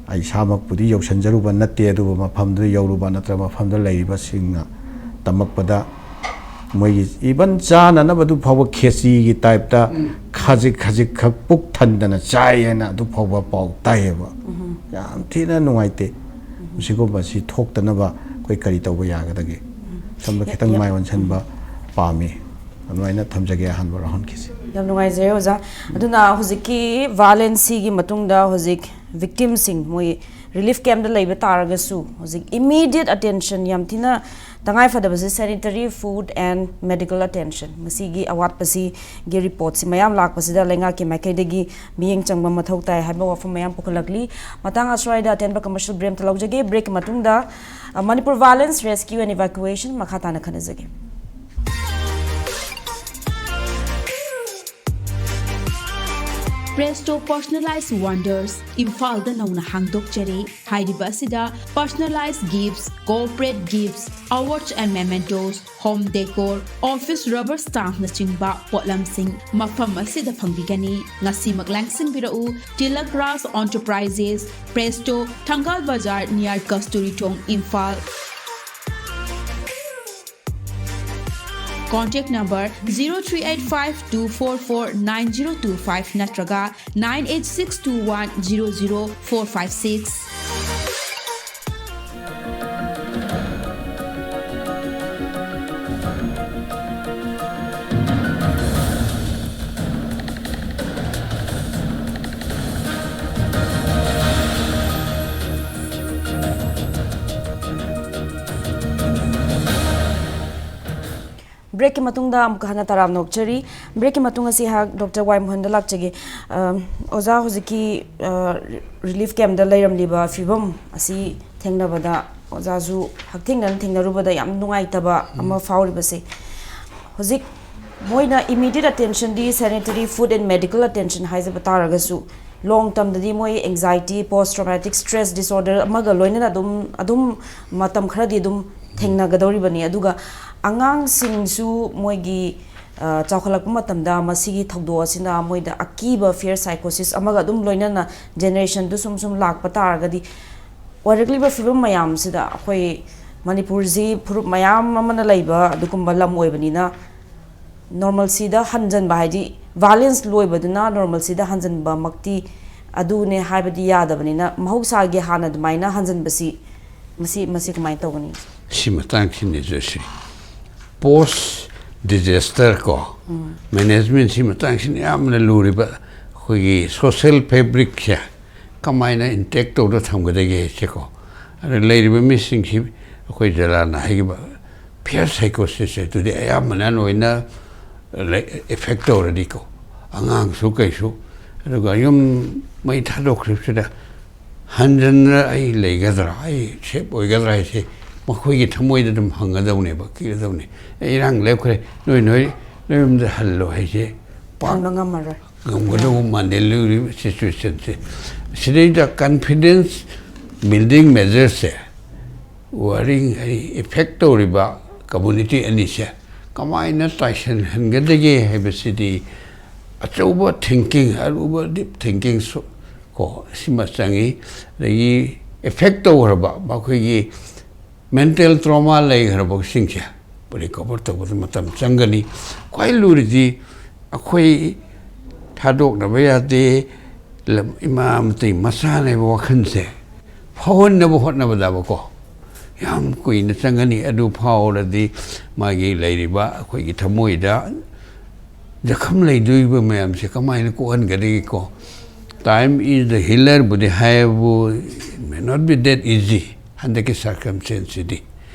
ꯑꯩ ꯏꯁꯥꯃꯛꯄꯨꯗꯤ ꯌꯧꯁꯤꯟꯖꯔꯨꯕ ꯅꯠꯇꯦ, ꯑꯗꯨꯕꯨ ꯃꯐꯝꯗꯨꯗ ꯌꯧꯔꯨꯕ ꯅꯠꯇ꯭ꯔꯒ ꯃꯐꯝꯗ ꯂꯩꯔꯤꯕꯁꯤꯡꯅ ꯇꯝꯃꯛꯄꯗ, ꯃꯣꯏꯒꯤ even ꯆꯥꯅꯅꯕꯗꯨ ꯐꯥꯎꯕ ꯈꯦꯆꯤꯒꯤ ꯇꯥꯏꯞꯇ ꯈꯖꯤꯛ ꯈꯖꯤꯛ ꯈꯛ ꯄꯨꯛ ꯊꯟꯗꯅ ꯆꯥꯏ ꯍꯥꯏꯅ ꯑꯗꯨ ꯐꯥꯎꯕ ꯄꯥꯎ ꯇꯥꯏꯌꯦꯕ꯫ ꯌꯥꯝ ꯊꯤꯅ ꯅꯨꯡꯉꯥꯏꯇꯦ꯫ ꯃꯁꯤꯒꯨꯝꯕꯁꯤ ꯊꯣꯛꯇꯅꯕ ꯑꯩꯈꯣꯏ ꯀꯔꯤ ꯇꯧꯕ ꯌꯥꯒꯗꯒꯦ? ꯁꯣꯝꯗ ꯈꯤꯇꯪ ꯃꯥꯏ ꯑꯣꯟꯁꯤꯟꯕ ꯄꯥꯝꯃꯤ꯫ ꯑꯗꯨꯃꯥꯏꯅ ꯊꯝꯖꯒꯦ ꯑꯍꯥꯟꯕ ꯔꯥꯎꯟꯒꯤꯁꯤ꯫ ꯌꯥꯝ ꯅꯨꯡꯉꯥꯏꯖꯔꯦ ꯑꯣꯖꯥ꯫ ꯑꯗꯨꯅ ꯍꯧꯖꯤꯛꯀꯤ violence ꯁꯤꯒꯤ ꯃꯇꯨꯡꯗ ꯍꯧꯖꯤꯛ victim ꯁꯤꯡ ꯃꯣꯏ relief camp ꯇ ꯂꯩꯕ ꯇꯥꯔꯒꯁꯨ ꯍꯧꯖꯤꯛ immediate attention ꯌꯥꯝ ꯊꯤꯅ ꯇꯉꯥꯏ ꯐꯗꯕꯁꯦ sanitary, food and medical attention ꯃꯁꯤꯒꯤ ꯑꯋꯥꯠꯄꯁꯤꯒꯤ report ꯁꯤ ꯃꯌꯥꯝ ꯂꯥꯛꯄꯁꯤꯗ ꯂꯩꯉꯥꯛꯀꯤ ꯃꯥꯏꯀꯩꯗꯒꯤ ꯃꯤꯠꯌꯦꯡ ꯆꯪꯕ ꯃꯊꯧ ꯇꯥꯏ ꯍꯥꯏꯕ ꯋꯥꯐꯝ ꯃꯌꯥꯝ ꯄꯨꯈꯠꯂꯛꯂꯤ꯫ ꯃꯇꯥꯡ ꯑꯁ꯭ꯋꯥꯏꯗ ꯑꯇꯦꯟꯕ commercial break ꯑꯃꯇ ꯂꯧꯖꯒꯦ꯫ Break ꯀꯤ ꯃꯇꯨꯡꯗ, ꯑ, Manipur violence, rescue and evacuation ꯃꯈꯥ ꯇꯥꯅ ꯈꯟꯅꯖꯒꯦ꯫ Presto Personalized Wonders ꯏꯝꯐꯥꯜꯗ ꯅꯧꯅ ꯍꯥꯡꯗꯣꯛꯆꯔꯦ꯫ ꯍꯥꯏꯔꯤꯕ ꯑꯁꯤꯗ personalized gifts, corporate gifts, awards and mementos, home decor, office rubber stamp ꯅꯆꯤꯡꯕ ꯄꯣꯠꯂꯝꯁꯤꯡ ꯃꯐꯝ ꯑꯁꯤꯗ ꯐꯪꯕꯤꯒꯅꯤ꯫ ꯉꯁꯤꯃꯛ ꯂꯥꯡꯁꯤꯟꯕꯤꯔꯛꯎ꯫ Tilak Raj Enterprises, Presto, Thangal Bazar near Kasturi Thong, Imphal. Contact number zero three eight five two four four nine zero two five ꯅꯠꯇ꯭ꯔꯒ nine eight six two one zero zero four five six꯫ Break ꯀꯤ ꯃꯇꯨꯡꯗ ꯑꯃꯨꯛꯀ ꯍꯟꯅ ꯇꯔꯥꯝꯅ ꯑꯣꯛꯆꯔꯤ꯫ Break ꯀꯤ ꯃꯇꯨꯡ ꯑꯁꯤ ꯑꯩꯍꯥꯛ Doctor ꯋꯥꯏ ꯃꯣꯍꯟꯗ ꯂꯥꯛꯆꯒꯦ꯫ ꯑ, ꯑꯣꯖꯥ, ꯍꯧꯖꯤꯛꯀꯤ, ꯑ, relief camp ꯇ ꯂꯩꯔꯝꯂꯤꯕ ꯐꯤꯕꯝ ꯑꯁꯤ ꯊꯦꯡꯅꯕꯗ ꯑꯣꯖꯥꯁꯨ ꯍꯛꯊꯦꯡꯅꯅ ꯊꯦꯡꯅꯔꯨꯕꯗ ꯌꯥꯝ ꯅꯨꯡꯉꯥꯏꯇꯕ ꯑꯃ ꯐꯥꯎꯔꯤꯕꯁꯦ, ꯍꯧꯖꯤꯛ ꯃꯣꯏꯅ immediate attention D sanitary, food and medical attention ꯍꯥꯏꯖꯕ ꯇꯥꯔꯒꯁꯨ, long term ꯗꯗꯤ ꯃꯣꯏ anxiety, post traumatic stress disorder ꯑꯃꯒ ꯂꯣꯏꯅꯅ ꯑꯗꯨꯝ, ꯑꯗꯨꯝ ꯃꯇꯝ ꯈꯔꯗꯤ ꯑꯗꯨꯝ ꯊꯦꯡꯅꯒꯗꯧꯔꯤꯕꯅꯤ꯫ ꯑꯗꯨꯒ ꯑꯉꯥꯡꯁꯤꯡꯁꯨ ꯃꯣꯏꯒꯤ, ꯑ, ꯆꯥꯎꯈꯠꯂꯛꯄ ꯃꯇꯝꯗ ꯃꯁꯤꯒꯤ ꯊꯧꯗꯣꯛ ꯑꯁꯤꯅ ꯃꯣꯏꯗ ꯑꯀꯤꯕ, fear psychosis ꯑꯃꯒ ꯑꯗꯨꯝ ꯂꯣꯏꯅꯅ generationꯗꯨ ꯁꯨꯝ ꯁꯨꯝ ꯂꯥꯛꯄ ꯇꯥꯔꯒꯗꯤ, ꯑꯣꯏꯔꯛꯂꯤꯕ ꯐꯤꯕꯝ ꯃꯌꯥꯝꯁꯤꯗ ꯑꯩꯈꯣꯏ ꯃꯅꯤꯄꯨꯔꯁꯤ ꯐꯨꯔꯨꯞ ꯃꯌꯥꯝ ꯑꯃꯅ ꯂꯩꯕ ꯑꯗꯨꯒꯨꯝꯕ ꯂꯝ ꯑꯣꯏꯕꯅꯤꯅ, normalcyꯗ ꯍꯟꯖꯟꯕ, ꯍꯥꯏꯗꯤ violence ꯂꯣꯏꯕꯗꯨꯅ normalcyꯗ ꯍꯟꯖꯟꯕꯃꯛꯇꯤ ꯑꯗꯨꯅꯦ ꯍꯥꯏꯕꯗꯤ ꯌꯥꯗꯕꯅꯤꯅ, ꯃꯍꯧꯁꯥꯒꯤ ꯍꯥꯟꯅ ꯑꯗꯨꯃꯥꯏꯅ ꯍꯟꯖꯟꯕꯁꯤ, ꯃꯁꯤ, ꯃꯁꯤ ꯀꯃꯥꯏꯅ ꯇꯧꯒꯅꯤ? ꯁꯤ ꯃꯇꯥꯡꯁꯤꯅꯤ, ꯖꯣꯏꯁ꯭ꯔꯤ꯫ Post disaster ꯀꯣ, ꯎꯝ꯫ Managementꯁꯤ ꯃꯇꯥꯡꯁꯤꯅ ꯌꯥꯝꯅ ꯂꯨꯔꯤꯕ꯫ ꯑꯩꯈꯣꯏꯒꯤ social fabricꯁꯦ ꯀꯃꯥꯏꯅ intact ꯇꯧꯔ ꯊꯝꯒꯗꯒꯦ ꯍꯥꯏꯁꯦꯀꯣ꯫ ꯑꯗ ꯂꯩꯔꯤꯕ ꯃꯤꯁꯤꯡꯁꯤ ꯑꯩꯈꯣꯏ ꯖꯂꯥꯅ ꯍꯥꯏꯈꯤꯕ fear psychosisꯁꯦ ꯑꯗꯨꯗꯤ ꯑꯌꯥꯝꯕꯅ ꯂꯣꯏꯅ ꯂꯩ-, effect ꯇꯧꯔꯅꯤꯀꯣ꯫ ꯑꯉꯥꯡꯁꯨ ꯀꯩꯁꯨ꯫ ꯑꯗꯨꯒ ꯌꯨꯝ ꯃꯩ ꯊꯥꯗꯣꯛꯈ꯭ꯔꯤꯕꯁꯤꯗ ꯍꯟꯖꯟꯅ ꯑꯩ ꯂꯩꯒꯗ꯭ꯔꯥ, ꯑꯩ safe ꯑꯣꯏꯒꯗ꯭ꯔꯥ ꯍꯥꯏꯁꯦ ꯃꯈꯣꯏꯒꯤ ꯊꯃꯣꯏꯗ ꯑꯗꯨꯝ ꯍꯪꯒꯗꯧꯅꯦꯕ, ꯀꯤꯒꯗꯧꯅꯦ꯫ "ꯑꯩ ꯏꯔꯥꯡ ꯂꯦꯞꯈ꯭ꯔꯦ, ꯅꯣꯏ, ꯅꯣꯏ, ꯅꯣꯏ ꯌꯨꯝꯗ ꯍꯜꯂꯣ" ꯍꯥꯏꯁꯦ ꯄꯥꯛ ꯍꯟꯕ ꯉꯝꯃꯔꯣꯏ꯫ ꯉꯝꯒꯗꯧꯕ ꯃꯥꯟꯗꯦ ꯂꯨꯔꯤꯕ situationꯁꯦ꯫ ꯁꯤꯗꯩꯗ confidence building measuresꯁꯦ, worrying ꯍꯥꯏꯗꯤ effect ꯇꯧꯔꯤꯕ community ꯑꯅꯤꯁꯦ ꯀꯃꯥꯏꯅ ꯇꯥꯏꯁꯤꯟꯍꯟꯒꯗꯒꯦ ꯍꯥꯏꯕꯁꯤꯗꯤ ꯑꯆꯧꯕ thinking, ꯑꯔꯨꯕ deep thinking ꯁꯨ-, ꯀꯣ, ꯁꯤꯃ ꯆꯪꯉꯤ꯫ ꯑꯗꯒꯤ effect ꯇꯧꯈ꯭ꯔꯕ ꯃꯈꯣꯏꯒꯤ mental trauma ꯂꯩꯈ꯭ꯔꯕꯁꯤꯡꯁꯦ recover ꯇꯧꯕꯗ ꯃꯇꯝ ꯆꯪꯒꯅꯤ꯫ ꯈ꯭ꯋꯥꯏ ꯂꯨꯔꯤꯗꯤ ꯑꯩꯈꯣꯏ ꯊꯥꯗꯣꯛꯅꯕ ꯌꯥꯗꯦ, ꯂꯝ, ꯏꯃꯥ ꯑꯃꯇꯒꯤ ꯃꯆꯥꯅꯦꯕ ꯋꯥꯈꯜꯁꯦ ꯐꯥꯎꯍꯟꯅꯕ ꯍꯣꯠꯅꯕꯗꯕꯀꯣ ꯌꯥꯝ ꯀꯨꯏꯅ ꯆꯪꯒꯅꯤ꯫ ꯑꯗꯨ ꯐꯥꯎꯔꯗꯤ ꯃꯥꯒꯤ ꯂꯩꯔꯤꯕ ꯑꯩꯈꯣꯏꯒꯤ ꯊꯃꯣꯏꯗ ꯖꯈꯝ ꯂꯩꯗꯣꯔꯤꯕ ꯃꯌꯥꯝꯁꯦ ꯀꯃꯥꯏꯅ ꯀꯣꯛꯍꯟꯒꯗꯒꯦꯀꯣ? Time is the healerꯕꯨꯗꯤ ꯍꯥꯏꯕꯨ, it may not be that easy꯫ ꯍꯟꯗꯛꯀꯤ circumstanceꯁꯤꯗꯤ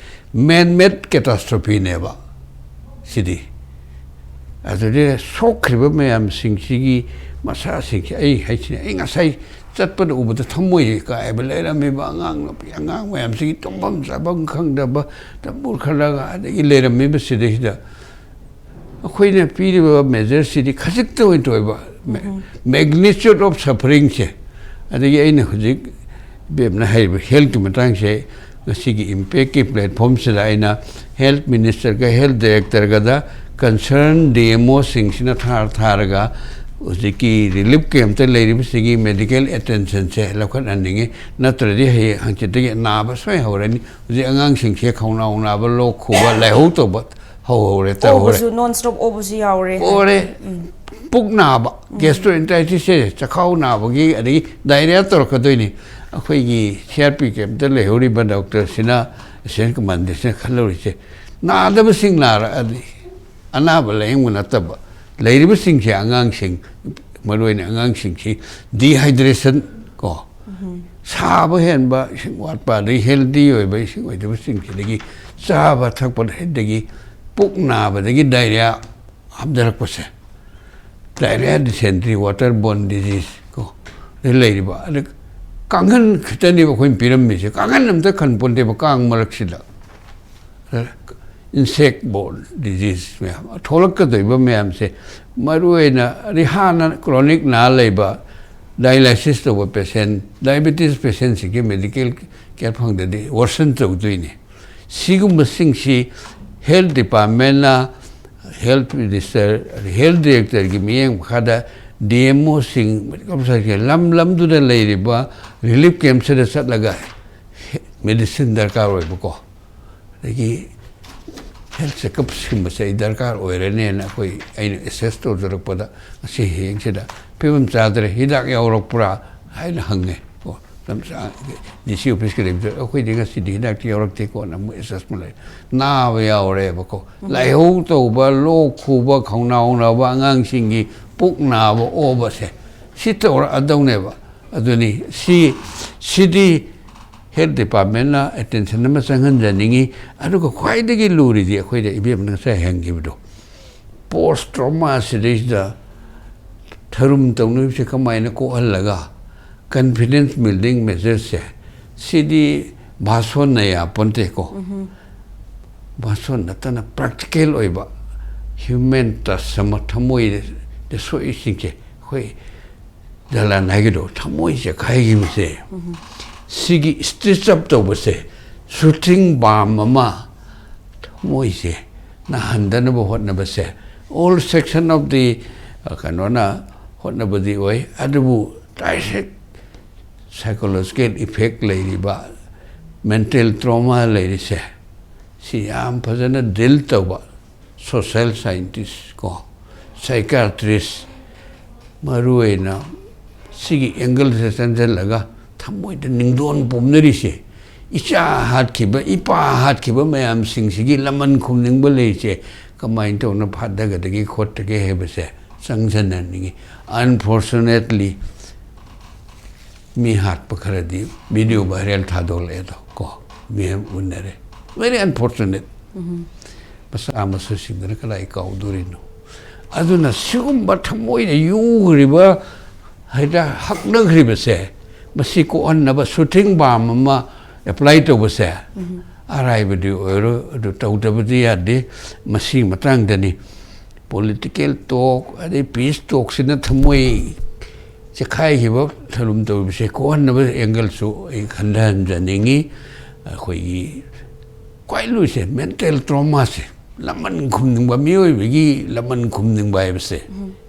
man-made catastropheꯅꯦꯕ ꯁꯤꯗꯤ꯫ ꯑꯗꯨꯗꯤ ꯁꯣꯛꯈ꯭ꯔꯤꯕ ꯃꯌꯥꯝꯁꯤꯡꯁꯤꯒꯤ ꯃꯁꯥꯁꯤꯡꯁꯤ, ꯑꯩ ꯍꯥꯏꯁꯤꯅꯤ, ꯑꯩ ꯉꯁꯥꯏ ꯆꯠꯄꯗ ꯎꯕꯗ ꯊꯃꯣꯏ ꯀꯥꯏꯕ ꯂꯩꯔꯝꯃꯤꯕ ꯑꯉꯥꯡ ꯅꯨꯄꯤ ꯑꯉꯥꯡ ꯃꯌꯥꯝꯁꯤꯒꯤ ꯇꯨꯝꯐꯝ ꯆꯥꯐꯝ ꯈꯪꯗꯕ ꯇꯝꯕꯨꯔ ꯈꯜꯂꯒ ꯑꯗꯒꯤ ꯂꯩꯔꯝꯃꯤꯕ ꯁꯤꯗꯩꯁꯤꯗ ꯑꯩꯈꯣꯏꯅ ꯄꯤꯔꯤꯕ measureꯁꯤꯗꯤ ꯈꯖꯤꯛꯇ ꯑꯣꯏꯅ ꯇꯧꯕ, magnitude of sufferingꯁꯦ꯫ ꯑꯗꯒꯤ ꯑꯩꯅ ꯍꯧꯖꯤꯛ ꯏꯕꯦꯝꯅ ꯍꯥꯏꯔꯤꯕ healthꯀꯤ ꯃꯇꯥꯡꯁꯦ, ꯉꯁꯤꯒꯤ ꯏꯝꯄꯦꯛꯀꯤ ꯄ꯭ꯂꯦꯠꯐꯣꯝꯁꯤꯗ ꯑꯩꯅ ꯍꯦꯜꯠ ꯃꯤꯅꯤꯁꯇꯔꯒ ꯍꯦꯜꯠ ꯗꯥꯏꯔꯦꯛꯇꯔꯒꯗ ꯀꯟꯁꯔꯟ ꯗꯤ ꯑꯦꯝ ꯑꯣꯁꯤꯡꯁꯤꯅ ꯊꯥꯔ ꯊꯥꯔꯒ ꯍꯧꯖꯤꯛꯀꯤ ꯔꯤꯂꯤꯐ ꯀꯦꯝꯞꯇ ꯂꯩꯔꯤꯕꯁꯤꯒꯤ ꯃꯦꯗꯤꯀꯦꯜ ꯑꯦꯇꯦꯟꯁꯟꯁꯦ ꯂꯧꯈꯠꯍꯟꯅꯤꯡꯉꯤ꯫ ꯅꯠꯇ꯭ꯔꯗꯤ ꯍꯌꯦꯡ ꯍꯪꯆꯤꯠꯇꯒꯤ ꯅꯥꯕ ꯁꯣꯏ ꯍꯧꯔꯅꯤ꯫ ꯍꯧꯖꯤꯛ ꯑꯉꯥꯡꯁꯤꯡꯁꯦ ꯈꯧꯅꯥꯎ ꯅꯥꯕ, ꯂꯣꯛ ꯈꯨꯕ, ꯂꯥꯏꯍꯧ ꯇꯧꯕ ꯍꯧꯍꯧꯔꯦ, ꯇꯧꯍꯧꯔꯦ꯫ ꯑꯣꯕꯁꯨ, ꯅꯣꯟ ꯁ꯭ꯇꯣꯞ ꯑꯣꯕꯁꯨ ꯌꯥꯎꯔꯦ꯫ ꯑꯣꯔꯦ꯫ ꯄꯨꯛ ꯅꯥꯕ, ꯒꯦꯁꯇ꯭ꯔꯣ ꯑꯦꯟꯇꯥꯏꯇꯤꯁꯁꯦ, ꯆꯈꯥꯎ ꯅꯥꯕꯒꯤ, ꯑꯗꯒꯤ ꯗꯥꯏꯔꯤꯌꯥ ꯇꯧꯔꯛꯀꯗꯣꯏꯅꯤ꯫ ꯑꯩꯈꯣꯏꯒꯤ ꯁꯤ ꯑꯥꯔ ꯄꯤ ꯀꯦꯝꯞꯇ ꯂꯩꯍꯧꯔꯤꯕ ꯗꯣꯛꯇꯔꯁꯤꯅ, ꯑꯦꯁꯤꯁꯇꯦꯟ ꯀꯃꯥꯟꯗꯦꯟꯁꯤꯅ ꯈꯜꯍꯧꯔꯤꯁꯦ, ꯅꯥꯗꯕꯁꯤꯡ ꯅꯥꯔꯛꯑꯗꯤ ꯑꯅꯥꯕ ꯂꯥꯌꯦꯡꯕ ꯅꯠꯇꯕ, ꯂꯩꯔꯤꯕꯁꯤꯡꯁꯦ, ꯑꯉꯥꯡꯁꯤꯡ, ꯃꯔꯨꯑꯣꯏꯅ ꯑꯉꯥꯡꯁꯤꯡꯁꯤ ꯗꯤꯍꯥꯏꯗ꯭ꯔꯦꯁꯟ ꯀꯣ, ꯁꯥꯕ ꯍꯦꯟꯕ, ꯏꯁꯤꯡ ꯋꯥꯠꯄ, ꯑꯗꯒꯤ ꯍꯦꯜꯗꯤ ꯑꯣꯏꯕ ꯏꯁꯤꯡ ꯑꯣꯏꯗꯕꯁꯤꯡꯁꯤꯗꯒꯤ ꯆꯥꯕ ꯊꯛꯄꯗꯒꯤ ꯄꯨꯛ ꯅꯥꯕꯗꯒꯤ ꯗꯥꯏꯔꯤꯌꯥ ꯍꯥꯞꯊꯔꯛꯄꯁꯦ, diarrhoea, dysentery, water borne disease ꯀꯣ, ꯑꯗꯩ ꯂꯩꯔꯤꯕ, ꯑꯗ ꯀꯥꯡꯈꯟ ꯈꯛꯇꯅꯦꯕ ꯑꯩꯈꯣꯏꯅ ꯄꯤꯔꯝꯃꯤꯁꯦ꯫ ꯀꯥꯡꯈꯟ ꯑꯝꯇ ꯈꯟ ꯄꯣꯟꯇꯦꯕ ꯀꯥꯡ ꯃꯔꯛꯁꯤꯗ꯫ ꯏꯟꯁꯦꯛ ꯕꯣꯔꯟ ꯗꯤꯖꯤꯖ ꯃꯌꯥꯝ ꯊꯣꯛꯂꯛꯀꯗꯧꯔꯤꯕ ꯃꯌꯥꯝꯁꯦ, ꯃꯔꯨꯑꯣꯏꯅ ꯍꯥꯟꯅ ꯀ꯭ꯔꯣꯅꯤꯛ ꯅꯥ ꯂꯩꯕ ꯗꯥꯏꯂꯥꯏꯁꯤꯁ ꯇꯧꯕ ꯄꯦꯁꯦꯟ, ꯗꯥꯏꯕꯦꯇꯤꯁ ꯄꯦꯁꯦꯟꯁꯤꯡꯒꯤ ꯃꯦꯗꯤꯀꯦꯜ ꯀꯦꯌꯔ ꯐꯪꯗꯗꯤ ꯋꯥꯔꯁꯟ ꯇꯧꯗꯣꯏꯅꯤ꯫ ꯁꯤꯒꯨꯝꯕꯁꯤꯡꯁꯤ ꯍꯦꯜꯠ ꯗꯤꯄꯥꯔꯠꯃꯦꯟꯅ, ꯍꯦꯜꯠ ꯃꯤꯅꯤꯁꯇꯔ, ꯍꯦꯜꯠ ꯗꯤꯔꯦꯛꯇꯔꯒꯤ ꯃꯤꯠꯌꯦꯡ ꯃꯈꯥꯗ ꯗꯤ ꯑꯦꯝ ꯑꯣꯁꯤꯡ, ꯃꯦꯗꯤꯀꯦꯜ ꯑꯣꯐꯤꯁꯔꯁꯤꯡ ꯂꯝ ꯂꯝꯗꯨꯗ ꯂꯩꯔꯤꯕ ꯔꯤꯂꯤꯐ ꯀꯦꯝꯞꯁꯤꯗ ꯆꯠꯂꯒ ꯃꯦꯗꯤꯁꯤꯟ ꯗꯔꯀꯥꯔ ꯑꯣꯏꯕꯀꯣ, ꯑꯗꯒꯤ ꯍꯦꯜꯠ ꯆꯦꯛꯀꯞꯁꯤꯡꯕꯁꯦ ꯑꯩ ꯗꯔꯀꯥꯔ ꯑꯣꯏꯔꯅꯦꯅ ꯑꯩꯈꯣꯏ, ꯑꯩꯅ ꯑꯦꯁꯦꯁ ꯇꯧꯖꯔꯛꯄꯗ ꯉꯁꯤ ꯍꯌꯦꯡꯁꯤꯗ ꯐꯤꯕꯝ ꯆꯥꯗ꯭ꯔꯦ, ꯍꯤꯗꯥꯛ ꯌꯥꯎꯔꯛꯄ꯭ꯔꯥ ꯍꯥꯏꯅ ꯍꯪꯉꯦ꯫ ꯑꯣ, ꯂꯝꯁꯥ-, ꯗꯤ ꯁꯤ ꯑꯣꯐꯤꯁꯀꯤ ꯂꯩꯕꯗ ꯑꯩꯈꯣꯏꯗꯤ ꯉꯁꯤꯗꯤ ꯍꯤꯗꯥꯛꯇꯤ ꯌꯥꯎꯔꯛꯇꯦꯀꯣꯅ ꯑꯃꯨꯛ ꯑꯦꯁꯦꯁꯃꯦꯟ ꯂꯩ꯫ ꯅꯥꯕ ꯌꯥꯎꯔꯦꯕꯀꯣ, ꯂꯥꯏꯍꯧ ꯇꯧꯕ, ꯂꯣꯛ ꯈꯨꯕ, ꯈꯧꯅꯥꯎ ꯅꯥꯕ, ꯑꯉꯥꯡꯁꯤꯡꯒꯤ ꯄꯨꯛ ꯅꯥꯕ, ꯑꯣꯕꯁꯦ ꯁꯤ ꯇꯧꯔꯛꯑꯗꯧꯅꯦꯕ꯫ ꯑꯗꯨꯅꯤ ꯁꯤ, ꯁꯤꯗꯤ ꯍꯦꯜꯠ ꯗꯤꯄꯥꯔꯠꯃꯦꯟꯅ ꯑꯦꯇꯦꯟꯁꯟ ꯑꯃ ꯆꯪꯍꯟꯖꯅꯤꯡꯉꯤ꯫ ꯑꯗꯨꯒ ꯈ꯭ꯋꯥꯏꯗꯒꯤ ꯂꯨꯔꯤꯗꯤ ꯑꯩꯈꯣꯏꯗ ꯏꯕꯦꯝꯃꯅ ꯉꯁꯥꯏ ꯍꯪꯈꯤꯕꯗꯣ, ꯄꯣꯁ ꯇ꯭ꯔꯣꯃꯥ ꯁꯤꯗꯩꯁꯤꯗ ꯊꯔꯨꯝ ꯇꯧꯅꯔꯤꯕꯁꯦ ꯀꯃꯥꯏꯅ ꯀꯣꯛꯍꯜꯂꯒ ꯀꯟꯐꯤꯗꯦꯟꯁ ꯕꯤꯜꯗꯤꯡ ꯃꯦꯖꯔꯁꯦ, ꯁꯤꯗꯤ ꯚꯥꯁꯣꯟꯅ ꯌꯥꯄꯣꯟꯇꯦꯀꯣ꯫ ꯚꯥꯁꯣꯟ ꯅꯠꯇꯅ ꯄ꯭ꯔꯦꯛꯇꯤꯀꯦꯜ ꯑꯣꯏꯕ ꯍ꯭ꯌꯨꯃꯦꯟ ꯇꯆ ꯑꯃ, ꯊꯃꯣꯏꯗ ꯁꯣꯛꯏꯁꯤꯡꯁꯦ ꯑꯩꯈꯣꯏ ꯖꯂꯥꯟ ꯍꯥꯏꯒꯗꯧ ꯊꯃꯣꯏ ꯆꯦꯈꯥꯏꯈꯤꯕꯁꯦ, ꯁꯤꯒꯤ ꯁ꯭ꯇꯤꯆ ꯑꯞ ꯇꯧꯕꯁꯦ, Shooting bomb ꯑꯃ ꯊꯃꯣꯏꯁꯦ ꯅꯥꯍꯟꯗꯅꯕ ꯍꯣꯠꯅꯕꯁꯦ, all section of the, ꯑ, ꯀꯩꯅꯣꯅ ꯍꯣꯠꯅꯕꯗꯤ ꯑꯣꯏ, ꯑꯗꯨꯕꯨ direct psychological effect ꯂꯩꯔꯤꯕ, mental trauma ꯂꯩꯔꯤꯁꯦ, ꯁꯤ ꯌꯥꯝ ꯐꯖꯅ deal ꯇꯧꯕ social scientist ꯀꯣ, psychiatrist, ꯃꯔꯨ ꯑꯣꯏꯅ ꯁꯤꯒꯤ angle ꯁꯦ ꯆꯪꯁꯤꯜꯂꯒ ꯊꯃꯣꯏꯗ ꯅꯤꯡꯗꯣꯟ ꯄꯣꯝꯅꯔꯤꯁꯦ, ꯏꯆꯥ ꯍꯥꯠꯈꯤꯕ, ꯏꯄꯥ ꯍꯥꯠꯈꯤꯕ ꯃꯌꯥꯝꯁꯤꯡꯁꯤꯒꯤ ꯂꯃꯟ ꯈꯨꯝꯅꯤꯡꯕ ꯂꯩꯔꯤꯁꯦ ꯀꯃꯥꯏꯅ ꯇꯧꯅ ꯐꯥꯊꯒꯗꯒꯦ ꯈꯣꯠꯇꯒꯦ ꯍꯥꯏꯕꯁꯦ ꯆꯪꯁꯤꯟꯅꯅꯤꯡꯉꯤ꯫ Unfortunately, ꯃꯤ ꯍꯥꯠꯄ ꯈꯔꯗꯤ video viral ꯊꯥꯗꯣꯛꯂꯛꯑꯦꯗꯣ ꯀꯣ, ꯃꯤ ꯑꯃ ꯎꯅꯔꯦ꯫ Very unfortunate. ꯃꯆꯥ ꯃꯁꯨꯁꯤꯡꯗꯨꯅ ꯀꯗꯥꯏ ꯀꯥꯎꯗꯣꯔꯤꯅꯣ? ꯑꯗꯨꯅ ꯁꯤꯒꯨꯝꯕ ꯊꯃꯣꯏꯗ ꯌꯨꯈ꯭ꯔꯤꯕ, ꯍꯥꯏꯗ ꯍꯛꯅꯈ꯭ꯔꯤꯕꯁꯦ, ꯃꯁꯤ ꯀꯣꯛꯍꯟꯅꯕ shooting bomb ꯑꯃ apply ꯇꯧꯕꯁꯦ ꯑꯔꯥꯏꯕꯗꯤ ꯑꯣꯏꯔꯣꯏ, ꯑꯗꯨ ꯇꯧꯗꯕꯗꯤ ꯌꯥꯗꯦ꯫ ꯃꯁꯤꯒꯤ ꯃꯇꯥꯡꯗꯅꯤ political talk ꯑꯗꯩ peace talk ꯁꯤꯅ ꯊꯃꯣꯏ ꯆꯦꯈꯥꯏꯈꯤꯕ ꯊꯧꯔꯝ ꯇꯧꯔꯤꯕꯁꯦ ꯀꯣꯛꯍꯟꯅꯕ angle ꯁꯨ ꯑꯩ ꯈꯟꯊꯍꯟꯖꯅꯤꯡꯉꯤ꯫ ꯑꯩꯈꯣꯏꯒꯤ ꯈ꯭ꯋꯥꯏ ꯂꯨꯔꯤꯁꯦ mental trauma ꯁꯦ, ꯂꯃꯟ ꯈꯨꯝꯅꯤꯡꯕ, ꯃꯤꯑꯣꯏꯕꯒꯤ ꯂꯃꯟ ꯈꯨꯝꯅꯤꯡꯕ ꯍꯥꯏꯕꯁꯦ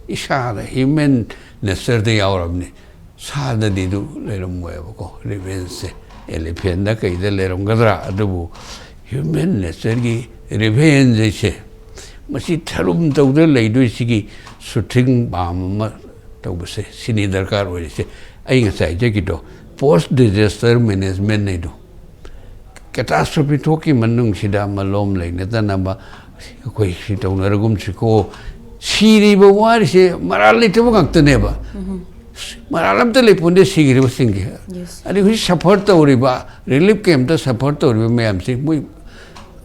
ꯏꯁꯥꯗ, human nature ꯗ ꯌꯥꯎꯔꯕꯅꯤ꯫ ꯁꯥꯗꯗꯤ ꯑꯗꯨ ꯂꯩꯔꯝꯃꯣꯏꯕꯀꯣ, revenge ꯁꯦ꯫ Elephant ꯗ ꯀꯩꯗ ꯂꯩꯔꯝꯒꯗ꯭ꯔꯥ? ꯑꯗꯨꯕꯨ human nature ꯒꯤ revenge ꯍꯥꯏꯁꯦ, ꯃꯁꯤ ꯊꯔꯨꯝ ꯇꯧꯗꯅ ꯂꯩꯗꯣꯏꯁꯤꯒꯤ shooting bomb ꯑꯃ ꯇꯧꯕꯁꯦ, ꯁꯤꯅꯤ ꯗꯔꯀꯥꯔ ꯑꯣꯏꯔꯤꯁꯦ꯫ ꯑꯩ ꯉꯁꯥꯏ ꯍꯥꯏꯖꯈꯤꯗꯣ, post disaster management ꯍꯥꯏꯗꯣ, catastrophe ꯊꯣꯛꯈꯤ ꯃꯅꯨꯡꯁꯤꯗ ꯃꯂꯣꯝ ꯂꯩꯅꯗꯅꯕ ꯑꯩꯈꯣꯏ ꯁꯤ ꯇꯧꯅꯔꯒꯨꯝꯁꯤꯀꯣ꯫ ꯁꯤꯔꯤꯕ ꯋꯥꯔꯤꯁꯦ ꯃꯔꯥꯜ ꯂꯩꯇꯕ ꯉꯥꯛꯇꯅꯦꯕ꯫ ꯃꯔꯥꯜ ꯑꯝꯇ ꯂꯩꯄꯣꯟꯗꯦ ꯁꯤꯈ꯭ꯔꯤꯕꯁꯤꯡꯒꯤ꯫ Yes. ꯑꯗꯩ ꯍꯧꯖꯤꯛ suffer ꯇꯧꯔꯤꯕ, relief camp ꯇ suffer ꯇꯧꯔꯤꯕ ꯃꯌꯥꯝꯁꯤ ꯃꯣꯏ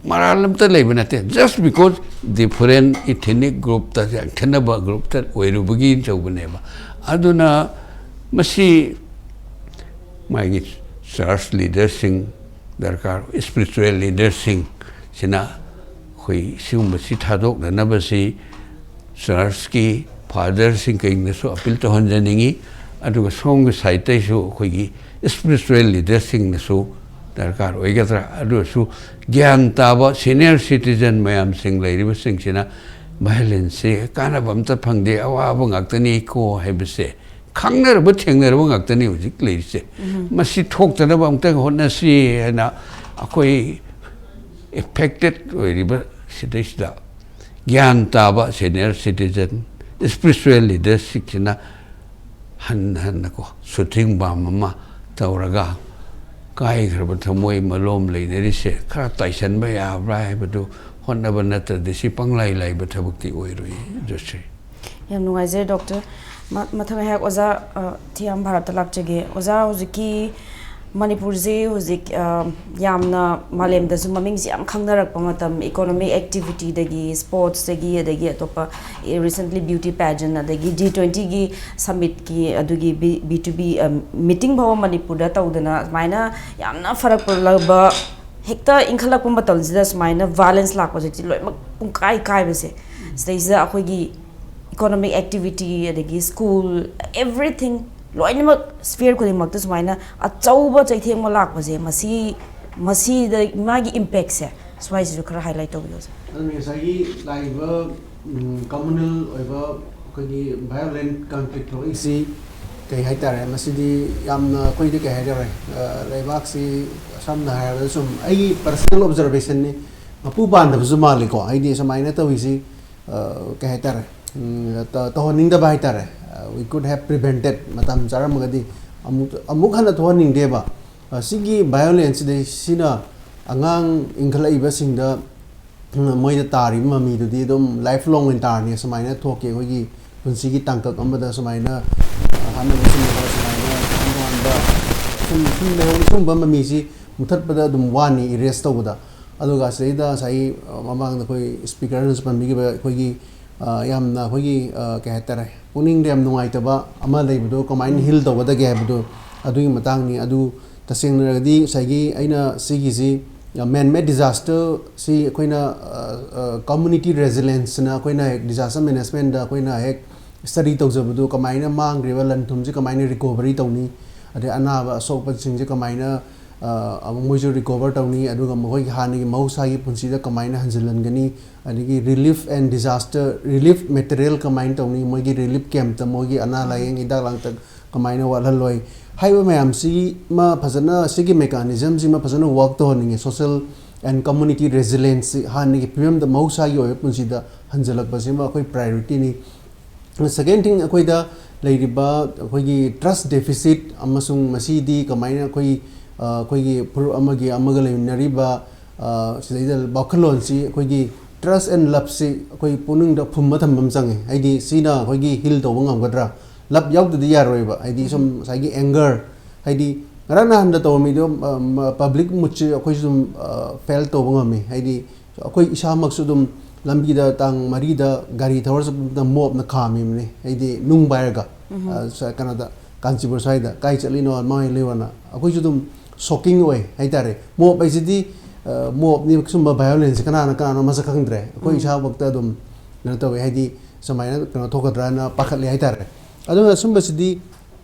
ꯃꯔꯥꯜ ꯑꯝꯇ ꯂꯩꯕ ꯅꯠꯇꯦ꯫ Just because different ethnic group ꯇ, ꯌꯥꯝ ꯈꯦꯠꯅꯕ group ꯇ ꯑꯣꯏꯔꯨꯕꯒꯤ ꯇꯧꯕꯅꯦꯕ꯫ ꯑꯗꯨꯅ ꯃꯁꯤ ꯃꯥꯒꯤ church leader ꯁꯤꯡ ꯗꯔꯀꯥꯔ, spiritual leader ꯁꯤꯡ ꯁꯤꯅ ꯑꯩꯈꯣꯏ ꯁꯤꯒꯨꯝꯕꯁꯤ ꯊꯥꯗꯣꯛꯅꯅꯕꯁꯤ church ꯀꯤ father ꯁꯤꯡ ꯀꯩꯅꯁꯨ appeal ꯇꯧꯍꯟꯖꯅꯤꯡꯉꯤ꯫ ꯑꯗꯨꯒ ꯁꯣꯝꯒꯤ side ꯇꯩꯁꯨ ꯑꯩꯈꯣꯏꯒꯤ spiritual leader ꯁꯤꯡꯅꯁꯨ ꯗꯔꯀꯥꯔ ꯑꯣꯏꯒꯗ꯭ꯔꯥ? ꯑꯗꯨꯁꯨ ꯒ꯭ꯌꯥꯟ ꯇꯥꯕ senior citizen ꯃꯌꯥꯝꯁꯤꯡ ꯂꯩꯔꯤꯕꯁꯤꯡꯁꯤꯅ violence ꯁꯤ ꯀꯥꯟꯅꯕ ꯑꯝꯇ ꯐꯪꯗꯦ, ꯑꯋꯥꯕ ꯉꯥꯛꯇꯅꯤꯀꯣ ꯍꯥꯏꯕꯁꯦ ꯈꯪꯅꯔꯕ ꯊꯦꯡꯅꯔꯕ ꯉꯥꯛꯇꯅꯤ ꯍꯧꯖꯤꯛ ꯂꯩꯔꯤꯁꯦ꯫ ꯃꯁꯤ ꯊꯣꯛꯇꯅꯕ ꯑꯃꯨꯛꯇꯪ ꯍꯣꯠꯅꯁꯤ ꯍꯥꯏꯅ ꯑꯩꯈꯣꯏ affected ꯑꯣꯏꯔꯤꯕ ꯁꯤꯗꯩꯁꯤꯗ ꯒ꯭ꯌꯥꯟ ꯇꯥꯕ senior citizen, spiritual leader ꯁꯤꯡꯁꯤꯅ ꯍꯟꯅ ꯍꯟꯅꯀꯣ ꯁꯨꯊꯤꯡꯕꯥꯝ ꯑꯃ ꯇꯧꯔꯒ ꯀꯥꯏꯈ꯭ꯔꯕ ꯊꯃꯣꯏ ꯃꯂꯣꯝ ꯂꯩꯅꯔꯤꯁꯦ ꯈꯔ ꯇꯥꯏꯁꯟꯕ ꯌꯥꯕ꯭ꯔꯥ ꯍꯥꯏꯕꯗꯨ ꯍꯣꯠꯅꯕ ꯅꯠꯇ꯭ꯔꯗꯤ ꯁꯤ ꯄꯪꯂꯥꯏ ꯂꯥꯏꯕ ꯊꯕꯛꯇꯤ ꯑꯣꯏꯔꯣꯏ, ꯖꯣꯁ꯭ꯔꯤ꯫ ꯌꯥꯝ ꯅꯨꯡꯉꯥꯏꯖꯔꯦ ꯗꯣꯛꯇꯔ꯫ ꯃ- ꯃꯊꯪ ꯑꯩꯍꯥꯛ ꯑꯣꯖꯥ ꯑ, ꯊꯤꯌꯥꯝ ꯚꯥꯔꯠꯇ ꯂꯥꯛꯆꯒꯦ꯫ ꯑꯣꯖꯥ, ꯍꯧꯖꯤꯛꯀꯤ ꯃꯅꯤꯄꯨꯔꯁꯦ ꯍꯧꯖꯤꯛ ꯑ, ꯌꯥꯝꯅ ꯃꯥꯂꯦꯝꯗꯁꯨ ꯃꯃꯤꯡꯁꯦ ꯌꯥꯝ ꯈꯪꯅꯔꯛꯄ ꯃꯇꯝ, economic activityꯗꯒꯤ, sportsꯇꯒꯤ, ꯑꯗꯒꯤ ꯑꯇꯣꯞꯄ recently beauty pageant, ꯑꯗꯒꯤ G twentyꯒꯤ summitꯀꯤ ꯑꯗꯨꯒꯤ B to B meeting ꯐꯥꯎꯕ ꯃꯅꯤꯄꯨꯔꯗ ꯇꯧꯗꯅ ꯑꯗꯨꯃꯥꯏꯅ ꯌꯥꯝꯅ ꯐꯔꯛ ꯂꯕ, ꯍꯦꯛꯇ ꯏꯟꯈꯠꯂꯛꯄ ꯃꯇꯝꯁꯤꯗ ꯁꯨꯃꯥꯏꯅ violence ꯂꯥꯛꯄꯁꯦ ꯂꯣꯏꯅꯃꯛ ꯄꯨꯡꯀꯥꯏ ꯀꯥꯏꯕꯁꯦ, ꯁꯤꯗꯩꯁꯤꯗ ꯑꯩꯈꯣꯏꯒꯤ economic activity, ꯑꯗꯒꯤ school, everything, ꯂꯣꯏꯅꯃꯛ sphere ꯈꯨꯗꯤꯡꯃꯛꯇ ꯁꯨꯃꯥꯏꯅ ꯑꯆꯧꯕ ꯆꯩꯊꯦꯡ ꯑꯃ ꯂꯥꯛꯄꯁꯦ, ꯃꯁꯤ ꯃꯁꯤꯗ ꯃꯥꯒꯤ impactꯁꯦ ꯁ꯭ꯋꯥꯏꯁꯤꯁꯨ ꯈꯔ highlight ꯇꯧꯕꯤꯌꯣ, ꯁꯥꯔ꯫ ꯑꯗꯨꯅ ꯉꯁꯥꯏꯒꯤ ꯂꯥꯛꯏꯕ communal ꯑꯣꯏꯕ ꯑꯩꯈꯣꯏꯒꯤ violent conflict ꯊꯣꯛꯂꯛꯏꯁꯤ ꯀꯩ ꯍꯥꯏꯇꯥꯔꯦ, ꯃꯁꯤꯗꯤ ꯌꯥꯝꯅ ꯑꯩꯈꯣꯏꯗꯤ ꯀꯩ ꯍꯥꯏꯇꯥꯔꯦ, ꯂꯩꯕꯥꯛꯁꯤ ꯁꯝꯅ ꯍꯥꯏꯔꯕꯗ ꯁꯨꯝ ꯑꯩꯒꯤ personal observationꯅꯤ, ꯃꯄꯨ ꯄꯥꯟꯗꯕꯁꯨ ꯃꯥꯜꯂꯤꯀꯣ꯫ ꯑꯩꯗꯤ ꯁꯨꯃꯥꯏꯅ ꯇꯧꯔꯤꯁꯤ ꯀꯩ ꯍꯥꯏꯇꯥꯔꯦ, ꯇꯧꯍꯟꯅꯤꯡꯗꯕ ꯍꯥꯏꯇꯥꯔꯦ꯫ We could have prevented, ꯃꯇꯝ ꯆꯥꯔꯝꯃꯒꯗꯤ ꯑꯃꯨꯛ ꯑꯃꯨꯛ ꯍꯟꯅ ꯊꯣꯛꯍꯟꯅꯤꯡꯗꯦꯕ꯫ ꯁꯤꯒꯤ violence ꯁꯤꯗꯩ ꯁꯤꯅ ꯑꯉꯥꯡ ꯏꯟꯈꯠꯂꯛꯏꯕꯁꯤꯡꯗ ꯃꯣꯏꯗ ꯇꯥꯔꯤꯕ ꯃꯃꯤꯗꯨꯗꯤ ꯑꯗꯨꯝ life long ꯑꯣꯏꯅ ꯇꯥꯔꯅꯤ꯫ ꯁꯨꯃꯥꯏꯅ ꯊꯣꯛꯀꯦ ꯑꯩꯈꯣꯏꯒꯤ ꯄꯨꯟꯁꯤꯒꯤ ꯇꯥꯡꯀꯛ ꯑꯃꯗ ꯁꯨꯃꯥꯏꯅ ꯍꯥꯠꯅꯕ ꯁꯨꯝꯕ ꯁꯨꯃꯥꯏꯅ ꯇꯣꯉꯥꯟ ꯇꯣꯉꯥꯟꯕ ꯁꯨꯝ ꯁꯨꯝ ꯂꯩꯍꯧ ꯁꯨꯝꯕ ꯃꯃꯤꯁꯤ ꯃꯨꯊꯠꯄꯗ ꯑꯗꯨꯝ ꯋꯥꯅꯤ erase ꯇꯧꯕꯗ꯫ ꯑꯗꯨꯒ ꯁꯤꯗꯩꯗ ꯉꯁꯥꯏꯒꯤ ꯃꯃꯥꯡꯗ ꯑꯩꯈꯣꯏ speakerꯅꯁꯨ ꯄꯟꯕꯤꯈꯤꯕ ꯑꯩꯈꯣꯏꯒꯤ ꯌꯥꯝꯅ ꯑꯩꯈꯣꯏꯒꯤ ꯀꯩ ꯍꯥꯏꯇꯥꯔꯦ, ꯄꯨꯛꯅꯤꯡꯗ ꯌꯥꯝ ꯅꯨꯡꯉꯥꯏꯇꯕ ꯑꯃ ꯂꯩꯕꯗꯣ ꯀꯃꯥꯏꯅ heal ꯇꯧꯒꯗꯒꯦ ꯍꯥꯏꯕꯗꯣ ꯑꯗꯨꯒꯤ ꯃꯇꯥꯡꯅꯤ꯫ ꯑꯗꯨ ꯇꯁꯦꯡꯅꯔꯒꯗꯤ ꯉꯁꯥꯏꯒꯤ ꯑꯩꯅ ꯁꯤꯒꯤꯁꯤ man made disaster ꯁꯤ ꯑꯩꯈꯣꯏꯅ community resilienceꯅ ꯑꯩꯈꯣꯏꯅ ꯍꯦꯛ disaster managementꯗ ꯑꯩꯈꯣꯏꯅ ꯍꯦꯛ study ꯇꯧꯖꯕꯗꯨ ꯀꯃꯥꯏꯅ ꯃꯥꯡꯈ꯭ꯔꯤꯕ ꯂꯟ ꯊꯨꯝꯁꯤ ꯀꯃꯥꯏꯅ recovery ꯇꯧꯅꯤ, ꯑꯗꯩ ꯑꯅꯥꯕ ꯑꯁꯣꯛꯄꯁꯤꯡꯁꯦ ꯀꯃꯥꯏꯅ ꯑ, ꯑꯃꯨꯛ ꯃꯣꯏꯁꯨ ꯔꯤꯀꯣꯚꯔ ꯇꯧꯅꯤ, ꯑꯗꯨꯒ ꯃꯈꯣꯏꯒꯤ ꯍꯥꯟꯅꯒꯤ ꯃꯍꯧꯁꯥꯒꯤ ꯄꯨꯟꯁꯤꯗ ꯀꯃꯥꯏꯅ ꯍꯟꯖꯤꯜꯍꯟꯒꯅꯤ, ꯑꯗꯒꯤ relief and disaster relief material ꯀꯃꯥꯏꯅ ꯇꯧꯅꯤ, ꯃꯣꯏꯒꯤ ꯔꯤꯂꯤꯐ ꯀꯦꯝꯞꯇ ꯃꯣꯏꯒꯤ ꯑꯅꯥ ꯂꯥꯏꯌꯦꯡ ꯍꯤꯗꯥꯛ ꯂꯥꯡꯊꯛ ꯀꯃꯥꯏꯅ ꯋꯥꯠꯍꯜꯂꯣꯏ ꯍꯥꯏꯕ ꯃꯌꯥꯝꯁꯤꯃ ꯐꯖꯅ, ꯁꯤꯒꯤ ꯃꯦꯀꯥꯅꯤꯖꯝꯁꯤꯃ ꯐꯖꯅ ꯋꯥꯔꯛ ꯇꯧꯍꯟꯅꯤꯡꯉꯤ꯫ ꯁꯣꯁꯦꯜ ꯑꯦꯟ ꯀꯝꯃꯨꯅꯤꯇꯤ ꯔꯦꯖꯤꯂꯤꯌꯦꯟꯁꯁꯤ ꯍꯥꯟꯅꯒꯤ ꯐꯤꯕꯝꯗ ꯃꯍꯧꯁꯥꯒꯤ ꯑꯣꯏꯕ ꯄꯨꯟꯁꯤꯗ ꯍꯟꯖꯤꯜꯂꯛꯄꯁꯤꯃ ꯑꯩꯈꯣꯏ ꯄ꯭ꯔꯥꯏꯌꯣꯔꯤꯇꯤꯅꯤ꯫ ꯁꯦꯀꯦꯟ ꯊꯤꯡ, ꯑꯩꯈꯣꯏꯗ ꯂꯩꯔꯤꯕ ꯑꯩꯈꯣꯏꯒꯤ ꯇ꯭ꯔꯁ ꯗꯦꯐꯤꯁꯤꯠ ꯑꯃꯁꯨꯡ ꯃꯁꯤꯗꯤ ꯀꯃꯥꯏꯅ ꯑꯩꯈꯣꯏ, ꯑ, ꯑꯩꯈꯣꯏꯒꯤ ꯐꯨꯔꯨꯞ ꯑꯃꯒꯤ ꯑꯃꯒ ꯂꯩꯃꯤꯟꯅꯔꯤꯕ, ꯑ, ꯁꯤꯗꯩꯗ ꯋꯥꯈꯜꯂꯣꯟꯁꯤ ꯑꯩꯈꯣꯏꯒꯤ ꯇ꯭ꯔꯁ ꯑꯦꯟ ꯂꯞꯁꯤ ꯑꯩꯈꯣꯏ ꯄꯨꯛꯅꯤꯡꯗ ꯐꯨꯝꯕ ꯊꯝꯕ ꯑꯃ ꯆꯪꯉꯦ꯫ ꯍꯥꯏꯗꯤ ꯁꯤꯅ ꯑꯩꯈꯣꯏꯒꯤ ꯍꯤꯜ ꯇꯧꯕ ꯉꯝꯒꯗ꯭ꯔꯥ? ꯂꯞ ꯌꯥꯎꯗꯗꯤ ꯌꯥꯔꯣꯏꯕ꯫ ꯍꯥꯏꯗꯤ ꯁꯨꯝ ꯉꯁꯥꯏꯒꯤ ꯑꯦꯡꯒꯔ, ꯍꯥꯏꯗꯤ ꯉꯔꯥꯡ ꯅꯍꯥꯟꯗ ꯇꯧꯔꯝꯃꯤꯗꯣ, ꯑ, ꯃ-, ꯄꯕ꯭ꯂꯤꯛ ꯃꯨꯠꯁꯤ ꯑꯩꯈꯣꯏꯁꯨ ꯑꯗꯨꯝ, ꯑ, ꯐꯦꯜ ꯇꯧꯕ ꯉꯝꯃꯤ꯫ ꯍꯥꯏꯗꯤ ꯑꯩꯈꯣꯏ ꯏꯁꯥꯃꯛꯁꯨ ꯑꯗꯨꯝ ꯂꯝꯕꯤꯗ ꯇꯥꯡ ꯃꯔꯤꯗ ꯒꯥꯔꯤ ꯊꯧꯔ ꯆꯠꯄꯗ ꯃꯣꯞꯅ ꯈꯥꯝꯃꯤꯕꯅꯤ꯫ ꯍꯥꯏꯗꯤ ꯅꯨꯡ ꯄꯥꯏꯔꯒ, ꯑ, ꯁ-, ꯀꯩꯅꯣꯗ, ꯀꯥꯟꯆꯤꯄꯨꯔ ꯁ꯭ꯋꯥꯏꯗ, "ꯀꯥꯏ ꯆꯠꯂꯤꯅꯣ, ꯃꯥꯏ ꯂꯩꯌꯣꯅ?" ꯑꯩꯈꯣꯏꯁꯨ ꯑꯗꯨꯝ ꯁꯣꯛꯀꯤꯡ ꯑꯣꯏ ꯍꯥꯏꯇꯥꯔꯦ꯫ ꯃꯣꯞ ꯍꯥꯏꯁꯤꯗꯤ, ꯑ, ꯃꯣꯞꯅꯤ, ꯁꯨꯝꯕ ꯚꯥꯏꯑꯣꯂꯦꯟꯁꯁꯦ ꯀꯅꯥꯅ ꯀꯅꯥꯅꯣ ꯃꯁꯛ ꯈꯪꯗ꯭ꯔꯦ꯫ ꯑꯩꯈꯣꯏ ꯏꯁꯥꯃꯛꯇ ꯑꯗꯨꯝ ꯀꯩꯅꯣ ꯇꯧꯋꯦ, ꯍꯥꯏꯗꯤ ꯁꯨꯃꯥꯏꯅ ꯀꯩꯅꯣ ꯊꯣꯛꯀꯗ꯭ꯔꯥꯅ ꯄꯥꯈꯠꯂꯦ ꯍꯥꯏꯇꯥꯔꯦ꯫ ꯑꯗꯨꯅ ꯁꯨꯝꯕꯁꯤꯗꯤ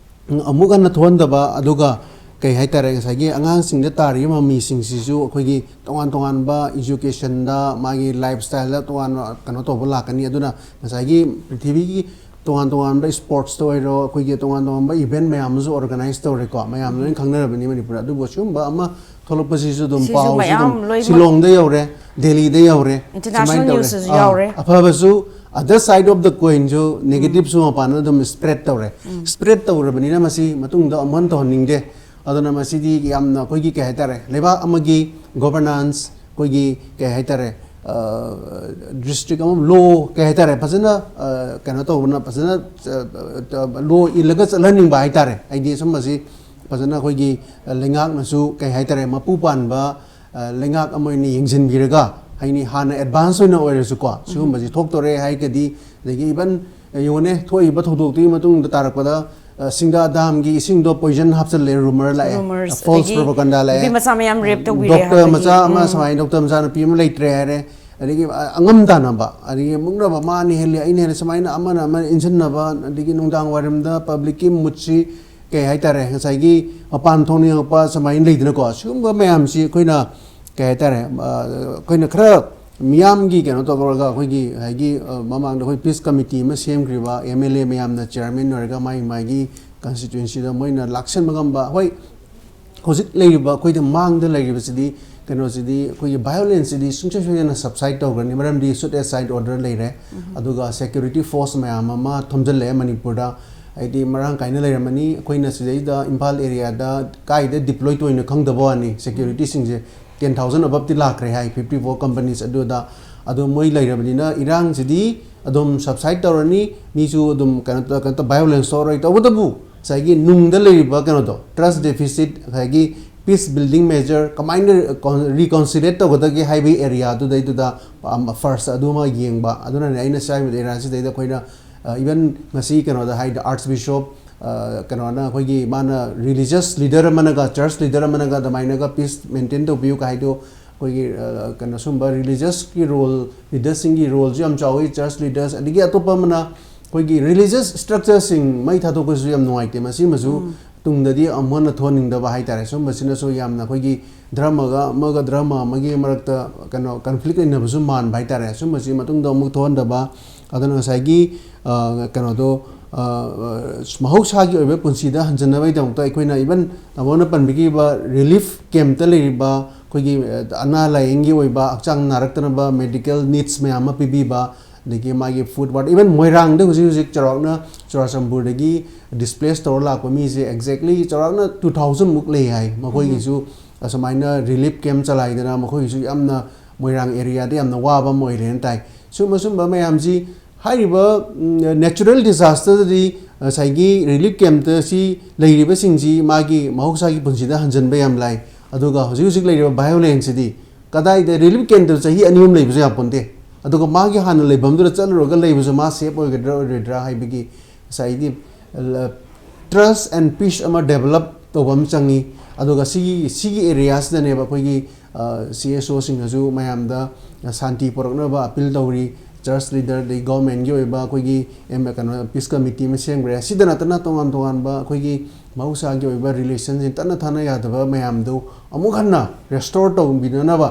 ꯑꯃꯨꯛ ꯍꯟꯅ ꯊꯣꯛꯍꯟꯗꯕ, ꯑꯗꯨꯒ ꯀꯩ ꯍꯥꯏꯇꯥꯔꯦ, ꯉꯁꯥꯏꯒꯤ ꯑꯉꯥꯡꯁꯤꯡꯗ ꯇꯥꯔꯤꯕ ꯃꯃꯤꯁꯤꯡꯁꯤꯁꯨ ꯑꯩꯈꯣꯏꯒꯤ ꯇꯣꯉꯥꯟ ꯇꯣꯉꯥꯟꯕ ꯏꯖꯨꯀꯦꯁꯟꯗ, ꯃꯥꯒꯤ ꯂꯥꯏꯐ ꯁ꯭ꯇꯥꯏꯜꯗ ꯇꯣꯉꯥꯟꯕ ꯀꯩꯅꯣ ꯇꯧꯕ ꯂꯥꯛꯀꯅꯤ꯫ ꯑꯗꯨꯅ ꯉꯁꯥꯏꯒꯤ ꯄ꯭ꯔꯤꯊꯤꯕꯤꯒꯤ ꯇꯣꯉꯥꯟ ꯇꯣꯉꯥꯟꯕ ꯁ꯭ꯄꯣꯔꯠꯁꯇ ꯑꯣꯏꯔꯣ, ꯑꯩꯈꯣꯏꯒꯤ ꯇꯣꯉꯥꯟ ꯇꯣꯉꯥꯟꯕ ꯏꯚꯦꯟꯠ ꯃꯌꯥꯝ ꯑꯃꯁꯨ ꯑꯣꯔꯒꯅꯥꯏꯖ ꯇꯧꯔꯦꯀꯣ, ꯃꯌꯥꯝ ꯂꯣꯏꯅ ꯈꯪꯅꯔꯕꯅꯤ ꯃꯅꯤꯄꯨꯔꯗ꯫ ꯑꯗꯨꯕꯨ ꯑꯁꯤꯒꯨꯝꯕ ꯑꯃ ꯊꯣꯛꯂꯛꯄꯁꯤꯁꯨ ꯑꯗꯨꯝ ꯁꯤꯁꯨ ꯄꯥꯎꯁꯤ ꯃꯌꯥꯝ ꯑꯗꯨꯝ ꯂꯣꯏꯅꯃꯛ ꯁꯤꯂꯣꯡꯗ ꯌꯧꯔꯦ, ꯗꯦꯜꯂꯤꯗ ꯌꯧꯔꯦ, International ꯁꯨꯃꯥꯏꯅ ꯇꯧꯔꯦ꯫ Newsꯇꯁꯨ ꯑꯥ, ꯌꯥꯎꯔꯦ꯫ ꯑꯐꯕꯁꯨ, other side of the coinꯁꯨ, ꯅꯦꯒꯦꯇꯤꯚꯁꯨ ꯃꯄꯥꯟꯗ ꯑꯗꯨꯝ ꯁ꯭ꯄ꯭ꯔꯦꯗ ꯇꯧꯔꯦ꯫ ꯁ꯭ꯄ꯭ꯔꯦꯗ ꯇꯧꯔꯕꯅꯤꯅ ꯃꯁꯤ ꯃꯇꯨꯡꯗ ꯑꯃꯨꯛ ꯍꯟꯅ ꯇꯧꯍꯟꯅꯤꯡꯗꯦ꯫ ꯑꯗꯨꯅ ꯃꯁꯤꯗꯤ ꯌꯥꯝꯅ ꯑꯩꯈꯣꯏꯒꯤ ꯀꯩ ꯍꯥꯏꯇꯥꯔꯦ, ꯂꯩꯕꯥꯛ ꯑꯃꯒꯤ ꯒꯣꯚꯔꯅꯥꯟꯁ, ꯑꯩꯈꯣꯏꯒꯤ ꯀꯩ ꯍꯥꯏꯇꯥꯔꯦ, ꯑ, ꯗꯤꯁꯇ꯭ꯔꯤꯛ ꯑꯃ ꯂꯣ ꯀꯩ ꯍꯥꯏꯇꯥꯔꯦ, ꯐꯖꯅ, ꯑ, ꯀꯩꯅꯣ ꯇꯧꯕꯅ ꯐꯖꯅ, ꯑ, ꯂꯣ ꯏꯜꯂꯒ ꯆꯠꯍꯟꯅꯤꯡꯕ ꯍꯥꯏꯇꯥꯔꯦ꯫ ꯍꯥꯏꯗꯤ ꯁꯨꯝꯕꯁꯤ ꯐꯖꯅ ꯑꯩꯈꯣꯏꯒꯤ, ꯑ, ꯂꯩꯉꯥꯛꯅꯁꯨ ꯀꯩ ꯍꯥꯏꯇꯥꯔꯦ, ꯃꯄꯨ ꯄꯥꯟꯕ, ꯑ, ꯂꯩꯉꯥꯛ ꯑꯃ ꯑꯣꯏꯅ ꯌꯦꯡꯁꯤꯟꯕꯤꯔꯒ, ꯍꯥꯏꯅꯤ ꯍꯥꯟꯅ ꯑꯦꯗꯚꯥꯟꯁ ꯑꯣꯏꯅ ꯑꯣꯏꯔꯁꯨꯀꯣ, ꯁꯤꯒꯨꯝꯕꯁꯤ ꯊꯣꯛꯇꯣꯔꯦ ꯍꯥꯏꯔꯒꯗꯤ, ꯑꯗꯒꯤ ꯏꯚꯟ ꯌꯦꯡꯉꯨꯅꯦ, ꯊꯣꯛꯏꯕ ꯊꯧꯗꯣꯛꯇꯨꯒꯤ ꯃꯇꯨꯡꯗ ꯇꯥꯔꯛꯄꯗ, ꯑ, ꯁꯤꯡꯗꯥ ꯗꯥꯝꯒꯤ ꯏꯁꯤꯡꯗꯣ ꯄꯣꯏꯖꯟ ꯍꯥꯞꯆꯜꯂꯦ, ꯔꯨꯃꯔ ꯂꯥꯛꯑꯦ, Rumors, ꯐꯣꯜꯁ ꯑꯗꯒꯤ ꯄ꯭ꯔꯣꯄꯒꯟꯗꯥ ꯂꯥꯛꯑꯦ꯫ ꯅꯨꯄꯤ ꯃꯆꯥ ꯃꯌꯥꯝ ꯔꯦꯞ ꯇꯧꯕꯤꯔꯦ ꯗꯣꯛꯇꯔ ꯍꯥꯏꯕꯒꯤ, ꯃꯆꯥ ꯑꯃ, ꯎꯝ꯫ ꯁꯨꯃꯥꯏꯅ ꯗꯣꯛꯇꯔ ꯃꯆꯥ ꯅꯨꯄꯤ ꯑꯃ ꯂꯩꯇ꯭ꯔꯦ ꯍꯥꯏꯔꯦ, ꯑꯗꯒꯤ, ꯑ, ꯑꯉꯝ ꯇꯥꯟꯅꯕ, ꯑꯗꯒꯤ ꯃꯨꯛꯅꯕ, ꯃꯥꯅ ꯍꯦꯜꯂꯤ, ꯑꯩꯅ ꯍꯦꯜꯂꯤ, ꯁꯨꯃꯥꯏꯅ ꯑꯃꯅ ꯑꯃꯅ ꯏꯟꯁꯤꯟꯅꯕ, ꯑꯗꯒꯤ ꯅꯨꯡꯗꯥꯡ ꯋꯥꯏꯔꯝꯗ ꯄꯕ꯭ꯂꯤꯛꯀꯤ ꯃꯨꯠꯁꯤ ꯀꯩ ꯍꯥꯏꯇꯥꯔꯦ, ꯉꯁꯥꯏꯒꯤ ꯃꯄꯥꯟ ꯊꯣꯛꯅꯤꯡꯉꯛꯄ ꯁꯨꯃꯥꯏꯅ ꯂꯩꯗꯅꯀꯣ, ꯁꯤꯒꯨꯝꯕ ꯃꯌꯥꯝꯁꯤ ꯑꯩꯈꯣꯏꯅ ꯀꯩ ꯍꯥꯏꯇꯥꯔꯦ, ꯑ, ꯑꯩꯈꯣꯏꯅ ꯈꯔ ꯃꯤꯌꯥꯝꯒꯤ ꯀꯩꯅꯣ ꯇꯧꯔꯒ, ꯑꯩꯈꯣꯏꯒꯤ ꯉꯁꯥꯏꯒꯤ, ꯑ, ꯃꯃꯥꯡꯗ ꯑꯩꯈꯣꯏ ꯄꯤꯁ ꯀꯃꯤꯇꯤ ꯑꯃ ꯁꯦꯝꯈ꯭ꯔꯤꯕ, ꯑꯦꯝ ꯑꯦꯜ ꯑꯦ ꯃꯌꯥꯝꯅ ꯆꯤꯌꯔꯃꯦꯟ ꯑꯣꯏꯔꯒ ꯃꯥꯒꯤ ꯃꯥꯒꯤ ꯀꯟꯁꯇꯤꯇ꯭ꯋꯦꯟꯁꯤꯗ ꯃꯣꯏꯅ ꯂꯥꯛꯁꯟꯕ ꯉꯝꯕ, ꯍꯣꯏ, ꯍꯧꯖꯤꯛ ꯂꯩꯔꯤꯕ, ꯑꯩꯈꯣꯏꯗ ꯃꯥꯡꯗ ꯂꯩꯔꯤꯕꯁꯤꯗꯤ ꯀꯩꯅꯣꯁꯤꯗꯤ, ꯑꯩꯈꯣꯏꯒꯤ ꯚꯥꯏꯑꯣꯂꯦꯟꯁꯁꯤꯗꯤ ꯁꯨꯡꯁꯣꯏ ꯁꯣꯏꯗꯅ ꯁꯕꯁꯥꯏꯠ ꯇꯧꯈ꯭ꯔꯅꯤ, ꯃꯔꯝꯗꯤ ꯁꯨꯠ ꯑꯦꯁꯥꯏꯠ ꯑꯣꯔꯗꯔ ꯂꯩꯔꯦ꯫ ꯑꯗꯨꯒ ꯁꯦꯀ꯭ꯌꯨꯔꯤꯇꯤ ꯐꯣꯔꯁ ꯃꯌꯥꯝ ꯑꯃ ꯊꯣꯝꯖꯤꯜꯂꯛꯑꯦ ꯃꯅꯤꯄꯨꯔꯗ, ꯍꯥꯏꯗꯤ ꯃꯔꯥꯡ ꯀꯥꯏꯅ ꯂꯩꯔꯝꯃꯅꯤ꯫ ꯑꯩꯈꯣꯏꯅ ꯁꯤꯗꯩꯗ ꯏꯝꯐꯥꯜ ꯑꯦꯔꯤꯌꯥꯗ ꯀꯥꯏꯗ ꯗꯤꯄ꯭ꯂꯣꯏ ꯇꯧꯔꯤꯅꯣ ꯈꯪꯗꯕ ꯋꯥꯅꯤ, ꯁꯦꯀ꯭ꯌꯨꯔꯤꯇꯤꯁꯤꯡꯁꯦ ꯇꯦꯟ ꯊꯥꯎꯖꯟ ꯑꯕꯞꯇꯤ ꯂꯥꯛꯈ꯭ꯔꯦ ꯍꯥꯏ, ꯐꯤꯐꯇꯤ ꯐꯣꯔ ꯀꯝꯄꯅꯤꯁ ꯑꯗꯨꯗ꯫ ꯑꯗꯣ ꯃꯣꯏ ꯂꯩꯔꯕꯅꯤꯅ ꯏꯔꯥꯡꯁꯤꯗꯤ ꯑꯗꯨꯝ ꯁꯕꯁꯥꯏꯠ ꯇꯧꯔꯅꯤ, ꯃꯤꯁꯨ ꯑꯗꯨꯝ ꯀꯩꯅꯣ ꯇꯧ-, ꯀꯩꯅꯣ ꯇꯧ-, ꯚꯥꯏꯑꯣꯂꯦꯟꯁ ꯊꯣꯛꯑꯔꯣꯏ꯫ ꯇꯧꯕꯇꯕꯨ ꯉꯁꯥꯏꯒꯤ ꯅꯨꯡꯗ ꯂꯩꯔꯤꯕ ꯀꯩꯅꯣꯗꯣ, ꯇ꯭ꯔꯁ ꯗꯦꯐꯤꯁꯤꯠ, ꯉꯁꯥꯏꯒꯤ ꯄꯤꯁ ꯕꯤꯜꯗꯤꯡ ꯃꯦꯖꯔ ꯀꯃꯥꯏꯅ ꯔꯤꯀꯣꯟꯁꯤꯂꯦꯠ ꯇꯧꯒꯗꯒꯦ ꯍꯥꯏꯕꯒꯤ ꯑꯦꯔꯤꯌꯥꯗꯨꯗꯩꯗꯨꯗ ꯐꯥꯔꯁ ꯑꯗꯨꯃ ꯌꯦꯡꯕ꯫ ꯑꯗꯨꯅꯅꯦ ꯑꯩꯅ ꯁꯤ ꯍꯥꯏꯔꯤꯕ ꯑꯦꯔꯤꯌꯥꯁꯤꯗꯩꯗ ꯑꯩꯈꯣꯏꯅ, ꯏꯚꯟ ꯉꯁꯤ ꯀꯩꯅꯣꯗ ꯍꯥꯏꯗꯤ ꯑꯥꯔꯆ ꯕꯤꯁꯣꯞ, ꯀꯩꯅꯣꯅ, ꯑꯩꯈꯣꯏꯒꯤ ꯃꯥꯅ ꯔꯤꯂꯤꯖꯁ ꯂꯤꯗꯔ ꯑꯃꯅꯒ ꯆꯔꯆ ꯂꯤꯗꯔ ꯑꯃꯅꯒ ꯑꯗꯨꯃꯥꯏꯅꯒ ꯄꯤꯁ ꯃꯦꯟꯇꯦꯟ ꯇꯧꯕꯤꯌꯨ ꯀꯥꯏꯗꯣ, ꯑꯩꯈꯣꯏꯒꯤ, ꯑ, ꯀꯩꯅꯣ, ꯁꯨꯝꯕ ꯔꯤꯂꯤꯖꯁꯀꯤ ꯔꯣꯜ, ꯂꯤꯗꯔꯁꯤꯡꯒꯤ ꯔꯣꯜꯁꯨ ꯌꯥꯝ ꯆꯥꯎꯋꯤ, ꯆꯔꯆ ꯂꯤꯗꯔꯁ, ꯑꯗꯒꯤ ꯑꯇꯣꯞꯄ ꯑꯃꯅ ꯑꯩꯈꯣꯏꯒꯤ ꯔꯤꯂꯤꯖꯁ ꯁ꯭ꯇ꯭ꯔꯛꯆꯔꯁꯤꯡ ꯃꯩ ꯊꯥꯗꯣꯛꯄꯁꯨ ꯌꯥꯝ ꯅꯨꯡꯉꯥꯏꯇꯦ꯫ ꯃꯁꯤꯃꯁꯨ ꯇꯨꯡꯗꯗꯤ ꯑꯃꯨꯛ ꯍꯟꯅ ꯊꯣꯛꯍꯟꯅꯤꯡꯗꯕ ꯍꯥꯏꯇꯥꯔꯦ꯫ ꯁꯨꯝꯕꯁꯤꯅꯁꯨ ꯌꯥꯝꯅ ꯑꯩꯈꯣꯏꯒꯤ ꯙꯔꯃꯒ ꯑꯃꯒ ꯙꯔꯃ ꯑꯃꯒꯤ ꯃꯔꯛꯇ ꯀꯩꯅꯣ ꯀꯟꯐ꯭ꯂꯤꯛ ꯂꯩꯅꯕꯁꯨ ꯃꯥꯟꯕ ꯍꯥꯏꯇꯥꯔꯦ꯫ ꯁꯨꯝꯕꯁꯤ ꯃꯇꯨꯡꯗ ꯑꯃꯨꯛ ꯊꯣꯛꯍꯟꯗꯕ, ꯑꯗꯨꯅ ꯉꯁꯥꯏꯒꯤ, ꯑ, ꯀꯩꯅꯣꯗꯣ, ꯑ, ꯑ, ꯃꯍꯧꯁꯥꯒꯤ ꯑꯣꯏꯕ ꯄꯨꯟꯁꯤꯗ ꯍꯟꯖꯟꯅꯕꯒꯤꯗꯃꯛꯇ ꯑꯩꯈꯣꯏꯅ ꯏꯚꯟ ꯇꯥꯃꯣꯅ ꯄꯟꯕꯤꯈꯤꯕ ꯔꯤꯂꯤꯐ ꯀꯦꯝꯞꯇ ꯂꯩꯔꯤꯕ ꯑꯩꯈꯣꯏꯒꯤ, ꯑ, ꯑꯅꯥ ꯂꯥꯏꯌꯦꯡꯒꯤ ꯑꯣꯏꯕ, ꯍꯛꯆꯥꯡ ꯅꯥꯔꯛꯇꯅꯕ ꯃꯦꯗꯤꯀꯦꯜ ꯅꯤꯗꯁ ꯃꯌꯥꯝ ꯑꯃ ꯄꯤꯕꯤꯕ, ꯑꯗꯒꯤ ꯃꯥꯒꯤ ꯐꯨꯗ ꯋꯥꯇꯔ, ꯏꯚꯟ ꯃꯣꯏꯔꯥꯡꯗ ꯍꯧꯖꯤꯛ ꯍꯧꯖꯤꯛ ꯆꯥꯎꯔꯥꯛꯅ ꯆꯨꯔꯥꯆꯥꯟꯄꯨꯔꯗꯒꯤ ꯗꯤꯁꯄ꯭ꯂꯦꯁ ꯇꯧꯔ ꯂꯥꯛꯄ ꯃꯤꯁꯦ ꯑꯦꯛꯖꯦꯛꯂꯤ ꯆꯥꯎꯔꯥꯛꯅ ꯇꯨ ꯊꯥꯎꯖꯟ ꯃꯨꯛ ꯂꯩ ꯍꯥꯏ꯫ ꯃꯈꯣꯏꯒꯤꯁꯨ ꯑꯁꯨꯃꯥꯏꯅ ꯔꯤꯂꯤꯐ ꯀꯦꯝꯞ ꯆꯂꯥꯏꯗꯅ ꯃꯈꯣꯏꯒꯤꯁꯨ ꯌꯥꯝꯅ ꯃꯣꯏꯔꯥꯡ ꯑꯦꯔꯤꯌꯥꯗ ꯌꯥꯝꯅ ꯋꯥꯕ ꯑꯃ ꯑꯣꯏꯔꯦꯅ ꯇꯥꯏ꯫ ꯁꯨꯝꯕ ꯁꯨꯝꯕ ꯃꯌꯥꯝꯁꯤ ꯍꯥꯏꯔꯤꯕ, ꯎꯝ, ꯅꯦꯆꯔꯦꯜ ꯗꯤꯖꯥꯁꯇꯔꯗꯗꯤ ꯉꯁꯥꯏꯒꯤ ꯔꯤꯂꯤꯐ ꯀꯦꯝꯞꯇ ꯁꯤ ꯂꯩꯔꯤꯕꯁꯤꯡꯁꯤ ꯃꯥꯒꯤ ꯃꯍꯧꯁꯥꯒꯤ ꯄꯨꯟꯁꯤꯗ ꯍꯟꯖꯤꯟꯕ ꯌꯥꯝ ꯂꯥꯏ꯫ ꯑꯗꯨꯒ ꯍꯧꯖꯤꯛ ꯍꯧꯖꯤꯛ ꯂꯩꯔꯤꯕ ꯚꯥꯏꯑꯣꯂꯦꯟꯁꯁꯤꯗꯤ ꯀꯗꯥꯏꯗ ꯔꯤꯂꯤꯐ ꯀꯦꯝꯞꯇ ꯆꯍꯤ ꯑꯅꯤ ꯑꯍꯨꯝ ꯂꯩꯕꯁꯨ ꯌꯥꯄꯣꯟꯇꯦ꯫ ꯑꯗꯨꯒ ꯃꯥꯒꯤ ꯍꯥꯟꯅ ꯂꯩꯐꯝꯗꯨꯗ ꯆꯠꯂꯨꯔꯒ ꯂꯩꯕꯁꯨ ꯃꯥ ꯁꯦꯐ ꯑꯣꯏꯒꯗ꯭ꯔꯥ ꯑꯣꯏꯔꯣꯏꯗ꯭ꯔꯥ ꯍꯥꯏꯕꯒꯤ ꯉꯁꯥꯏꯒꯤ, ꯇ꯭ꯔꯁ ꯑꯦꯟ ꯄꯤꯁ ꯑꯃ ꯗꯦꯕꯂꯞ ꯇꯧꯕ ꯑꯃ ꯆꯪꯉꯤ꯫ ꯑꯗꯨꯒ ꯁꯤꯒꯤ, ꯁꯤꯒꯤ ꯑꯦꯔꯤꯌꯥꯁꯤꯗꯅꯦꯕ ꯑꯩꯈꯣꯏꯒꯤ, ꯑ, ꯁꯤ ꯑꯦꯁ ꯑꯣꯁꯤꯡꯅꯁꯨ ꯃꯌꯥꯝꯗ ꯁꯥꯟꯇꯤ ꯄꯨꯔꯛꯅꯕ ꯑꯄꯤꯜ ꯇꯧꯔꯤ꯫ ꯆꯔꯆ ꯂꯤꯗꯔ, ꯑꯗꯩ ꯒꯣꯔꯃꯦꯟꯒꯤ ꯑꯣꯏꯕ ꯑꯩꯈꯣꯏꯒꯤ ꯑꯦꯝ ꯀꯩꯅꯣ ꯄꯤꯁ ꯀꯃꯤꯇꯤ ꯑꯃ ꯁꯦꯝꯈ꯭ꯔꯦ꯫ ꯁꯤꯗ ꯅꯠꯇꯅ ꯇꯣꯉꯥꯟ ꯇꯣꯉꯥꯟꯕ ꯑꯩꯈꯣꯏꯒꯤ ꯃꯍꯧꯁꯥꯒꯤ ꯑꯣꯏꯕ ꯔꯤꯂꯦꯁꯟꯁꯤꯡ ꯇꯠꯅ ꯊꯥꯅ ꯌꯥꯗꯕ ꯃꯌꯥꯝꯗꯨ ꯑꯃꯨꯛ ꯍꯟꯅ ꯔꯦꯁꯇꯣꯔ ꯇꯧꯕꯤꯅꯅꯕ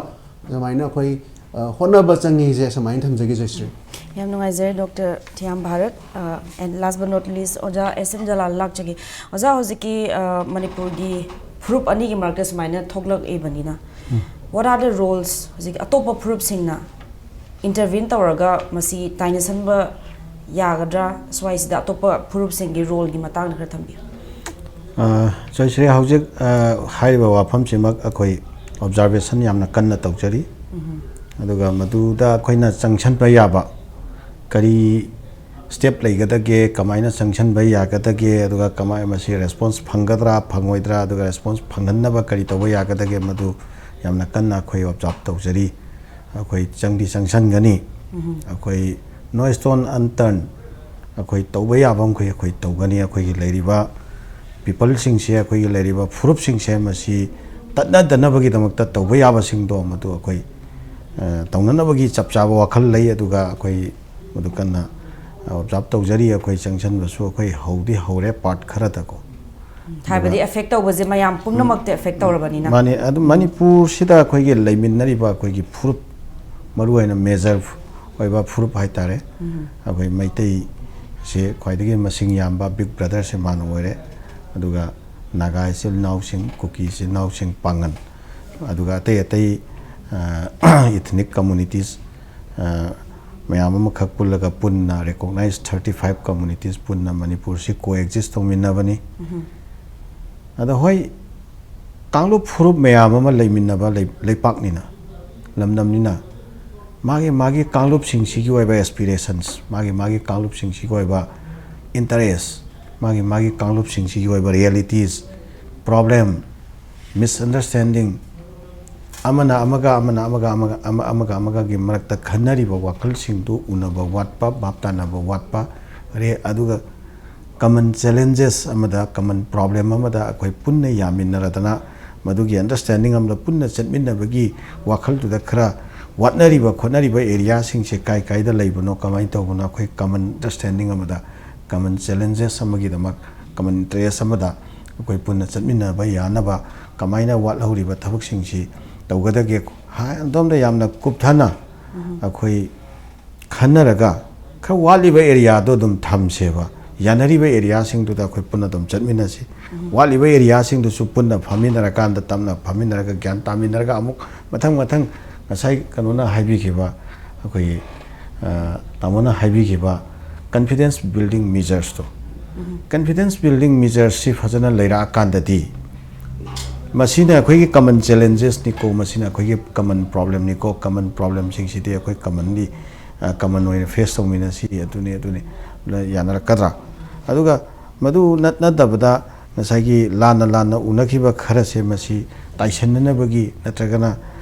ꯑꯗꯨꯃꯥꯏꯅ ꯑꯩꯈꯣꯏ ꯍꯣꯠꯅꯕ ꯆꯪꯉꯤꯁꯦ ꯁꯨꯃꯥꯏꯅ ꯊꯝꯖꯒꯦ, ꯖꯌꯁ꯭ꯔꯤ꯫ ꯌꯥꯝ ꯅꯨꯡꯉꯥꯏꯖꯔꯦ doctor Thiyam Bharat. And last but not least, ꯑꯣꯖꯥ ꯑꯦꯁ ꯑꯦꯝ ꯖꯂꯥꯜ ꯂꯥꯛꯆꯒꯦ꯫ ꯑꯣꯖꯥ, ꯍꯧꯖꯤꯛꯀꯤ ꯃꯅꯤꯄꯨꯔꯒꯤ ꯐꯨꯔꯨꯞ ꯑꯅꯤꯒꯤ ꯃꯔꯛꯇ ꯁꯨꯃꯥꯏꯅ ꯊꯣꯛꯂꯛꯏꯕꯅꯤꯅ, what are the roles? ꯍꯧꯖꯤꯛ ꯑꯇꯣꯞꯄ ꯐꯨꯔꯨꯞꯁꯤꯡꯅ ꯏꯟꯇꯔꯚꯤꯟ ꯇꯧꯔꯒ ꯃꯁꯤ ꯇꯥꯏꯅꯁꯟꯕ ꯌꯥꯒꯗ꯭ꯔꯥ? ꯁ꯭ꯋꯥꯏꯁꯤꯗ ꯑꯇꯣꯞꯄ ꯐꯨꯔꯨꯞꯁꯤꯡꯒꯤ ꯔꯣꯜꯒꯤ ꯃꯇꯥꯡꯗ ꯈꯔ ꯊꯝꯕꯤꯌꯨ꯫ ꯖꯌꯁ꯭ꯔꯤ, ꯍꯧꯖꯤꯛ ꯍꯥꯏꯔꯤꯕ ꯋꯥꯐꯝꯁꯤꯃꯛ ꯑꯩꯈꯣꯏ ꯑꯣꯕꯖꯥꯔꯕꯦꯁꯟ ꯌꯥꯝꯅ ꯀꯟꯅ ꯇꯧꯖꯔꯤ꯫ ꯑꯗꯨꯒ ꯃꯗꯨꯗ ꯑꯩꯈꯣꯏꯅ ꯆꯪꯁꯤꯟꯕ ꯌꯥꯕ ꯀꯔꯤ ꯁ꯭ꯇꯦꯞ ꯂꯩꯒꯗꯒꯦ, ꯀꯃꯥꯏꯅ ꯆꯪꯁꯤꯟꯕ ꯌꯥꯒꯗꯒꯦ, ꯑꯗꯨꯒ ꯀꯃꯥꯏ ꯃꯁꯤ ꯔꯦꯁꯄꯣꯟꯁ ꯐꯪꯒꯗ꯭ꯔꯥ ꯐꯪꯉꯣꯏꯗ꯭ꯔꯥ, ꯑꯗꯨꯒ ꯔꯦꯁꯄꯣꯟꯁ ꯐꯪꯍꯟꯅꯕ ꯀꯔꯤ ꯇꯧꯕ ꯌꯥꯒꯗꯒꯦ, ꯃꯗꯨ ꯌꯥꯝꯅ ꯀꯟꯅ ꯑꯩꯈꯣꯏ ꯑꯣꯕꯖꯥꯔꯕ ꯇꯧꯖꯔꯤ꯫ ꯑꯩꯈꯣꯏ ꯆꯪꯗꯤ ꯆꯪꯁꯤꯟꯒꯅꯤ꯫ ꯑꯩꯈꯣꯏ no stone unturned, ꯑꯩꯈꯣꯏ ꯇꯧꯕ ꯌꯥꯕ ꯃꯈꯩ ꯑꯩꯈꯣꯏ ꯇꯧꯒꯅꯤ꯫ ꯑꯩꯈꯣꯏꯒꯤ ꯂꯩꯔꯤꯕ ꯄꯤꯄꯜꯁꯤꯡꯁꯦ, ꯑꯩꯈꯣꯏꯒꯤ ꯂꯩꯔꯤꯕ ꯐꯨꯔꯨꯞꯁꯤꯡꯁꯦ ꯃꯁꯤ ꯇꯠꯅꯗꯅꯕꯒꯤꯗꯃꯛꯇ ꯇꯧꯕ ꯌꯥꯕꯁꯤꯡꯗꯣ ꯃꯗꯨ ꯑꯩꯈꯣꯏ ꯇꯧꯅꯅꯕꯒꯤ ꯆꯞ ꯆꯥꯕ ꯋꯥꯈꯜ ꯂꯩ꯫ ꯑꯗꯨꯒ ꯑꯩꯈꯣꯏ ꯃꯗꯨ ꯀꯟꯅ ꯑꯣꯕꯖꯥꯔꯕ ꯇꯧꯖꯔꯤ꯫ ꯑꯩꯈꯣꯏ ꯆꯪꯁꯤꯟꯕꯁꯨ ꯑꯩꯈꯣꯏ ꯍꯧꯗꯤ ꯍꯧꯔꯦ ꯄꯥꯔꯠ ꯈꯔꯗꯀꯣ꯫ ꯍꯥꯏꯕꯗꯤ ꯑꯦꯐꯦꯛ ꯇꯧꯕꯁꯦ ꯃꯌꯥꯝ ꯄꯨꯝꯅꯃꯛꯇ ꯑꯦꯐꯦꯛ ꯇꯧꯔꯕꯅꯤꯅ꯫ ꯃꯥꯅꯤ꯫ ꯑꯗꯨ ꯃꯅꯤꯄꯨꯔꯁꯤꯗ ꯑꯩꯈꯣꯏꯒꯤ ꯂꯩꯃꯤꯟꯅꯔꯤꯕ ꯑꯩꯈꯣꯏꯒꯤ ꯐꯨꯔꯨꯞ, ꯃꯔꯨꯑꯣꯏꯅ ꯃꯦꯖꯔ ꯑꯣꯏꯕ ꯐꯨꯔꯨꯞ ꯍꯥꯏꯇꯥꯔꯦ, ꯑꯩꯈꯣꯏ ꯃꯩꯇꯩꯁꯦ ꯈ꯭ꯋꯥꯏꯗꯒꯤ ꯃꯁꯤꯡ ꯌꯥꯝꯕ, ꯕꯤꯛ ꯕ꯭ꯔꯗꯔꯁꯦ ꯃꯥꯅ ꯑꯣꯏꯔꯦ꯫ ꯑꯗꯨꯒ ꯅꯥꯒꯥ ꯏꯆꯤꯜ ꯏꯅꯥꯎꯁꯤꯡ, ꯀꯨꯀꯤ ꯏꯆꯤꯜ ꯏꯅꯥꯎꯁꯤꯡ, ꯄꯥꯉꯟ, ꯑꯗꯨꯒ ꯑꯇꯩ ꯑꯇꯩ ꯏꯊꯅꯤꯛ ꯀꯝꯃꯨꯅꯤꯇꯤꯁ ꯃꯌꯥꯝ ꯑꯃꯈꯛ ꯄꯨꯜꯂꯒ ꯄꯨꯟꯅ ꯔꯤꯀꯣꯛꯅꯥꯏꯖ ꯊꯥꯔꯇꯤ ꯐꯥꯏꯚ ꯀꯝꯃꯨꯅꯤꯇꯤꯁ ꯄꯨꯟꯅ ꯃꯅꯤꯄꯨꯔꯁꯤ ꯀꯣꯑꯦꯛꯖꯤꯁ ꯇꯧꯃꯤꯟꯅꯕꯅꯤ꯫ ꯑꯗꯣ ꯍꯣꯏ, ꯀꯥꯡꯂꯨꯞ ꯐꯨꯔꯨꯞ ꯃꯌꯥꯝ ꯑꯃ ꯂꯩꯃꯤꯟꯅꯕ ꯂꯩ- ꯂꯩꯄꯥꯛꯅꯤꯅ, ꯂꯝꯗꯝꯅꯤꯅ, ꯃꯥꯒꯤ ꯃꯥꯒꯤ ꯀꯥꯡꯂꯨꯞꯁꯤꯡꯁꯤꯒꯤ ꯑꯣꯏꯕ ꯑꯦꯁꯄꯤꯔꯦꯁꯟꯁ, ꯃꯥꯒꯤ ꯃꯥꯒꯤ ꯀꯥꯡꯂꯨꯞꯁꯤꯡꯁꯤꯒꯤ ꯑꯣꯏꯕ ꯏꯟꯇꯔꯦꯁ, ꯃꯥꯒꯤ ꯃꯥꯒꯤ ꯀꯥꯡꯂꯨꯞꯁꯤꯡꯁꯤꯒꯤ ꯑꯣꯏꯕ ꯔꯤꯌꯦꯂꯤꯇꯤꯁ, ꯄ꯭ꯔꯣꯕ꯭ꯂꯦꯝ, ꯃꯤꯁꯑꯟꯗꯔꯁ꯭ꯇꯦꯟꯗꯤꯡ, ꯑꯃꯅ ꯑꯃꯒ, ꯑꯃꯅ ꯑꯃꯒ, ꯑꯃꯒ, ꯑꯃ-, ꯑꯃꯒ ꯑꯃꯒꯒꯤ ꯃꯔꯛꯇ ꯈꯟꯅꯔꯤꯕ ꯋꯥꯈꯜꯁꯤꯡꯗꯨ ꯎꯅꯕ ꯋꯥꯠꯄ, ꯚꯥꯞ ꯇꯥꯅꯕ ꯋꯥꯠꯄ, ꯔꯦ-, ꯑꯗꯨꯒ ꯀꯃꯟ ꯆꯦꯂꯦꯟꯖꯦꯁ ꯑꯃꯗ, ꯀꯃꯟ ꯄ꯭ꯔꯣꯕ꯭ꯂꯦꯝ ꯑꯃꯗ ꯑꯩꯈꯣꯏ ꯄꯨꯟꯅ ꯌꯥꯃꯤꯟꯅꯔꯗꯅ ꯃꯗꯨꯒꯤ ꯑꯟꯗꯔꯁ꯭ꯇꯦꯟꯗꯤꯡ ꯑꯃꯗ ꯄꯨꯟꯅ ꯆꯠꯃꯤꯟꯅꯕꯒꯤ ꯋꯥꯈꯜꯗꯨꯗ ꯈꯔ ꯋꯥꯠꯅꯔꯤꯕ ꯈꯣꯠꯅꯔꯤꯕ ꯑꯦꯔꯤꯌꯥꯁꯤꯡꯁꯦ ꯀꯥꯏ ꯀꯥꯏꯗ ꯂꯩꯕꯅꯣ, ꯀꯃꯥꯏꯅ ꯇꯧꯕꯅꯣ, ꯑꯩꯈꯣꯏ ꯀꯃꯟ ꯑꯟꯗꯔꯁ꯭ꯇꯦꯟꯗꯤꯡ ꯑꯃꯗ, ꯀꯃꯟ ꯆꯦꯂꯦꯟꯖꯦꯁ ꯑꯃꯒꯤꯗꯃꯛ, ꯀꯃꯟ ꯏꯟꯇꯔꯦꯁ ꯑꯃꯗ ꯑꯩꯈꯣꯏ ꯄꯨꯟꯅ ꯆꯠꯃꯤꯟꯅꯕ ꯌꯥꯅꯕ ꯀꯃꯥꯏꯅ ꯋꯥꯠꯍꯧꯔꯤꯕ ꯊꯕꯛꯁꯤꯡꯁꯤ ꯇꯧꯒꯗꯒꯦ? ꯍꯥꯏ, ꯑꯗꯣꯝꯗ ꯌꯥꯝꯅ ꯀꯨꯞꯊꯅ ꯑꯩꯈꯣꯏ ꯈꯟꯅꯔꯒ, ꯈꯔ ꯋꯥꯠꯂꯤꯕ ꯑꯦꯔꯤꯌꯥꯗꯣ ꯑꯗꯨꯝ ꯊꯝꯁꯦꯕ, ꯌꯥꯅꯔꯤꯕ ꯑꯦꯔꯤꯌꯥꯁꯤꯡꯗꯨꯗ ꯑꯩꯈꯣꯏ ꯄꯨꯟꯅ ꯑꯗꯨꯝ ꯆꯠꯃꯤꯟꯅꯁꯤ꯫ ꯋꯥꯠꯂꯤꯕ ꯑꯦꯔꯤꯌꯥꯁꯤꯡꯗꯨꯁꯨ ꯄꯨꯟꯅ ꯐꯝꯃꯤꯟꯅꯔꯀꯥꯟꯗ, ꯇꯞꯅ ꯐꯝꯃꯤꯟꯅꯔꯒ, ꯒ꯭ꯌꯥꯟ ꯇꯥꯃꯤꯟꯅꯔꯒ, ꯑꯃꯨꯛ ꯃꯊꯪ ꯃꯊꯪ, ꯉꯁꯥꯏ ꯀꯩꯅꯣꯅ ꯍꯥꯏꯕꯤꯈꯤꯕ, ꯑꯩꯈꯣꯏꯒꯤ, ꯑ, ꯇꯥꯃꯣꯅ ꯍꯥꯏꯕꯤꯈꯤꯕ ꯀꯟꯐꯤꯗꯦꯟꯁ ꯕꯤꯜꯗꯤꯡ ꯃꯤꯖꯔꯁꯇꯣ, ꯀꯟꯐꯤꯗꯦꯟꯁ ꯕꯤꯜꯗꯤꯡ ꯃꯤꯖꯔꯁꯁꯤ ꯐꯖꯅ ꯂꯩꯔꯛꯑꯀꯥꯟꯗꯗꯤ, ꯃꯁꯤꯅ ꯑꯩꯈꯣꯏꯒꯤ ꯀꯃꯟ ꯆꯦꯂꯦꯟꯖꯦꯁꯅꯤꯀꯣ, ꯃꯁꯤꯅ ꯑꯩꯈꯣꯏꯒꯤ ꯀꯃꯟ ꯄ꯭ꯔꯣꯕ꯭ꯂꯦꯝꯅꯤꯀꯣ, ꯀꯃꯟ ꯄ꯭ꯔꯣꯕ꯭ꯂꯦꯝꯁꯤꯡꯁꯤꯗꯤ ꯑꯩꯈꯣꯏ ꯀꯃꯟꯂꯤ, ꯑ, ꯀꯃꯟ ꯑꯣꯏꯅ ꯐꯦꯁ ꯇꯧꯃꯤꯟꯅꯁꯤ, ꯑꯗꯨꯅꯤ, ꯑꯗꯨꯅꯤ, ꯌꯥꯅꯔꯛꯀꯗ꯭ꯔꯥ? ꯑꯗꯨꯒ ꯃꯗꯨ ꯅꯠ-, ꯅꯠꯇꯕꯗ, ꯉꯁꯥꯏꯒꯤ ꯂꯥꯟꯅ ꯂꯥꯟꯅ ꯎꯅꯈꯤꯕ ꯈꯔꯁꯦ, ꯃꯁꯤ ꯇꯥꯏꯁꯟꯅꯅꯕꯒꯤ ꯅꯠꯇ꯭ꯔꯒꯅ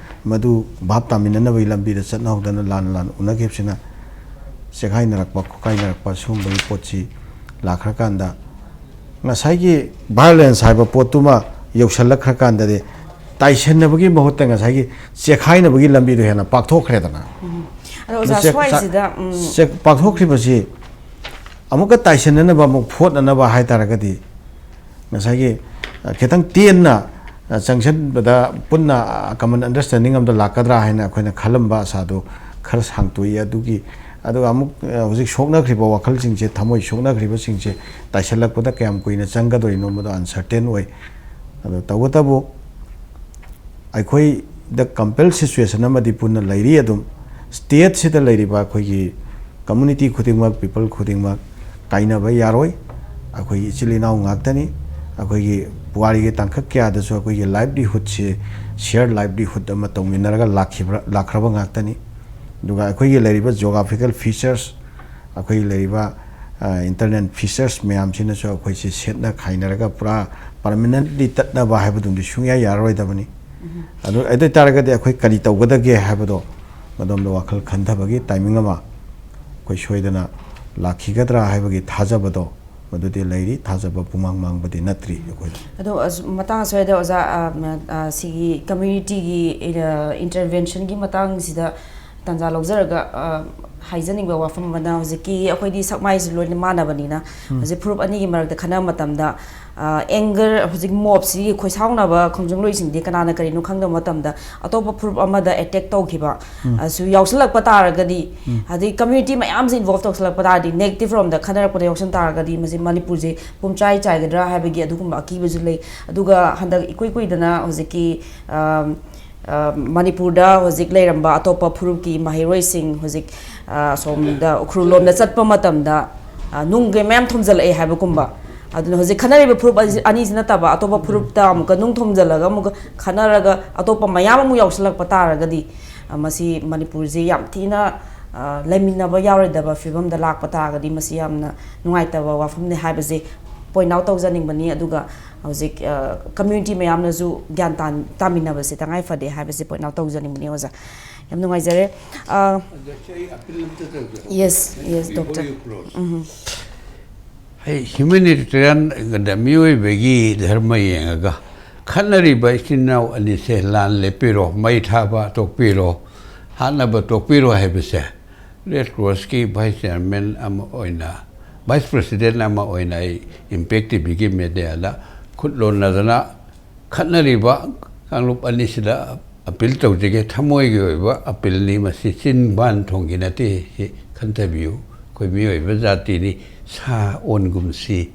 ꯃꯗꯨ ꯚꯥꯞ ꯇꯥꯃꯤꯟꯅꯅꯕꯒꯤ ꯂꯝꯕꯤꯗ ꯆꯠꯅꯍꯧꯗꯅ ꯂꯥꯟꯅ ꯂꯥꯟꯅ ꯎꯅꯈꯤꯕꯁꯤꯅ ꯆꯦꯈꯥꯏꯅꯔꯛꯄ, ꯈꯣꯠꯀꯥꯏꯅꯔꯛꯄ, ꯁꯤꯒꯨꯝꯕꯒꯤ ꯄꯣꯠꯁꯤ ꯂꯥꯛꯈ꯭ꯔꯀꯥꯟꯗ, ꯉꯁꯥꯏꯒꯤ ꯚꯥꯏꯑꯣꯂꯦꯟꯁ ꯍꯥꯏꯕ ꯄꯣꯠꯇꯨꯃ ꯌꯧꯁꯜꯂꯛꯈ꯭ꯔꯀꯥꯟꯗꯗꯤ, ꯇꯥꯏꯁꯟꯅꯕꯒꯤ ꯃꯍꯨꯠꯇ ꯉꯁꯥꯏꯒꯤ ꯆꯦꯈꯥꯏꯅꯕꯒꯤ ꯂꯝꯕꯤꯗꯣ ꯍꯦꯟꯅ ꯄꯥꯛꯊꯣꯛꯈ꯭ꯔꯦꯗꯅ꯫ ꯑꯗꯣ ꯑꯣꯖꯥ, ꯆꯦꯛ-, ꯁ꯭ꯋꯥꯏꯁꯤꯗ, ꯎꯝ, ꯆꯦꯛ-, ꯄꯥꯛꯊꯣꯛꯈ꯭ꯔꯤꯕꯁꯤ ꯑꯃꯨꯛꯀ ꯇꯥꯏꯁꯟꯅꯅꯕ, ꯑꯃꯨꯛ ꯐꯣꯠꯅꯅꯕ ꯍꯥꯏ ꯇꯥꯔꯒꯗꯤ, ꯉꯁꯥꯏꯒꯤ, ꯑ, ꯈꯤꯇꯪ ꯇꯦꯟꯅ, ꯑ, ꯆꯪꯁꯤꯟꯕꯗ ꯄꯨꯟꯅ, ꯑ, ꯀꯃꯟ ꯑꯟꯗꯔꯁ꯭ꯇꯦꯟꯗꯤꯡ ꯑꯃꯗ ꯂꯥꯛꯀꯗ꯭ꯔꯥ ꯍꯥꯏꯅ ꯑꯩꯈꯣꯏꯅ ꯈꯜꯂꯝꯕ ꯑꯁꯥꯗꯨ ꯈꯔ ꯁꯥꯡꯇꯣꯛꯏ꯫ ꯑꯗꯨꯒꯤ, ꯑꯗꯨꯒ ꯑꯃꯨꯛ, ꯑ, ꯍꯧꯖꯤꯛ ꯁꯣꯛꯅꯈ꯭ꯔꯤꯕ ꯋꯥꯈꯜꯁꯤꯡꯁꯦ, ꯊꯃꯣꯏ ꯁꯣꯛꯅꯈ꯭ꯔꯤꯕꯁꯤꯡꯁꯦ ꯇꯥꯏꯁꯜꯂꯛꯄꯗ ꯀꯌꯥꯝ ꯀꯨꯏꯅ ꯆꯪꯒꯗꯣꯏꯅꯣ, ꯃꯗꯨ ꯑꯟꯁꯔꯇꯦꯟ ꯑꯣꯏ꯫ ꯑꯗꯣ ꯇꯧꯕꯇꯕꯨ, ꯑꯩꯈꯣꯏꯗ ꯀꯝꯄꯦꯜ ꯁꯤꯆꯨꯋꯦꯁꯟ ꯑꯃꯗꯤ ꯄꯨꯟꯅ ꯂꯩꯔꯤ꯫ ꯑꯗꯨꯝ ꯁ꯭ꯇꯦꯠꯁꯤꯗ ꯂꯩꯔꯤꯕ ꯑꯩꯈꯣꯏꯒꯤ ꯀꯝꯃꯨꯅꯤꯇꯤ ꯈꯨꯗꯤꯡꯃꯛ, ꯄꯤꯄꯜ ꯈꯨꯗꯤꯡꯃꯛ ꯀꯥꯏꯅꯕ ꯌꯥꯔꯣꯏ꯫ ꯑꯩꯈꯣꯏꯒꯤ ꯏꯆꯤꯜ ꯏꯅꯥꯎ ꯉꯥꯛꯇꯅꯤ꯫ ꯑꯩꯈꯣꯏꯒꯤ ꯄꯨꯋꯥꯔꯤꯒꯤ ꯇꯥꯡꯀꯛ ꯀꯌꯥꯗꯁꯨ ꯑꯩꯈꯣꯏꯒꯤ ꯂꯥꯏꯚꯂꯤꯍꯨꯗꯁꯤ ꯁꯤꯌꯔ ꯂꯥꯏꯚꯂꯤꯍꯨꯗ ꯑꯃ ꯇꯧꯃꯤꯟꯅꯔꯒ ꯂꯥꯛꯈꯤꯕ꯭ꯔꯥ, ꯂꯥꯛꯈ꯭ꯔꯕ ꯉꯥꯛꯇꯅꯤ꯫ ꯑꯗꯨꯒ ꯑꯩꯈꯣꯏꯒꯤ ꯂꯩꯔꯤꯕ ꯖꯤꯑꯣꯒ꯭ꯔꯥꯐꯤꯀꯦꯜ ꯐꯤꯆꯔꯁ, ꯑꯩꯈꯣꯏꯒꯤ ꯂꯩꯔꯤꯕ, ꯑ, ꯏꯟꯇꯔꯅꯦꯜ ꯐꯤꯆꯔꯁ ꯃꯌꯥꯝꯁꯤꯅꯁꯨ ꯑꯩꯈꯣꯏꯁꯤ ꯁꯦꯠꯅ ꯈꯥꯏꯅꯔꯒ ꯄꯨꯔꯥ ꯄꯔꯃꯅꯦꯟꯠꯂꯤ ꯇꯠꯅꯕ ꯍꯥꯏꯕꯗꯨꯃꯗꯤ ꯁꯨꯡꯌꯥ ꯌꯥꯔꯔꯣꯏꯗꯕꯅꯤ꯫ ꯑꯗꯨ, ꯑꯗꯨ ꯑꯣꯏ ꯇꯥꯔꯒꯗꯤ ꯑꯩꯈꯣꯏ ꯀꯔꯤ ꯇꯧꯒꯗꯒꯦ ꯍꯥꯏꯕꯗꯣ, ꯃꯗꯣꯝꯗ ꯋꯥꯈꯜ ꯈꯟꯊꯕꯒꯤ ꯇꯥꯏꯃꯤꯡ ꯑꯃ ꯑꯩꯈꯣꯏ ꯁꯣꯏꯗꯅ ꯂꯥꯛꯈꯤꯒꯗ꯭ꯔꯥ ꯍꯥꯏꯕꯒꯤ ꯊꯥꯖꯕꯗꯣ ꯃꯗꯨꯗꯤ ꯂꯩꯔꯤ, ꯊꯥꯖꯕ ꯄꯨꯡꯃꯥꯡ ꯃꯥꯡꯕꯗꯤ ꯅꯠꯇ꯭ꯔꯤ ꯑꯩꯈꯣꯏ꯫ ꯑꯗꯣ ꯑꯁ- ꯃꯇꯥꯡ ꯑꯁ꯭ꯋꯥꯏꯗ ꯑꯣꯖꯥ, ꯑ, ꯃ- ꯑ, ꯁꯤꯒꯤ ꯀꯝꯃ꯭ꯌꯨꯅꯤꯇꯤꯒꯤ ꯏꯟꯇꯔꯚꯦꯟꯁꯟꯒꯤ ꯃꯇꯥꯡꯁꯤꯗ ꯇꯥꯟꯖꯥ ꯂꯧꯖꯔꯒ, ꯑ, ꯍꯥꯏꯖꯅꯤꯡꯕ ꯋꯥꯐꯝ ꯑꯃꯅ, ꯍꯧꯖꯤꯛꯀꯤ ꯑꯩꯈꯣꯏꯗꯤ ꯁꯛꯃꯥꯏꯁꯨ ꯂꯣꯏꯅ ꯃꯥꯟꯅꯕꯅꯤꯅ, ꯍꯧꯖꯤꯛ ꯐꯨꯔꯨꯞ ꯑꯅꯤꯒꯤ ꯃꯔꯛꯇ ꯈꯟꯅꯕ ꯃꯇꯝꯗ, ꯑꯦꯡꯒꯔ, ꯍꯧꯖꯤꯛ ꯃꯣꯞꯁꯤꯒꯤ ꯈꯣꯏꯁꯥꯎꯅꯕ ꯈꯣꯡꯖꯪꯂꯣꯏꯁꯤꯡꯗꯤ ꯀꯅꯥꯅ ꯀꯔꯤꯅꯣ ꯈꯪꯗꯕ ꯃꯇꯝꯗ ꯑꯇꯣꯞꯄ ꯐꯨꯔꯨꯞ ꯑꯃꯗ ꯑꯦꯇꯦꯛ ꯇꯧꯈꯤꯕ ꯑꯁꯨ ꯌꯥꯎꯁꯜꯂꯛꯄ ꯇꯥꯔꯒꯗꯤ, ꯑꯗꯩ ꯀꯝꯃ꯭ꯌꯨꯅꯤꯇꯤ ꯃꯌꯥꯝꯁꯦ ꯏꯟꯚꯣꯜꯕ ꯇꯧꯁꯜꯂꯛꯄ ꯇꯥꯔꯗꯤ, ꯅꯦꯒꯦꯇꯤꯚ ꯔꯣꯝꯗ ꯈꯟꯅꯔꯛꯄꯗ ꯌꯥꯎꯁꯟ ꯇꯥꯔꯒꯗꯤ, ꯃꯁꯤ ꯃꯅꯤꯄꯨꯔꯁꯦ ꯄꯨꯝꯆꯥꯏ ꯆꯥꯏꯒꯗ꯭ꯔꯥ ꯍꯥꯏꯕꯒꯤ ꯑꯗꯨꯒꯨꯝꯕ ꯑꯀꯤꯕꯁꯨ ꯂꯩ꯫ ꯑꯗꯨꯒ ꯍꯟꯗꯛ ꯏꯀꯨꯏ ꯀꯨꯏꯗꯅ ꯍꯧꯖꯤꯛꯀꯤ, ꯑ, ꯑ, ꯃꯅꯤꯄꯨꯔꯗ ꯍꯧꯖꯤꯛ ꯂꯩꯔꯝꯕ ꯑꯇꯣꯞꯄ ꯐꯨꯔꯨꯞꯀꯤ ꯃꯍꯩꯔꯣꯏꯁꯤꯡ ꯍꯧꯖꯤꯛ, ꯑ, ꯑꯁꯣꯝꯗ ꯎꯈ꯭ꯔꯨꯜ ꯂꯣꯝꯗ ꯆꯠꯄ ꯃꯇꯝꯗ, ꯑ, ꯅꯨꯡ ꯀꯩ ꯃꯌꯥꯝ ꯊꯣꯝꯖꯤꯜꯂꯛꯑꯦ ꯍꯥꯏꯕꯒꯨꯝꯕ꯫ ꯑꯗꯨꯅ ꯍꯧꯖꯤꯛ ꯈꯟꯅꯔꯤꯕ ꯐꯨꯔꯨꯞ ꯑꯁꯤ- ꯑꯅꯤꯁꯤ ꯅꯠꯇꯕ ꯑꯇꯣꯞꯄ ꯐꯨꯔꯨꯞꯇ ꯑꯃꯨꯛꯀ ꯅꯨꯡ ꯊꯣꯝꯖꯤꯜꯂꯒ ꯑꯃꯨꯛꯀ ꯈꯟꯅꯔꯒ ꯑꯇꯣꯞꯄ ꯃꯌꯥꯝ ꯑꯃꯨꯛ ꯌꯥꯎꯁꯜꯂꯛꯄ ꯇꯥꯔꯒꯗꯤ, ꯑ, ꯃꯁꯤ ꯃꯅꯤꯄꯨꯔꯁꯤ ꯌꯥꯝ ꯊꯤꯅ, ꯑ, ꯂꯩꯃꯤꯟꯅꯕ ꯌꯥꯔꯣꯏꯗꯕ ꯐꯤꯕꯝꯗ ꯂꯥꯛꯄ ꯇꯥꯔꯒꯗꯤ, ꯃꯁꯤ ꯌꯥꯝꯅ ꯅꯨꯡꯉꯥꯏꯇꯕ ꯋꯥꯐꯝꯅꯤ ꯍꯥꯏꯕꯁꯦ ꯄꯣꯏꯟ ꯑꯥꯎꯠ ꯇꯧꯖꯅꯤꯡꯕꯅꯤ꯫ ꯑꯗꯨꯒ ꯍꯧꯖꯤꯛ, ꯑ, ꯀꯝꯃ꯭ꯌꯨꯅꯤꯇꯤ ꯃꯌꯥꯝꯅꯁꯨ ꯒ꯭ꯌꯥꯟ ꯇꯥꯟ- ꯇꯥꯃꯤꯟꯅꯕꯁꯦ ꯇꯉꯥꯏ ꯐꯗꯦ ꯍꯥꯏꯕꯁꯦ ꯄꯣꯏꯟ ꯑꯥꯎꯠ ꯇꯧꯖꯅꯤꯡꯕꯅꯤ ꯑꯣꯖꯥ꯫ ꯌꯥꯝ ꯅꯨꯡꯉꯥꯏꯖꯔꯦ꯫ ꯑ, ꯑꯗ ꯁꯤ ꯑꯩ ꯑꯄꯤꯜ ꯑꯝꯇ ꯇꯧꯖꯔꯛꯀꯦ꯫ Yes, yes, Before doctor. You close. ꯑꯩ ꯍ꯭ꯌꯨꯃꯦꯅꯤꯇꯦꯔꯤꯌꯟ ꯃꯤꯑꯣꯏꯕꯒꯤ ꯙꯔꯃ ꯌꯦꯡꯉꯒ ꯈꯠꯅꯔꯤꯕ ꯏꯆꯤꯟ ꯏꯅꯥꯎ ꯑꯅꯤꯁꯦ ꯂꯥꯟ ꯂꯦꯞꯄꯤꯔꯣ, ꯃꯩ ꯊꯥꯕ ꯇꯣꯛꯄꯤꯔꯣ, ꯍꯥꯠꯅꯕ ꯇꯣꯛꯄꯤꯔꯣ ꯍꯥꯏꯕꯁꯦ ꯔꯦꯗ ꯀ꯭ꯔꯣꯁꯀꯤ ꯚꯥꯏꯁ ꯆꯤꯌꯥꯔꯃꯦꯟ ꯑꯃ ꯑꯣꯏꯅ, ꯚꯥꯏꯁ ꯄ꯭ꯔꯁꯤꯗꯦꯟ ꯑꯃ ꯑꯣꯏꯅ ꯑꯩ ꯏꯝꯄꯦꯛ ꯇꯤꯚꯤꯒꯤ ꯃꯦꯗꯤꯌꯥꯗ ꯈꯨꯠ ꯂꯣꯟꯅꯗꯅ ꯈꯠꯅꯔꯤꯕ ꯀꯥꯡꯂꯨꯞ ꯑꯅꯤꯁꯤꯗ ꯑꯄꯤꯜ ꯇꯧꯖꯒꯦ꯫ ꯊꯃꯣꯏꯒꯤ ꯑꯣꯏꯕ ꯑꯄꯤꯜꯅꯤ ꯃꯁꯤ, ꯆꯤꯟ ꯕꯥꯟ ꯊꯣꯡꯒꯤ ꯅꯠꯇꯦ꯫ ꯁꯤ ꯈꯟꯊꯕꯤꯌꯨ, ꯑꯩꯈꯣꯏ ꯃꯤꯑꯣꯏꯕ ꯖꯥꯇꯤꯅꯤ, ꯁꯥ ꯑꯣꯟꯒꯨꯝꯁꯤ,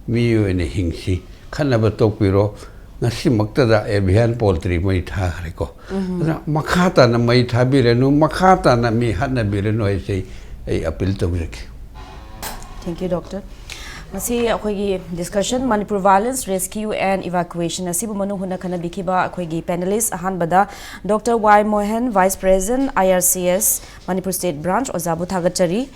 ꯃꯤ ꯑꯣꯏꯅ ꯍꯤꯡꯁꯤ, ꯈꯠꯅꯕ ꯇꯣꯛꯄꯤꯔꯣ꯫ ꯉꯁꯤꯃꯛꯇꯗ ꯑꯦꯚꯤꯌꯥꯟ ꯄꯣꯜꯇ꯭ꯔꯤ ꯃꯩ ꯊꯥꯈ꯭ꯔꯦꯀꯣ꯫ ꯑꯗꯨꯅ ꯃꯈꯥ ꯇꯥꯅ ꯃꯩ ꯊꯥꯕꯤꯔꯅꯨ, ꯃꯈꯥ ꯇꯥꯅ ꯃꯤ ꯍꯥꯠꯅꯕꯤꯔꯅꯨ ꯍꯥꯏꯁꯦ ꯑꯩ ꯑꯄꯤꯜ ꯇꯧꯖꯒꯦ꯫ Thank you, doctor. ꯃꯁꯤ ꯑꯩꯈꯣꯏꯒꯤ discussion, Manipur Violence Rescue and Evacuation ꯑꯁꯤꯕꯨ ꯃꯅꯨꯡ ꯍꯨꯠꯅ ꯈꯟꯅꯕꯤꯈꯤꯕ ꯑꯩꯈꯣꯏꯒꯤ ꯄꯦꯅꯦꯂꯤꯁ ꯑꯍꯥꯟꯕꯗ doctor Y Mohan, vice president, I R C S, Manipur state branch, ꯑꯣꯖꯥꯕꯨ ꯊꯥꯒꯠꯆꯔꯤ꯫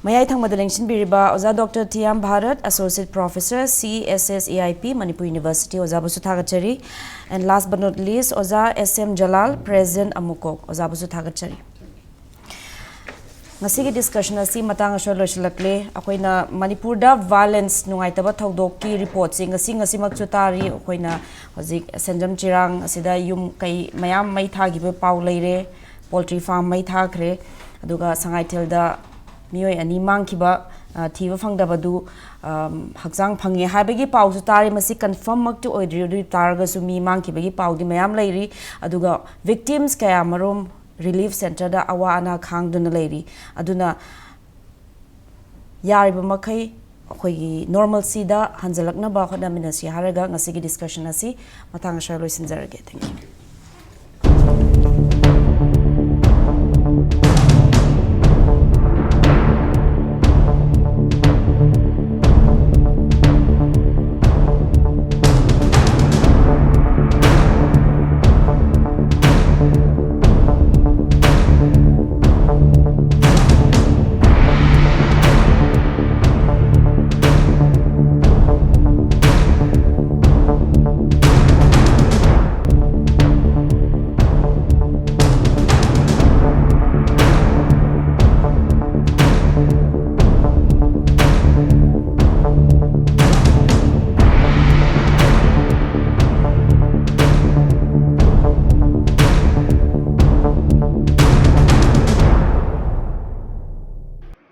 ꯃꯌꯥꯏ ꯊꯪꯕꯗ ꯂꯦꯡꯁꯤꯟꯕꯤꯔꯤꯕ ꯑꯣꯖꯥ doctor Thiyam Bharat, associate professor, C S S A I P, Manipur university, ꯑꯣꯖꯥꯕꯨꯁꯨ ꯊꯥꯒꯠꯆꯔꯤ꯫ And last but not least, ꯑꯣꯖꯥ ꯑꯦꯁ ꯑꯦꯝ ꯖꯂꯥꯜ, ꯄ꯭ꯔꯦꯁꯤꯗꯦꯟꯠ, ꯑꯃꯨꯀꯣꯛ, ꯑꯣꯖꯥꯕꯨꯁꯨ ꯊꯥꯒꯠꯆꯔꯤ꯫ ꯉꯁꯤꯒꯤ ꯗꯤꯁꯀꯁꯟ ꯑꯁꯤ ꯃꯇꯥꯡ ꯑꯁꯤꯗ ꯂꯣꯏꯁꯤꯜꯂꯛꯂꯦ꯫ ꯑꯩꯈꯣꯏꯅ ꯃꯅꯤꯄꯨꯔꯗ ꯚꯥꯏꯂꯦꯟꯁ, ꯅꯨꯡꯉꯥꯏꯇꯕ ꯊꯧꯗꯣꯛꯀꯤ ꯔꯤꯄꯣꯔꯠꯁꯤ ꯉꯁꯤ ꯉꯁꯤꯃꯛꯁꯨ ꯇꯥꯔꯤ꯫ ꯑꯩꯈꯣꯏꯅ ꯍꯧꯖꯤꯛ ꯁꯦꯟꯖꯝ ꯆꯤꯔꯥꯡ ꯑꯁꯤꯗ ꯌꯨꯝ ꯀꯩ ꯃꯌꯥꯝ ꯃꯩ ꯊꯥꯈꯤꯕ ꯄꯥꯎ ꯂꯩꯔꯦ, ꯄꯣꯜꯇ꯭ꯔꯤ ꯐꯥꯔꯝ ꯃꯩ ꯊꯥꯈ꯭ꯔꯦ, ꯑꯗꯨꯒ ꯁꯉꯥꯏꯊꯦꯜꯗ ꯃꯤꯑꯣꯏ ꯑꯅꯤ ꯃꯥꯡꯈꯤꯕ, ꯑ, ꯊꯤꯕ ꯐꯪꯗꯕꯗꯨ, ꯑꯝ, ꯍꯛꯆꯥꯡ ꯐꯪꯉꯦ ꯍꯥꯏꯕꯒꯤ ꯄꯥꯎꯁꯨ ꯇꯥꯔꯤ꯫ ꯃꯁꯤ ꯀꯟꯐꯥꯔꯝꯃꯛꯇꯤ ꯑꯣꯏꯗ꯭ꯔꯤ, ꯑꯗꯨ ꯑꯣꯏ ꯇꯥꯔꯒꯁꯨ ꯃꯤ ꯃꯥꯡꯈꯤꯕꯒꯤ ꯄꯥꯎꯗꯤ ꯃꯌꯥꯝ ꯂꯩꯔꯤ꯫ ꯑꯗꯨꯒ ꯚꯤꯛꯇꯤꯝꯁ ꯀꯌꯥ ꯃꯔꯨꯝ ꯔꯤꯂꯤꯐ ꯁꯦꯟꯇꯔꯗ ꯑꯋꯥ ꯑꯅꯥ ꯈꯥꯡꯗꯨꯅ ꯂꯩꯔꯤ꯫ ꯑꯗꯨꯅ ꯌꯥꯔꯤꯕ ꯃꯈꯩ ꯑꯩꯈꯣꯏꯒꯤ ꯅꯣꯔꯃꯦꯜꯁꯤꯗ ꯍꯟꯖꯤꯜꯂꯛꯅꯕ ꯍꯣꯠꯅꯃꯤꯟꯅꯁꯤ ꯍꯥꯏꯔꯒ ꯉꯁꯤꯒꯤ ꯗꯤꯁꯀꯁꯟ ꯑꯁꯤ ꯃꯇꯥꯡ ꯑꯁꯤꯗ ꯂꯣꯏꯁꯤꯟꯖꯔꯒꯦ꯫ Thank you꯫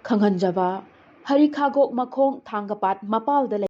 ꯈꯪꯍꯟꯖꯕ, ꯍꯔꯤꯈꯥꯒꯣꯛ ꯃꯈꯣꯡ ꯊꯥꯡꯒꯄꯥꯠ ꯃꯄꯥꯜꯗ ꯂꯩ꯫